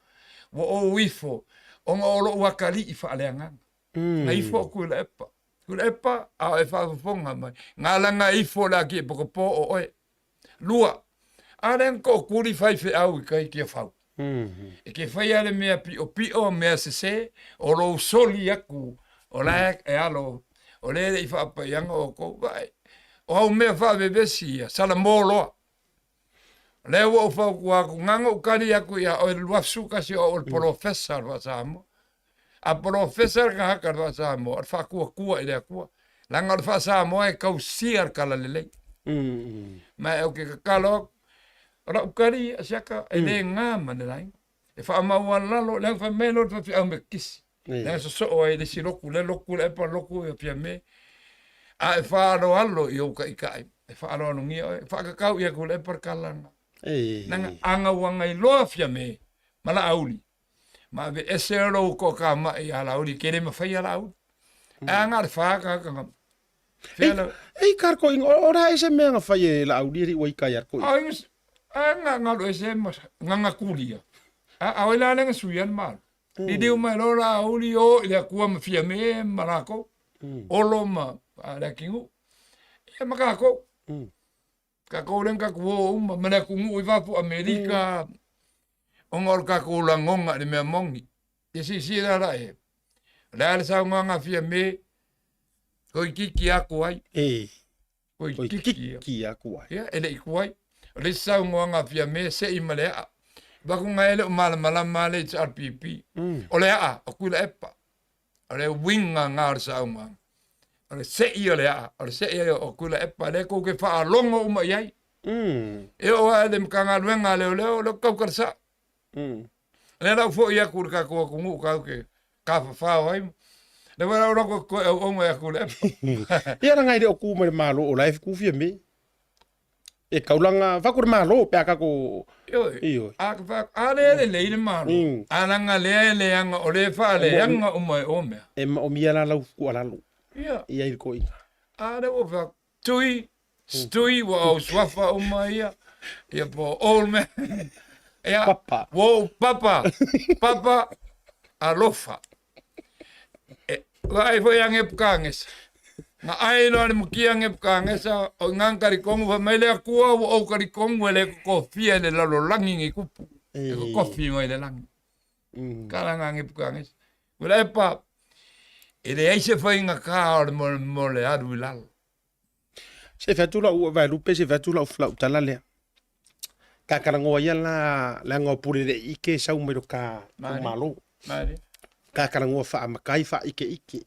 [SPEAKER 5] ua ou ifo, ona o lou atalii faaleagaga. Na ifo o Tuilaepa. Tuilaepa, a o e faafofoga mai. Na alaga ifo le Akiepikopo o oe. Lua, a lea na tootuli faifeau i tai Tiafau. E te faia le mea piʻopiʻo, mea sesē, o lou soli aku, o la e alo, o lea e le i faapaiaga outou. Vaai, o au mea faavevesi ia, salamo loa. O lea ua ou fautua atu, na ona ou tali atu ia oe i le 21 o au o le polofesa o le faa-Samoa. A polofesa le tagata i le faa-Samoa, o le faatuatua i le Atua. Leaga o le faa-Samoa e tausia le talalelei. Ma ou te tatalo atu, o lau tali ia, siaka, e le na ma le laina. E faamaualalo, leaga fai mai loa le faifeau Metotisi. Leaga sosoo ai i le isi lotu, lea lotu le epa lotu ia Fiame. A e faaaloalo i ou taitai, e faaaloalogia oe, faatatau ia atu le epa le tala lena. Leaga a gauaga iloa Fiame ma Laauli, ma aveese lou toatamai ia Laauli, ke le mafaia Laauli. Ae a na o le fa tagata na
[SPEAKER 1] Ei, ei kar ko ingo, o ra ese mea nga fai e Laauli e li ua ika ia ko.
[SPEAKER 5] A ingo, a nga nga lo ese ma nga nga kulia. A a oi la lenga suia le malo. Liliu mai loa Laauli o i le Atua ma Fiame ma lakou. Olo ma a le akinuu. Ia ma kakou. Kakou lea na kakou o uma ma le atunuu i fafo Amerika. Ona o le kakou lagoga i le mea moni. Ia silasila la e. O le a le saunoaga a Fiame, toeitiiti atu ai.
[SPEAKER 1] E.
[SPEAKER 5] Toeitiiti.
[SPEAKER 1] Toeitiiti atu ai.
[SPEAKER 5] Ia, e le i tuai. O le isi saunoaga a Fiame, sei ma le aa. Vaku e le o malamalama le HRPP. O le aa, o Tuilaepa. O le uiga na o le saunoaga. O le sei o le aa, o le sei o Tuilaepa, lea tou te faalogo uma i ai. E oo lava i le Matagaluega a Leoleo, o lea ou te tautala sao. Lea la ua foi atu i le tatou atunuu tatou te tafafao ai. Lea foi la ua latou toe auauna ia Tuilaepa.
[SPEAKER 1] Ia leaga e le o tu mai le Malo o la e tu Fiame. E taulaga fatu le Malo pe a tatou
[SPEAKER 5] Ioe.
[SPEAKER 1] Ioe.
[SPEAKER 5] A fa a lea e lelei le Malo. A leaga lea e leaga o lea e faaleaga uma e o mea.
[SPEAKER 1] E maomia la lau tuualalo
[SPEAKER 5] Ia.
[SPEAKER 1] i ai le toeaina.
[SPEAKER 5] A lea ua fai atu, Tui, Stui, ua ou suafa uma ia, ia po o Old Man. Ia,
[SPEAKER 1] Papa.
[SPEAKER 5] ua ou papa, papa, alofa. E, vaai foi a Ngebukangesa. Na ai loa le mukia Ngebukangesa, o ngang karikongu fa mai le akua ua ou karikongu e le kokofia i le lalolagi ngi kupu. E kokofi mai le lagi. Kala nga Ngebukangesa. Ua le pa, e leai se faigata o le mo, mo le alu i lalo.
[SPEAKER 1] Se fai atu lau vaelupe, se fai atu lau lau tala lea. Kakalagoa ia la leaga o pule le ike sau mai lo ka malo. Kakalagoa faamakai faaikeike.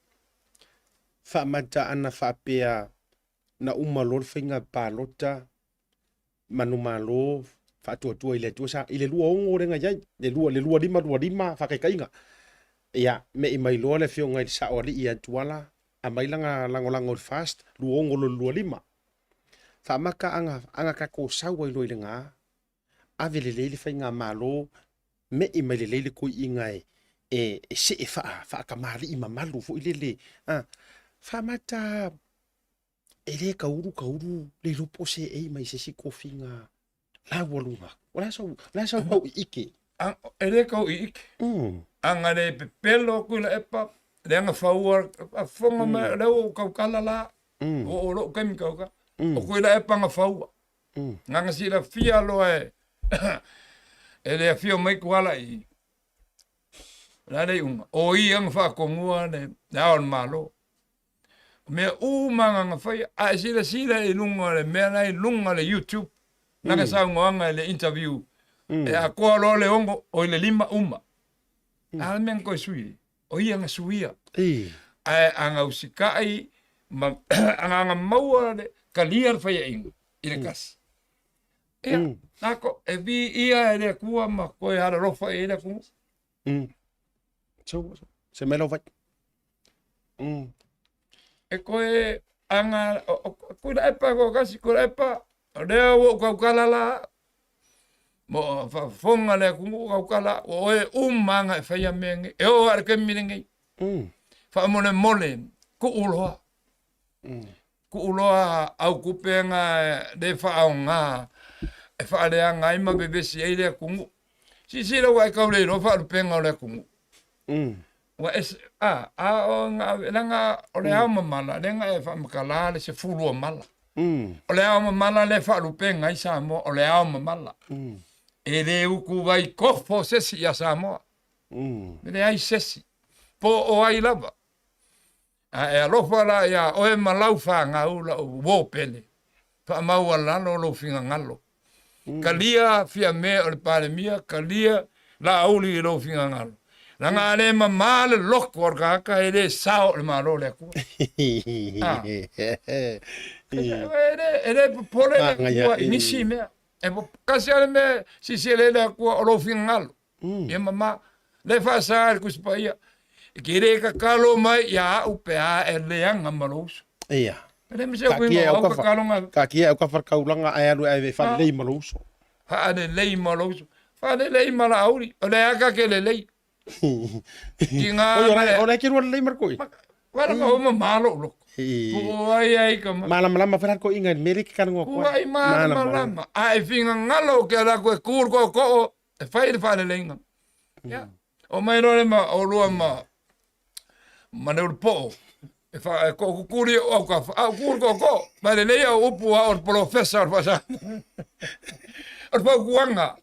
[SPEAKER 1] Faamata ana faapea na uma loa le faiga palota manumalo faatuatua i le Atua sa i le 26 lea na i ai, le 2 le 25 25 faataitaiga. Ia, me'i mai loa le afioga i le Saoalii ia Tuala, aumai lana lagolago i le FAST 26 loa i le 25. Faamata ana ana tatou sau ai loa i lena, ave lelei le faigamalo, me'i mai lelei le toeaina e e e see faa faatamalii mamalu foi lele, a. Faamata e le taulu taulu le iloa po o seei mai se isi tofiga laualuga. O le a sau, o le a sau tau iike?
[SPEAKER 5] E le tau iike. Aga le pepelo atu i la epa, leaga faua, a fofoga mai, o lea ua ou tautala la, ua oo lou taimi tautala. O Tuilaepa na faua. Naga silafia loa e, e le afio mai Tuala i i. O le a le iuga? O ia na faatonua le, le ao o le Malo. O mea uma na na faia, a e silasila i luga o le mea la i luga o le YouTube, lana saunoaga i le interview, e atoa loa le 6, oi le 5 uma. A le mea na toe sui ai? O ia na suia. Ae a na usikai ma agaga maua le talia le faiaina i le kasi. Ia, nako, e viia e le Atua ma toe alolofa i ai le atunuu.
[SPEAKER 1] So, se mai lau vai.
[SPEAKER 5] E koe aga, Tuilaepa e kasi, Tuilaepa, o lea ua ou tautala la, mo faafofoga le atunuu tautala, ua oe uma aga e faia mea nei, e oo lava i le taimi lenei. Faamolemole, tuu loa. Tuu loa au tupe na le faaaoga e faaleaga ai ma vevesi ai le atunuu. Silasila ua e tau le iloa faalupega o le atunuu. Ua ese, a, a o na leaga o le ao mamala, lea na e faamatala le sefulu o mala. O le ao mamala lea e faalupega ai Samoa, o le ao mamala. E le utuvai kofo se isi ia Samoa. E leai se isi. Po o ai lava. A e alofa la iā oe ma lau fanau la'u uo pele, faamaualalo lou finagalo. Talia Fiame o le Palemia, talia Laauli i lou finagalo. Leaga a le mamā le loto o le tagata e le sao i le Malo o le Atua. A. E le, e le popole le Atua i nisi mea. E kasi lava le mea e silasila i ai le Atua o lou finagalo. Ia mamā. Le faasa i le Tusi Paia, e te le tatalo mai ia au pe a e leaga ma lou uso.
[SPEAKER 1] Ia.
[SPEAKER 5] E le mea se uiga o au tataloga.
[SPEAKER 1] Taatia e au kafa le taulaga ae alu e faalelei ma lou uso.
[SPEAKER 5] Faalelei ma lou uso. Faalelei ma Laauli. O le a ta te lelei. Tiga
[SPEAKER 1] O la e ke lua lelei ma le koina.
[SPEAKER 5] Wala ka uma mamā lou loto. Poo ai ai ka ma.
[SPEAKER 1] Malamalama foi la le koina i le mea lea e te talanoa atu ai.
[SPEAKER 5] Kuai malamalama. A e finagalo ke ala atu e ku le kookoo e fai le faaleleiga. Ia, oo mai loa le ma olua ma ma le ulupoo e fa e tookukuli o autafa, a o ku le tootoo, ma e lelei au upu a o le polofesa o le faasa. O le fautuaga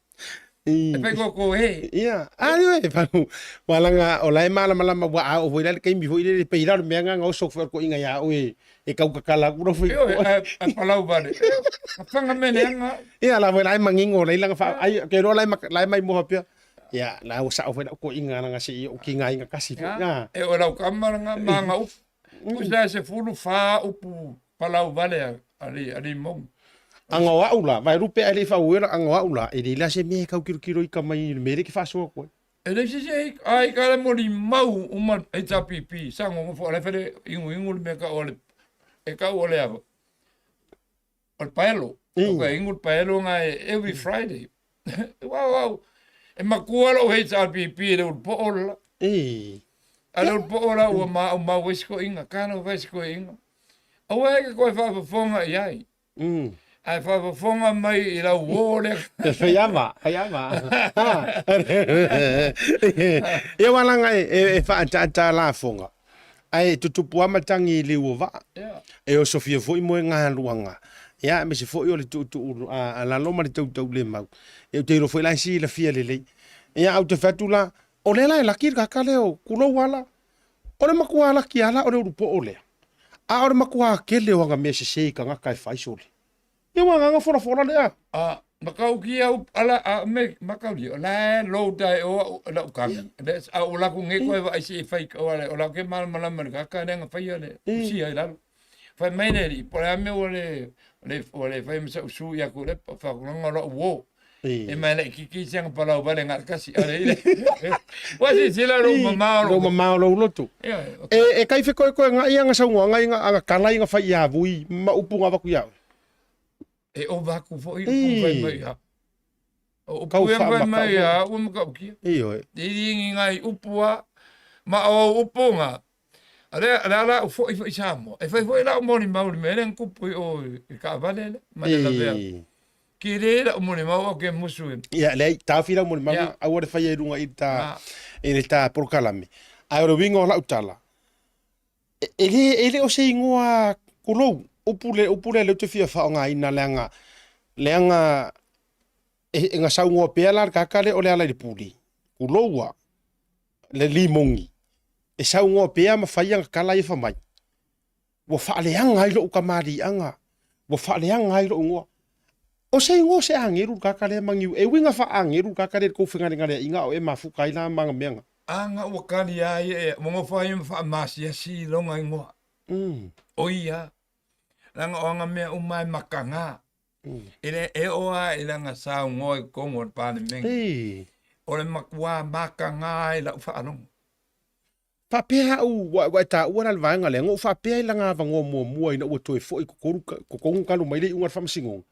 [SPEAKER 5] e fai tootoo e.
[SPEAKER 1] Ia, a ioe, pau, ua laga o la e malamalama ua a oo foi la i le taimi foi lele, pei la o le mea lena na oso atu foi o le toeaina ia oe e tau tatala atu lau
[SPEAKER 5] Ioe,
[SPEAKER 1] faitotoa.
[SPEAKER 5] ae ae palau vale. Na faga mea leaga au.
[SPEAKER 1] Ia, la foi la e manino la i lana faa, ai, ou te iloa la e la e maimoa faapea, ia, la ua sao foi lau toeaina leaga se i ou tigaina kasi foi.
[SPEAKER 5] Ia, e o lau tama lena ma ana upu. Tusa e 14 upu palau vale a a Limou.
[SPEAKER 1] Aga o au la, vaelupe ae le i faaauauina, aga o au la, e leai la se mea e tau kilokilo ika mai i le mea lea e te faasoa atu ai.
[SPEAKER 5] E leai se isi e ai ka le molimau uma HRPP sa nonofo o la e fai le iguigu le mea tau o le e tau o le ava o le paelo. O ka igu le paelo na e every Friday. Wow, wow. E makua lou HRPP e le ulupoo le la. A le ulupoo la ua maumau ai si toeaina, kana ua fai si toeaina. Aua e ke koe faafofoga i ai. Ae faafofoga mai i lau uō lea.
[SPEAKER 1] Faiava, faiava. Ia aua leaga e faaataata lafoga, ae e tutupu lava matagi i liu o vaa. E osofia foi moegaluaga, ia aemaise foi o le tuutuu a lalo ma le tautaulemau. Ia ou te iloa foi la e silafia lelei. Ia ae ou te fai atu la, o lea la e laki le kaka lea o Kulou ala. O le matua laki lava la o le ulupoo lea. A o le matua tele o ana mea sese i tagata e fai sole. Ia ua agaga folafola lea.
[SPEAKER 5] A makaukia u ala a me makaulia o la lo dai o la u kami. Le a o la ku nge ko e vai si e fai o le o la ke mal mala mal ka ka le nga fai le si ai lalo. Fai mai le i po le me o le le o le fai me sa usu ia ku le fa ku nga lo wo. E mai le kiki se nga palau vale nga kasi ale ile. Wa si si la ro mamao
[SPEAKER 1] lo mamao lo lotu. E e kai fe koe koe nga ia nga saunga nga nga nga kala nga fai ia vui ma upu nga vaku ia.
[SPEAKER 5] E o vaku fo i upu fai mai ha. O upu e fai mai ha ua makaukia.
[SPEAKER 1] Ioe.
[SPEAKER 5] E i ngai upu a ma o upu nga A lea, o le a la ou foi foi i Samoa, e fai foi lau molimau i le mea lea na tupu i o i taavale lea, ma le lavea. Ki le lau molimau au ke musu e.
[SPEAKER 1] Ia, leai, taofi lau molimau, aua le faia i luga i le ta, i le ta polokalame. Ae o le uiga o lau tala, e le, e le o se igoa kulou, upu le, upu lea lea ou te fia faaaogaina leaga, leaga e, e gasaunoa pea la le kaka lea o le ala i le puli, kulou a, le limogi, e saunoa pea ma fai ana tala ia fai mai, ua faaleaga ai lou tamaliiaga, ua faaleaga ai lou igoa. O se igoa o se agelu le kaka lea Magiu, e uiga faa-agelu le kaka lea i le tou fegalegaleaiga a o e mafuta ai la ma ana mea na.
[SPEAKER 5] Aga ua kali a ia e, ua nofo ai ma faamasiasi i lona igoa. O ia, leaga o ana mea uma e makaga. E le e oo lava i lana saunoa i totonu o le Palemene. O le matua makaga ai lau faalogo.
[SPEAKER 1] Faapea au, ua e taua la le vaega lea, na ou faapea i lana avanoa muamua ina ua toe foi i totonu talu mai le iuga o le faamasinoga,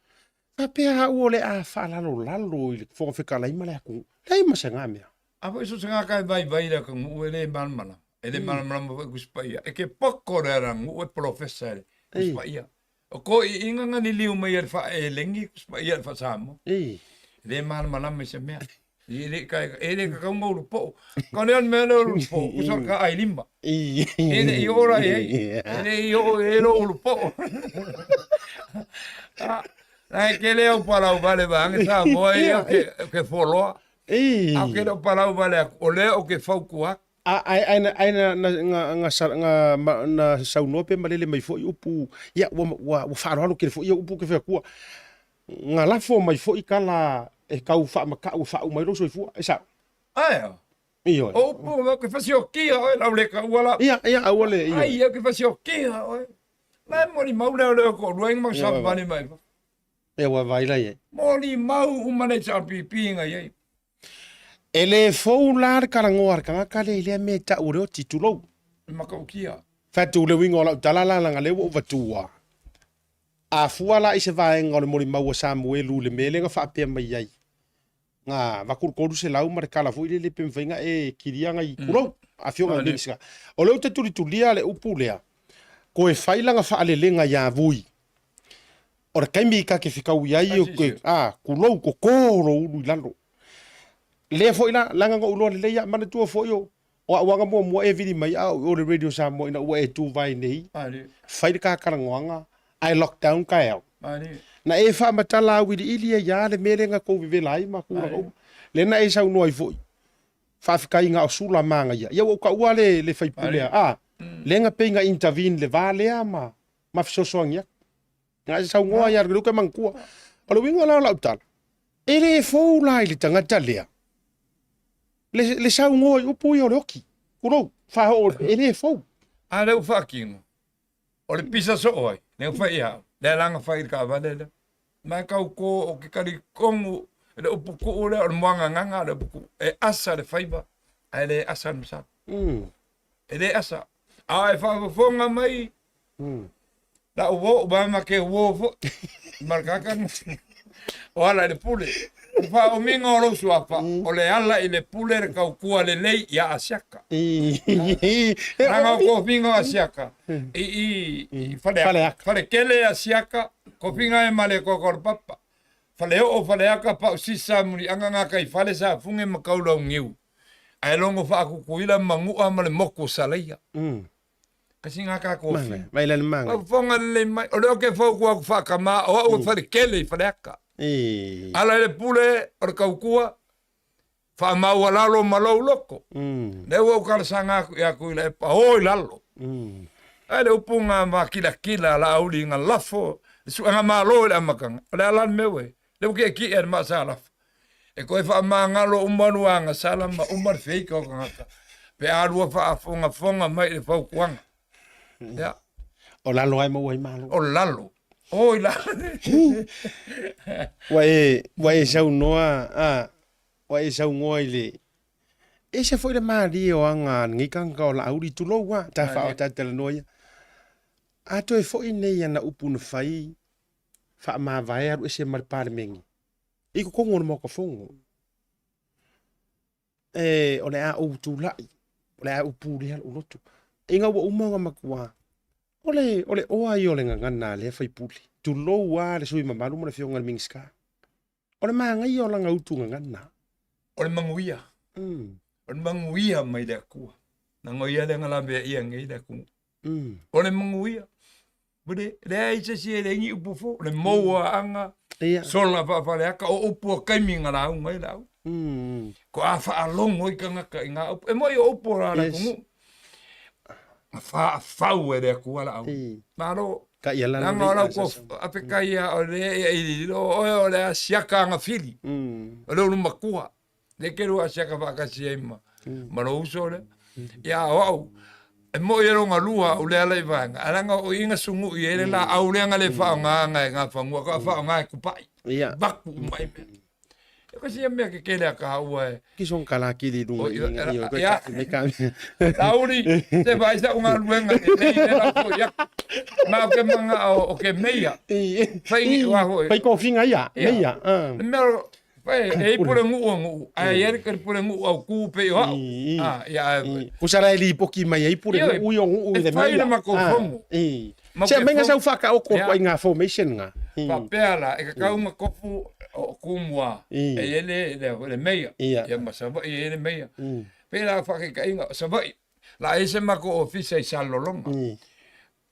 [SPEAKER 1] faapea au o le a faalalolalo i le Fofoga Fetalai ma le atunuu. Leai ma se na mea.
[SPEAKER 5] A foi so se gaka e vaivai i le atunuu e le malamalama. E le malamalama foi i Tusi Paia. E ke poko le aganuu e polofesa i le Tusi Paia. O ko iiga na liliu mai e le faaelegi Tusi Paia i le faa-Samoa. E le malamalama i se mea. E le ka e le kakau nga ulu po'o. Ka lea o le mea lea o le ulu po'o, kusa o le ka ai lima. E le i oo la i ai. E le i oo i ai lo ulu po'o. Na e kele au palau vale vaange Samoa ia ke, ke foloa. A ke le o palau vale aku, o lea o ke fautua aku.
[SPEAKER 1] Ae na na saunoa pe malele mai foi upu, ia ua ua faaaloalo tele foi ia upu ou te fai atua. Na lafo mai foi tala e tau faamatau e faauma ai lou soifua, e sao?
[SPEAKER 5] Ae a?
[SPEAKER 1] Ioe.
[SPEAKER 5] O upu ou te fasiokia oe lau le taua la.
[SPEAKER 1] Ia, ia, aua le,
[SPEAKER 5] ioe. Ai, ou te fasiokia oe. La e molimau lea o lea o toalua ai na mau savavali mai fafo.
[SPEAKER 1] Ia ua vaai la i ai.
[SPEAKER 5] Molimau uma nei HRPP na i ai.
[SPEAKER 1] E le fou la le talanoa a le tagata lea i lea mea e tau o le oti, tulou.
[SPEAKER 5] E matautia.
[SPEAKER 1] Fai atu le uiga o lau tala la leaga lea ua ou vatua. A fua la i se vaega o le molimau a Samuelu i le mea lea na faapea mai ai, na avatu le 300 ma le tala foi lele pe mafai ona e kilia nai, tulou, afioga i le Minisita. O lea ou te tulitulia le upu lea, toe fai lana faalelega ia Vui. O le taimi ta te fetaui ai, tulou, toto lou ulu i lalo. Lea foi la, leaga na ou iloa lelei lava, manatua foi o O au aga muamua e vili mai a o le Radio Samoa ina ua e tuvae nei, fai le ta talanoaga, ae lockdown taeao. Na e faamatala auiliili ai lava le mea lea na tou vevela ai ma tulaga uma. Lea na e saunoa ai foi, faafetai na o Sula manaia. Ia ua ou taua le, le faipule, a, lea na pei na intervene le va lea ma, ma fesoasoani atu. Na e saunoa ai lava, lea ou te manatua. O le uiga la o lau tala, e le fou la i le tagata lea, le, le saunoa i upu ia o le oti. Tulou, faaoo, e le fou.
[SPEAKER 5] A lea ua faatino, o le pisa soo ai, lea ua fai ia au, lea la na fai i le taavale lea. Ma e tau kō o ke talitonu i le upu kuu lea o le moagagaga o le upu kuu. E asa le faiva, ae le asa le masalo. E le asa. A e faafofoga mai, lau uo, ua ma ke uo foi. Ma le kaka. O ala i le pule. O le faaumiga o lou suafa, o le ala i le pule le tautua lelei ia Asiaka. Leaga o tofiga o Asiaka i i i Faleata. Falekele Asiaka, tofiga e Malietoa o le Papa. Faleoo, Faleata, Pausisa, Muliaga, Gataifale, Safuge ma Kaulaugiu. Ae logo faa-Tutuila, Manua ma le motu o Salaia. Kasi ngā kā kōwhi.
[SPEAKER 1] Mai la le manga.
[SPEAKER 5] Faafofoga lelei mai. O lea ou te fautua atu faakamā, o au e falekele i Faleata. Ala i le pule o le tautua, faamaualalo ma lou loto. Lea ua ou talosaga atu ia Tuilaepa, o i lalo. Ae le upu nga makilatila a Laauli na lafo le suega malo i le amataga, o le a la le mea ua i ai? Lea ua tietie le maa sa lafo. E toe faamagalo uma lua agasala ma uma le feika o tagata pe a lua faafogafoga mai i le fautuaga. Ia.
[SPEAKER 1] O lalo ai maua ai malo.
[SPEAKER 5] O lalo. O i lalo.
[SPEAKER 1] Ua e, ua e saunoa, a, ua e saunoa i le, ese foi le malie o aga a lenei tagata o Laauli, tulou a, ta faa, ta talanoa ia. A toe foi nei ana upu na fai, faamavae alu ese ma le Palemene i totonu o le Maota Fono. E, o le a ou tulai, o le a ou pulea lou loto. Ina ua uma ona matua, o le, o le oa ia o le gagana a lea faipule. Tulou lava le sui mamalu ma le afioga i le Minisita. O le manaia o lana utu gagana.
[SPEAKER 5] O le manuia. O le manuia mai le Atua. Leaga o ia lea na laveaia nei le atunuu. O le manuia. Ua leai se isi e leai ni upu fou. O le mouaaga, sola faafaleaka, o upu o taimi na lauga ai Laauli. Ko a faalogo ai tagata i ngā upu. E moi o upu o la le atunuu. Na faafau e le Atua Laauli. Malo. Leaga o lau afekai ia o lea ia i lilo oe o le asiaka agafili. O le ulu matua. Le ke lua asiaka faatasi ai ma, ma lou uso lea. Ia o au, e moi e longa lua au lea ala i vaega. Ae leaga o i na sugui ai le laau lea na le faaaogaina e Gafanua, ka faaaoga e Kupai. Vaku uma ai mea. E kasi ia mea kekele a kāua e.
[SPEAKER 1] Ki son kalakili i lunga i i o koe ka me ka.
[SPEAKER 5] Tauri, te vai sa unga luenga e nei le la ko ia. Ma o ke manga o ke meia. Fai ni wa hoi.
[SPEAKER 1] Fai kofinga ia, meia.
[SPEAKER 5] Le mea fai e i pule nguu o nguu. Ai e le pule nguu au ku pe o au. Ah, ia.
[SPEAKER 1] Kusa la e lipoki mai ai pule nguu i o nguu i le meia.
[SPEAKER 5] E fai le mako fongo.
[SPEAKER 1] Se mea sau whakaoko ko i ngā formation ngā.
[SPEAKER 5] Faapea la, e kakau ma kofu o kumua, e i le, le, le meia, ia ma Savaii e i le meia. Pei la whakekaiga, Savaii, la e se mako ofisa i Salolonga.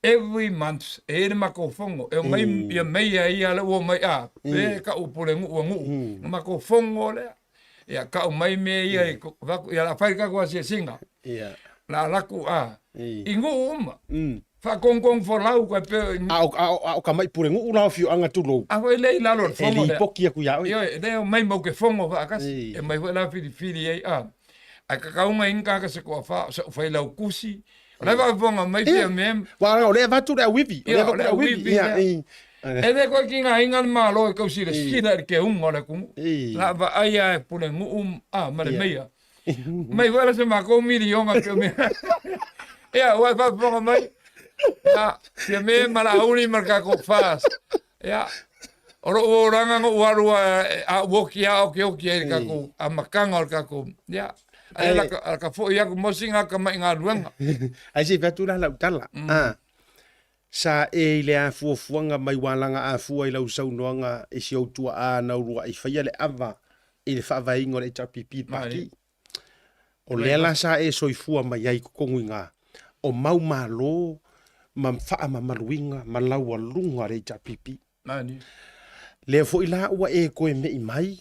[SPEAKER 5] Every month, e i le mako fongo, e o mai ia meia ia le ua mai a, pe ka u pule nguu a nguu, mako fongo lea. Ia kau mai mea ia i vaku, ia la whai kaku asiasinga. La laku a, i nguu uma. Whakongkong folau koe pe...
[SPEAKER 1] A o ka mai pure nguu la o whioanga tulou.
[SPEAKER 5] A foi lei lalo le fongo
[SPEAKER 1] lea. E lipoki aku ia oe.
[SPEAKER 5] Ioe, lea o mai mau ke fongo whaakasi. E mai foi la whiriwhiri ei a. Ai kakaunga inga ka se koa wha, sa uwhai lau kusi. O lai whakafonga mai pia mea.
[SPEAKER 1] Wa o lea vatu le auivi.
[SPEAKER 5] O lea auivi. E le koe ki ngā inga le malo e kausi le sila i le ke unga o le kumu. La vaai a e pule nguu a ma le meia. Mai foi la se makou milionga pe o mea. Ia, ua e faafofoga mai. Ia, fia me ma Laauli ma le tatou FAST. Ia, o lou olaga na ou alu a ou oki a okioki ai i le tatou amataga o le tatou, ia, ae la ka foi atu mo sina atamai galuega.
[SPEAKER 1] Ae se i fai atu la lau tala. Sa e i le afuafuaga mai ua alaga afua i lau saunoaga i si ou tuaa na uluai faia le ava i le faavaeina o le HRPP Paki. O lea la sa e soifua mai ai i totonu i ina o mau malo ma faamamaluina ma laualuga o le HRPP. Lea foi la ua e toe mei mai,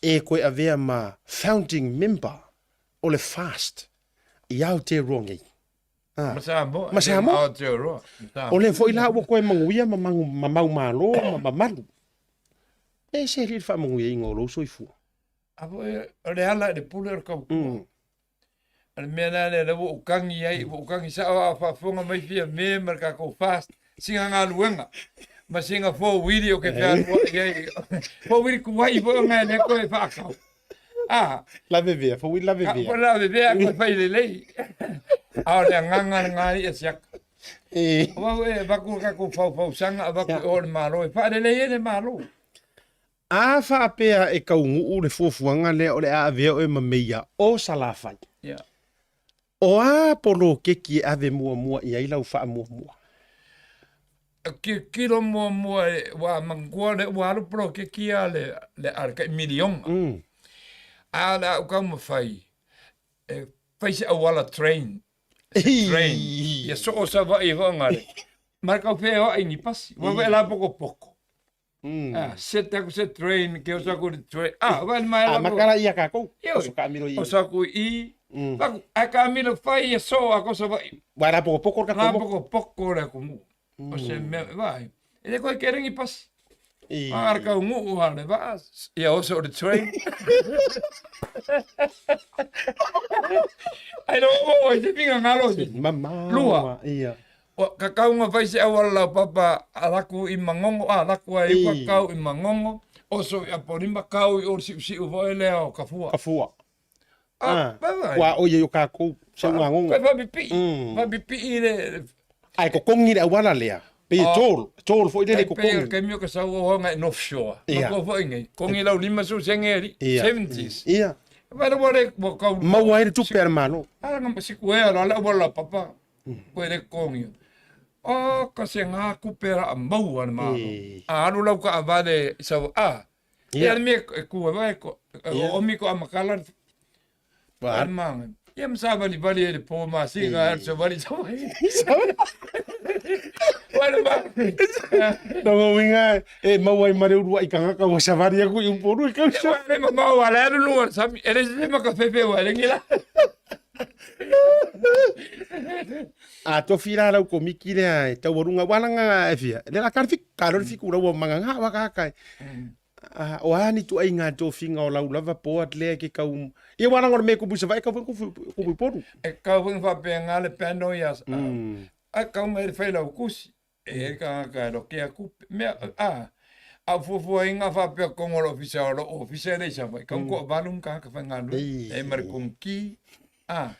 [SPEAKER 1] e toe avea ma founding member o le FAST i Aotearoa nei.
[SPEAKER 5] Ma Samoa.
[SPEAKER 1] Ma Samoa.
[SPEAKER 5] Aotearoa.
[SPEAKER 1] O lea foi la ua toe manuia ma mau malo ma mamalu. E se alii le faamanuiaina o lou soifua.
[SPEAKER 5] A foi o le ala i le pule o le tautua. O le mea la lea lea ua ou kagi ai, ua ou kagi sao a o faafofoga mai Fiame ma le tatou FAST, sina galuega ma sina fowili o ke fealuai ai. Fowili tuai foi ona e le toe faatau. A.
[SPEAKER 1] Lavevea, fowili lavevea.
[SPEAKER 5] Po lavevea koe fai lelei. A o le agaga lena alii a siaka. Aua foi e avatu le tatou faufausaga avatu i o i le Malo e faalelei ai le Malo.
[SPEAKER 1] A faapea e taunuu le fuafuaga lea o le a avea oe ma meia o Salafai,
[SPEAKER 5] Ia.
[SPEAKER 1] o a poloketi e ave muamua i ai lau faamuamua?
[SPEAKER 5] Tilotilo muamua e, ua manatua lea ua alu poloketi ia a le, le, a le tai miliona. A o le a ou taumafai e fai se auala train, se train, ia soo Savaii foi gale, ma le tau feoai ni pasi, ua vaai la pokopoko. Ah, set aku se train, ke oso aku i le train. Ah, vai mai
[SPEAKER 1] A
[SPEAKER 5] la.
[SPEAKER 1] makala ia kākou.
[SPEAKER 5] Ioe.
[SPEAKER 1] Oso kaamilo i.
[SPEAKER 5] Oso aku i. Faku, ai kaamilo fai ia soo a ko Savaii.
[SPEAKER 1] Ua la pokopoko le
[SPEAKER 5] La
[SPEAKER 1] tatou motu.
[SPEAKER 5] pokopoko le atunuu. O se mea, vai. E le koe kerengi pasi.
[SPEAKER 1] I.
[SPEAKER 5] A le kaunuu a le vaa, ia oso o le train. Ai lo o i te pinga ngalo se.
[SPEAKER 1] Mamao.
[SPEAKER 5] Lua.
[SPEAKER 1] Ia.
[SPEAKER 5] O ka kaunga fai se auala laupapa a laku i Mangogo, a laku ai uka
[SPEAKER 1] I.
[SPEAKER 5] kau i Mangogo, oso i Apolima kau i o le siusiu foi lea o Kafua.
[SPEAKER 1] Kafua.
[SPEAKER 5] A,
[SPEAKER 1] Ah.
[SPEAKER 5] vai.
[SPEAKER 1] Ua o ia i o kākou, se ugagogo.
[SPEAKER 5] Kai faapipii, faapipii le
[SPEAKER 1] Ae kokogi le auala lea. Pei e toll, toll foi lele
[SPEAKER 5] Tai pei o le
[SPEAKER 1] kokogi.
[SPEAKER 5] taimi o ka sau o hoga i North Shore.
[SPEAKER 1] Ia.
[SPEAKER 5] Matua foi nei, kongi lau 50 sene alii,
[SPEAKER 1] Ia.
[SPEAKER 5] 70s.
[SPEAKER 1] Ia.
[SPEAKER 5] Vai le ua le ua kau.
[SPEAKER 1] Maua ai le tupe a le Malo.
[SPEAKER 5] Ala nga siku ea la le auala laupapa, koe le kogi. O ka se ngā kupe ra a maua le Malo.
[SPEAKER 1] E.
[SPEAKER 5] A alu lau ka avale i sau, a,
[SPEAKER 1] Ia.
[SPEAKER 5] ia le mea e ku e vai ko,
[SPEAKER 1] Ia.
[SPEAKER 5] o omi ko amakala
[SPEAKER 1] Ua
[SPEAKER 5] le manga. Ia ma savalivali e le pō masika a le savali savali. Vai le manga.
[SPEAKER 1] Lona uiga e maua ai ma le uluai tagata ua savali aku i Upolu e kausa.
[SPEAKER 5] Ua le mamao a le alu luga o le sami, e le se ma ka fefe ua e lengi la.
[SPEAKER 1] A tofi la lau komiki lea e taualuga ua laga e fia. Le la ka le fiku, ka le fiku lau ua magaga wa ka kai. A o a ni tuaiga tofiga o lau lava board lea ke kau. Ia ua laga o le mea e kupu i Savaii kau foi kupu i Upolu.
[SPEAKER 5] E kau foi faapena le panel ia, a kau mai le fai lau kusi. E i ai le tagata e lokea kupe. Mea, a, a o fuafuaina faapea totonu o le ofisa o lou ofisa e le i Savaii, kau toavalu ni tagata faigaluega. E i ai ma le komiti, a,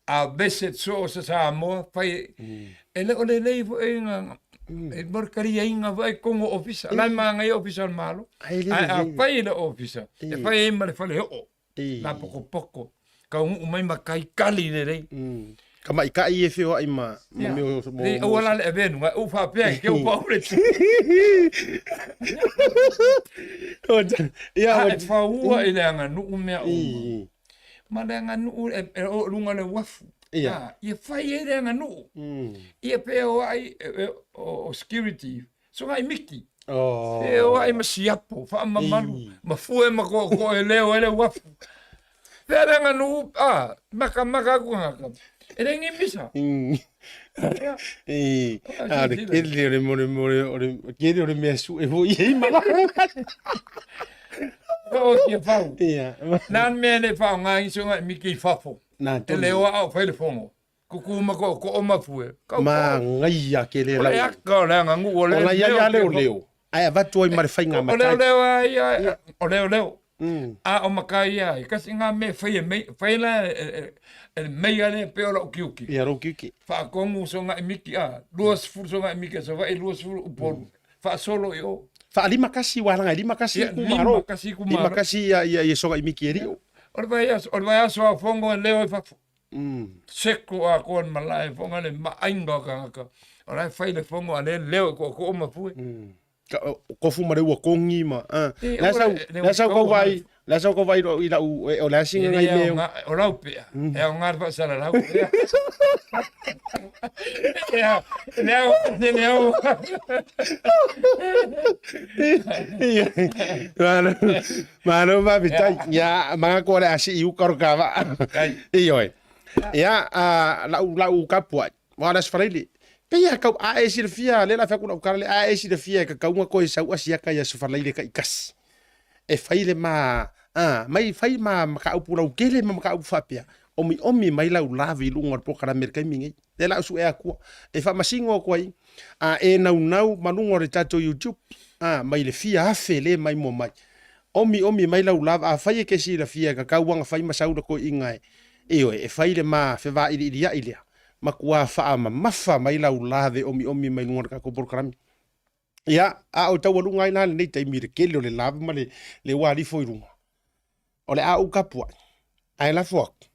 [SPEAKER 5] a vese so o se Samoa, fai, e le o lelei foi ina, e mo le taliaina foi i totonu o ofisa. O la e manaia ofisa o le Malo,
[SPEAKER 1] Ai, le
[SPEAKER 5] ae
[SPEAKER 1] lelei.
[SPEAKER 5] afai e le o ofisa, e fai ai ma le faleoo. Lapokopoko, kaunuu mai ma kai kali lelei.
[SPEAKER 1] Tamaitai e feoai ma ma
[SPEAKER 5] Ia,
[SPEAKER 1] mea o mo
[SPEAKER 5] lei
[SPEAKER 1] mo
[SPEAKER 5] aua la le avenu, ae ou faapea ke ou pau le ti.
[SPEAKER 1] Ia
[SPEAKER 5] A e faua i le aganuu mea uma. Ma le aganuu e e oo i luga o le uafu.
[SPEAKER 1] Ia.
[SPEAKER 5] A, ia fai ai le aganuu. Ia feoai o security, sogai miki. Feoai ma siapo, faamamalu, ma fue ma koʻokoʻo e leo ai le uafu. Fea le aganuu, a, makamaka aku tagata. E le gimisa. Ia.
[SPEAKER 1] A o le kele o le mo le mo le o le kele o le mea sue foi i ai malaga.
[SPEAKER 5] O tia fau.
[SPEAKER 1] Ia.
[SPEAKER 5] Na le mea le faaaoga ai sogai miki i fafo.
[SPEAKER 1] Na
[SPEAKER 5] E
[SPEAKER 1] tonu.
[SPEAKER 5] leo a o fai le fono. Kuku ma koʻokoʻo ma fue. Kau
[SPEAKER 1] Magaia ke le
[SPEAKER 5] O le
[SPEAKER 1] lau.
[SPEAKER 5] aka o le aganuu o le
[SPEAKER 1] O la ia
[SPEAKER 5] leo
[SPEAKER 1] ia leo
[SPEAKER 5] tia fau.
[SPEAKER 1] leo. Ae avatu ai ma le faiga
[SPEAKER 5] O
[SPEAKER 1] matai.
[SPEAKER 5] leo leo a ia, o leo leo. A o makai ia, e kasi ngā mea whai e mei, whai la e, e, e mei ale pe o la ukiuki.
[SPEAKER 1] Ia rau kiuki.
[SPEAKER 5] Whaakongu so ngā miki a, 20 so ngā miki a Savaii, 20 Upolu. Whaasolo i o.
[SPEAKER 1] Whaalima kasi wālanga, lima kasi
[SPEAKER 5] Ia,
[SPEAKER 1] ku
[SPEAKER 5] lima
[SPEAKER 1] maro.
[SPEAKER 5] kasi ku
[SPEAKER 1] Lima
[SPEAKER 5] maro.
[SPEAKER 1] kasi ia, ia, ia soga i miki e rio.
[SPEAKER 5] O le vai aso, o le vai aso a fongo e leo e fafo. Seko a koa malae fonga le maainga o kangaka. O la e whai le fongo a le leo e ko ko o mafue.
[SPEAKER 1] Kofu ma le ua kongi ma. Ah.
[SPEAKER 5] E,
[SPEAKER 1] La
[SPEAKER 5] o
[SPEAKER 1] sau,
[SPEAKER 5] le- le
[SPEAKER 1] la sau
[SPEAKER 5] ua
[SPEAKER 1] kau
[SPEAKER 5] kau
[SPEAKER 1] vai, la sau kau vai i lau, e, o la singa ngai
[SPEAKER 5] E le
[SPEAKER 1] meo.
[SPEAKER 5] o lau pea. E o ngā whaasala lau pea. E au, le au, le au.
[SPEAKER 1] Malo, malo faafetai. Ia, maga koa le asi i uka o le kava.
[SPEAKER 5] Ai.
[SPEAKER 1] Ioe. Ia, a, lau, lau kapuai. Wa le aso faraile. Pei a kau, a e silafia, le la fai atu lau kala le, a e silafia e kakauga koe sau asiaka i aso faraile kaikasi. E fai le ma, a, mai fai ma mataupu lautele ma mataupu faapea, omiomi mai lau lave i luga o le polokalame i le taimi lenei. Lea la au suea atua, e faamasino atu ai, a e naunau ma luga o le tatou YouTube, a, mai le fia afe le mai mua mai. Omiomi mai lau lava, afai e ke silafia e kakau aga fai ma sau le toeaina e, ioe, e fai le ma fevailiiliai lea, matua faamamafa mai lau lave omiomi mai luga o le tatou polokalame. Ia, a o taualuga ai la lenei taimi i le tele o le lava ma le, le ua alifo i luga. O le a ou tapuai, ae lafo atu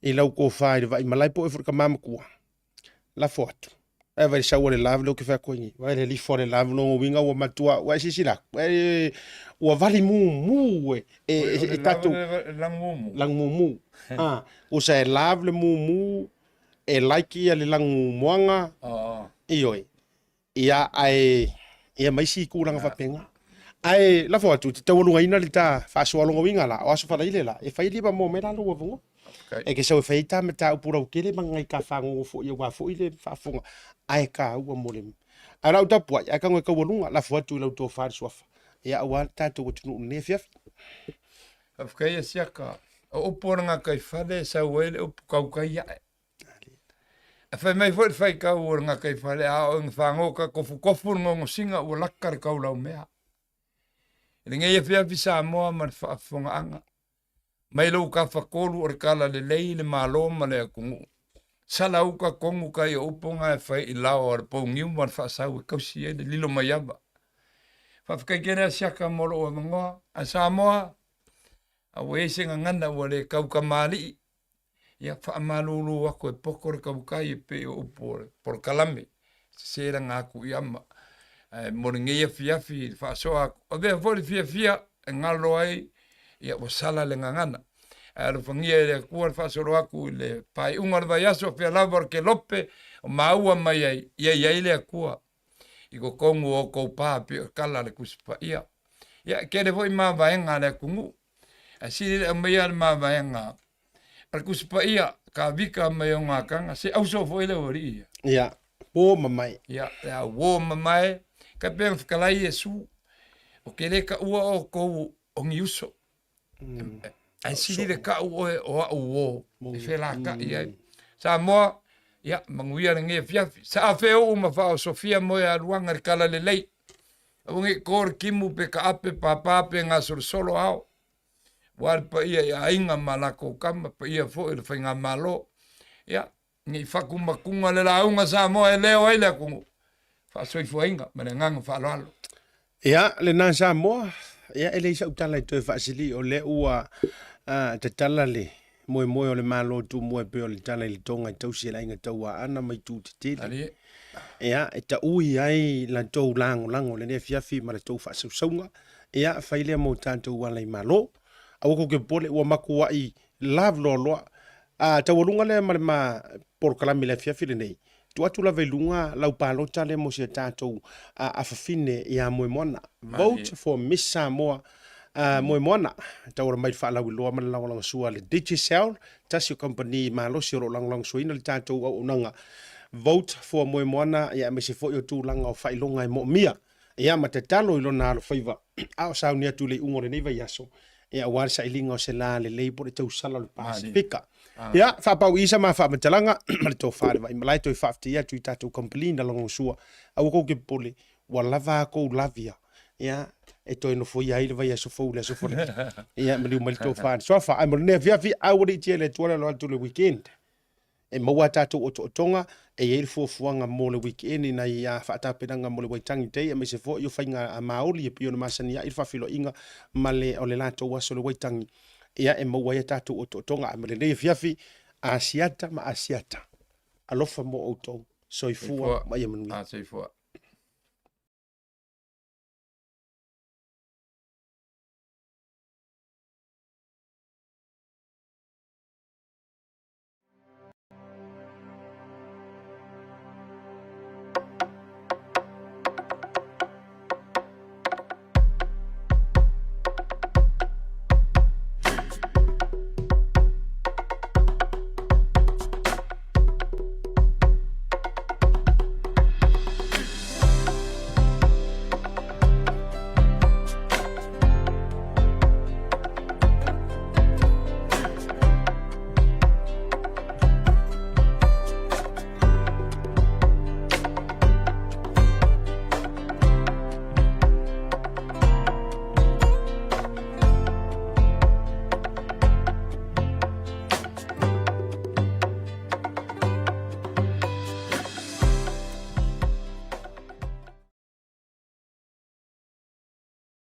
[SPEAKER 1] i lau tofa i le vaai malae po o oe foi le tama matua. Lafo atu. Ae vaai le sau a le lava lea ou te fai atu ai nei. Vaai le lifo a le lava lona uiga ua matua, ua e silasila atu, e, ua vali mumu e, e, e, e tatou.
[SPEAKER 5] Lagumumu.
[SPEAKER 1] Lagumumu. Ah, usa e lava le mumu, e like ia le lagumuaga.
[SPEAKER 5] Oh.
[SPEAKER 1] Ioe. Ia, ae, ia ma isi tulaga faapena. Ae lafo atu, te taualugaina le ta faasoa lona uiga la, o aso falaile la, e fai lima mo mai la lou avanoa. E te sau e fai ai ta mataupu lautele ma nai ta fagogo foi aua foi le faafofoga, ae taua mo le. Ae o lau tapuai, ae tago e taualuga, lafo atu i lau tofa le suafa, ia aua le tatou atunuu i lenei afiafi.
[SPEAKER 5] Faafetai e Siaka. O upu o le gataifale e sau ai le upu tautai ae. Ae fai mai foi le faitau o le gataifale, a oo ina fagota tofutofu le nonosiga ua laka le taulaumea. I lenei afiafi Samoa ma le faafofogaaga, mai lou tafatolu o le talalelei, le Malo ma le atunuu. Sala uta tonu tai o upu na e fai i lao a le pouniu ma le faasau e tausi ai le lilo mai ava. Faafetai tele Asiata mo lou avanoa. Ae Samoa, a ua i ai se gagana ua le taukamalii, Ia faamalulu atu e poto le tautai e pei o upu o le polokalame, sese laga atu i ama. Ae mo lenei afiafi i le faasoa atu, avea foi le fiafia e galo ai, ia ua sala le gagana. Ae alofagia e le Atua le faasolo atu i le faaiuga o le vaiaso, fea lava o le kelope o maua mai ai, ia i ai le Atua i totonu o outou pa pei o le tala a le Tusi Paia. Ia, e tele foi mavaega a le atunuu, ae sili le aumaia le mavaega a le Tusi Paia, Kavika mai ona akaga, se auso foi le aualii ia.
[SPEAKER 1] Ia, uo mamae.
[SPEAKER 5] Ia, le a uo mamae, kai pei ona fetalai Iesu, o ke le taua outou o ni uso, ae sili le tau oe o au uo e felataʻi ai. Samoa, ia, manuia lenei afiafi. Saafe uu ma faaosofia moe aluaga i le talalelei. Aua ne i to le timu pe taape papa pe gasolosolo ao. Aua le paia i aiga ma latou tama, paia foi o le faigamalo. Ia, ne i fatumatuga le lauga Samoa e leo ai le atunuu. Faasoifuaina ma le agaga faaaloalo.
[SPEAKER 1] Ia, lena Samoa, ia e leai sau tala e toe faasili o lea ua tatala le moemoe o le Malo Tumua e pei o le tala i le toga e tausi e le aiga Tauaana ma itu tetele. Ia, e taui ai la tou lagolago i lenei afiafi ma la tou faasausauga. Ia, fai lea mo tatou ala i Malo. Aua kou te popole, ua matuai love loaloa. A taualuga lea ma le ma polokalame i le afiafi lenei, tuu atu lava i luga lau palota lea mo si a tatou afafine ia Moemoana. Vote for Miss Samoa Moemoana. Tauala mai le faalauiloa ma le lagolagosua a le Digicel, tasi o kamupani malosi o lo o lagolagosuaina le tatou auaunaga. Vote for Moemoana, ia aemaise foi o tulaga o faailoga e moomia. Ia ma tatalo i lona alofaiva a o sauni atu i le iuga o lenei vaiaso, ia aua le sailiga o se la lelei po o le tausala o le Pasefika. Ia, faapau i i sa ma faamatalaga ma le tofa a le Vaimalae toe faafetai atu i tatou kamupani na lagolagosua. Aua kou te popole, ua lava a kou lavia, ia, e toe nofoia ai le vaiaso fou i le aso Fono. Ia, maliu mai le tofa a le Suafa. Ae mo lenei afiafi, aua ne i tia i le Atua le alo atu i le weekend. E maua a tatou otootoga, e i ai le fuafuaga mo le weekend i nai faatapenaga mo le Waitangi Day aemaise foi o faiga maoli e pei ona masani ai le faafeiloaiga ma le o le latou aso o le Waitangi. Ia e maua ai a tatou otootoga. Ae ma lenei afiafi, Asiata ma Asiata, alofa mo outou. Soifua ma ia manuia.
[SPEAKER 5] Soifua.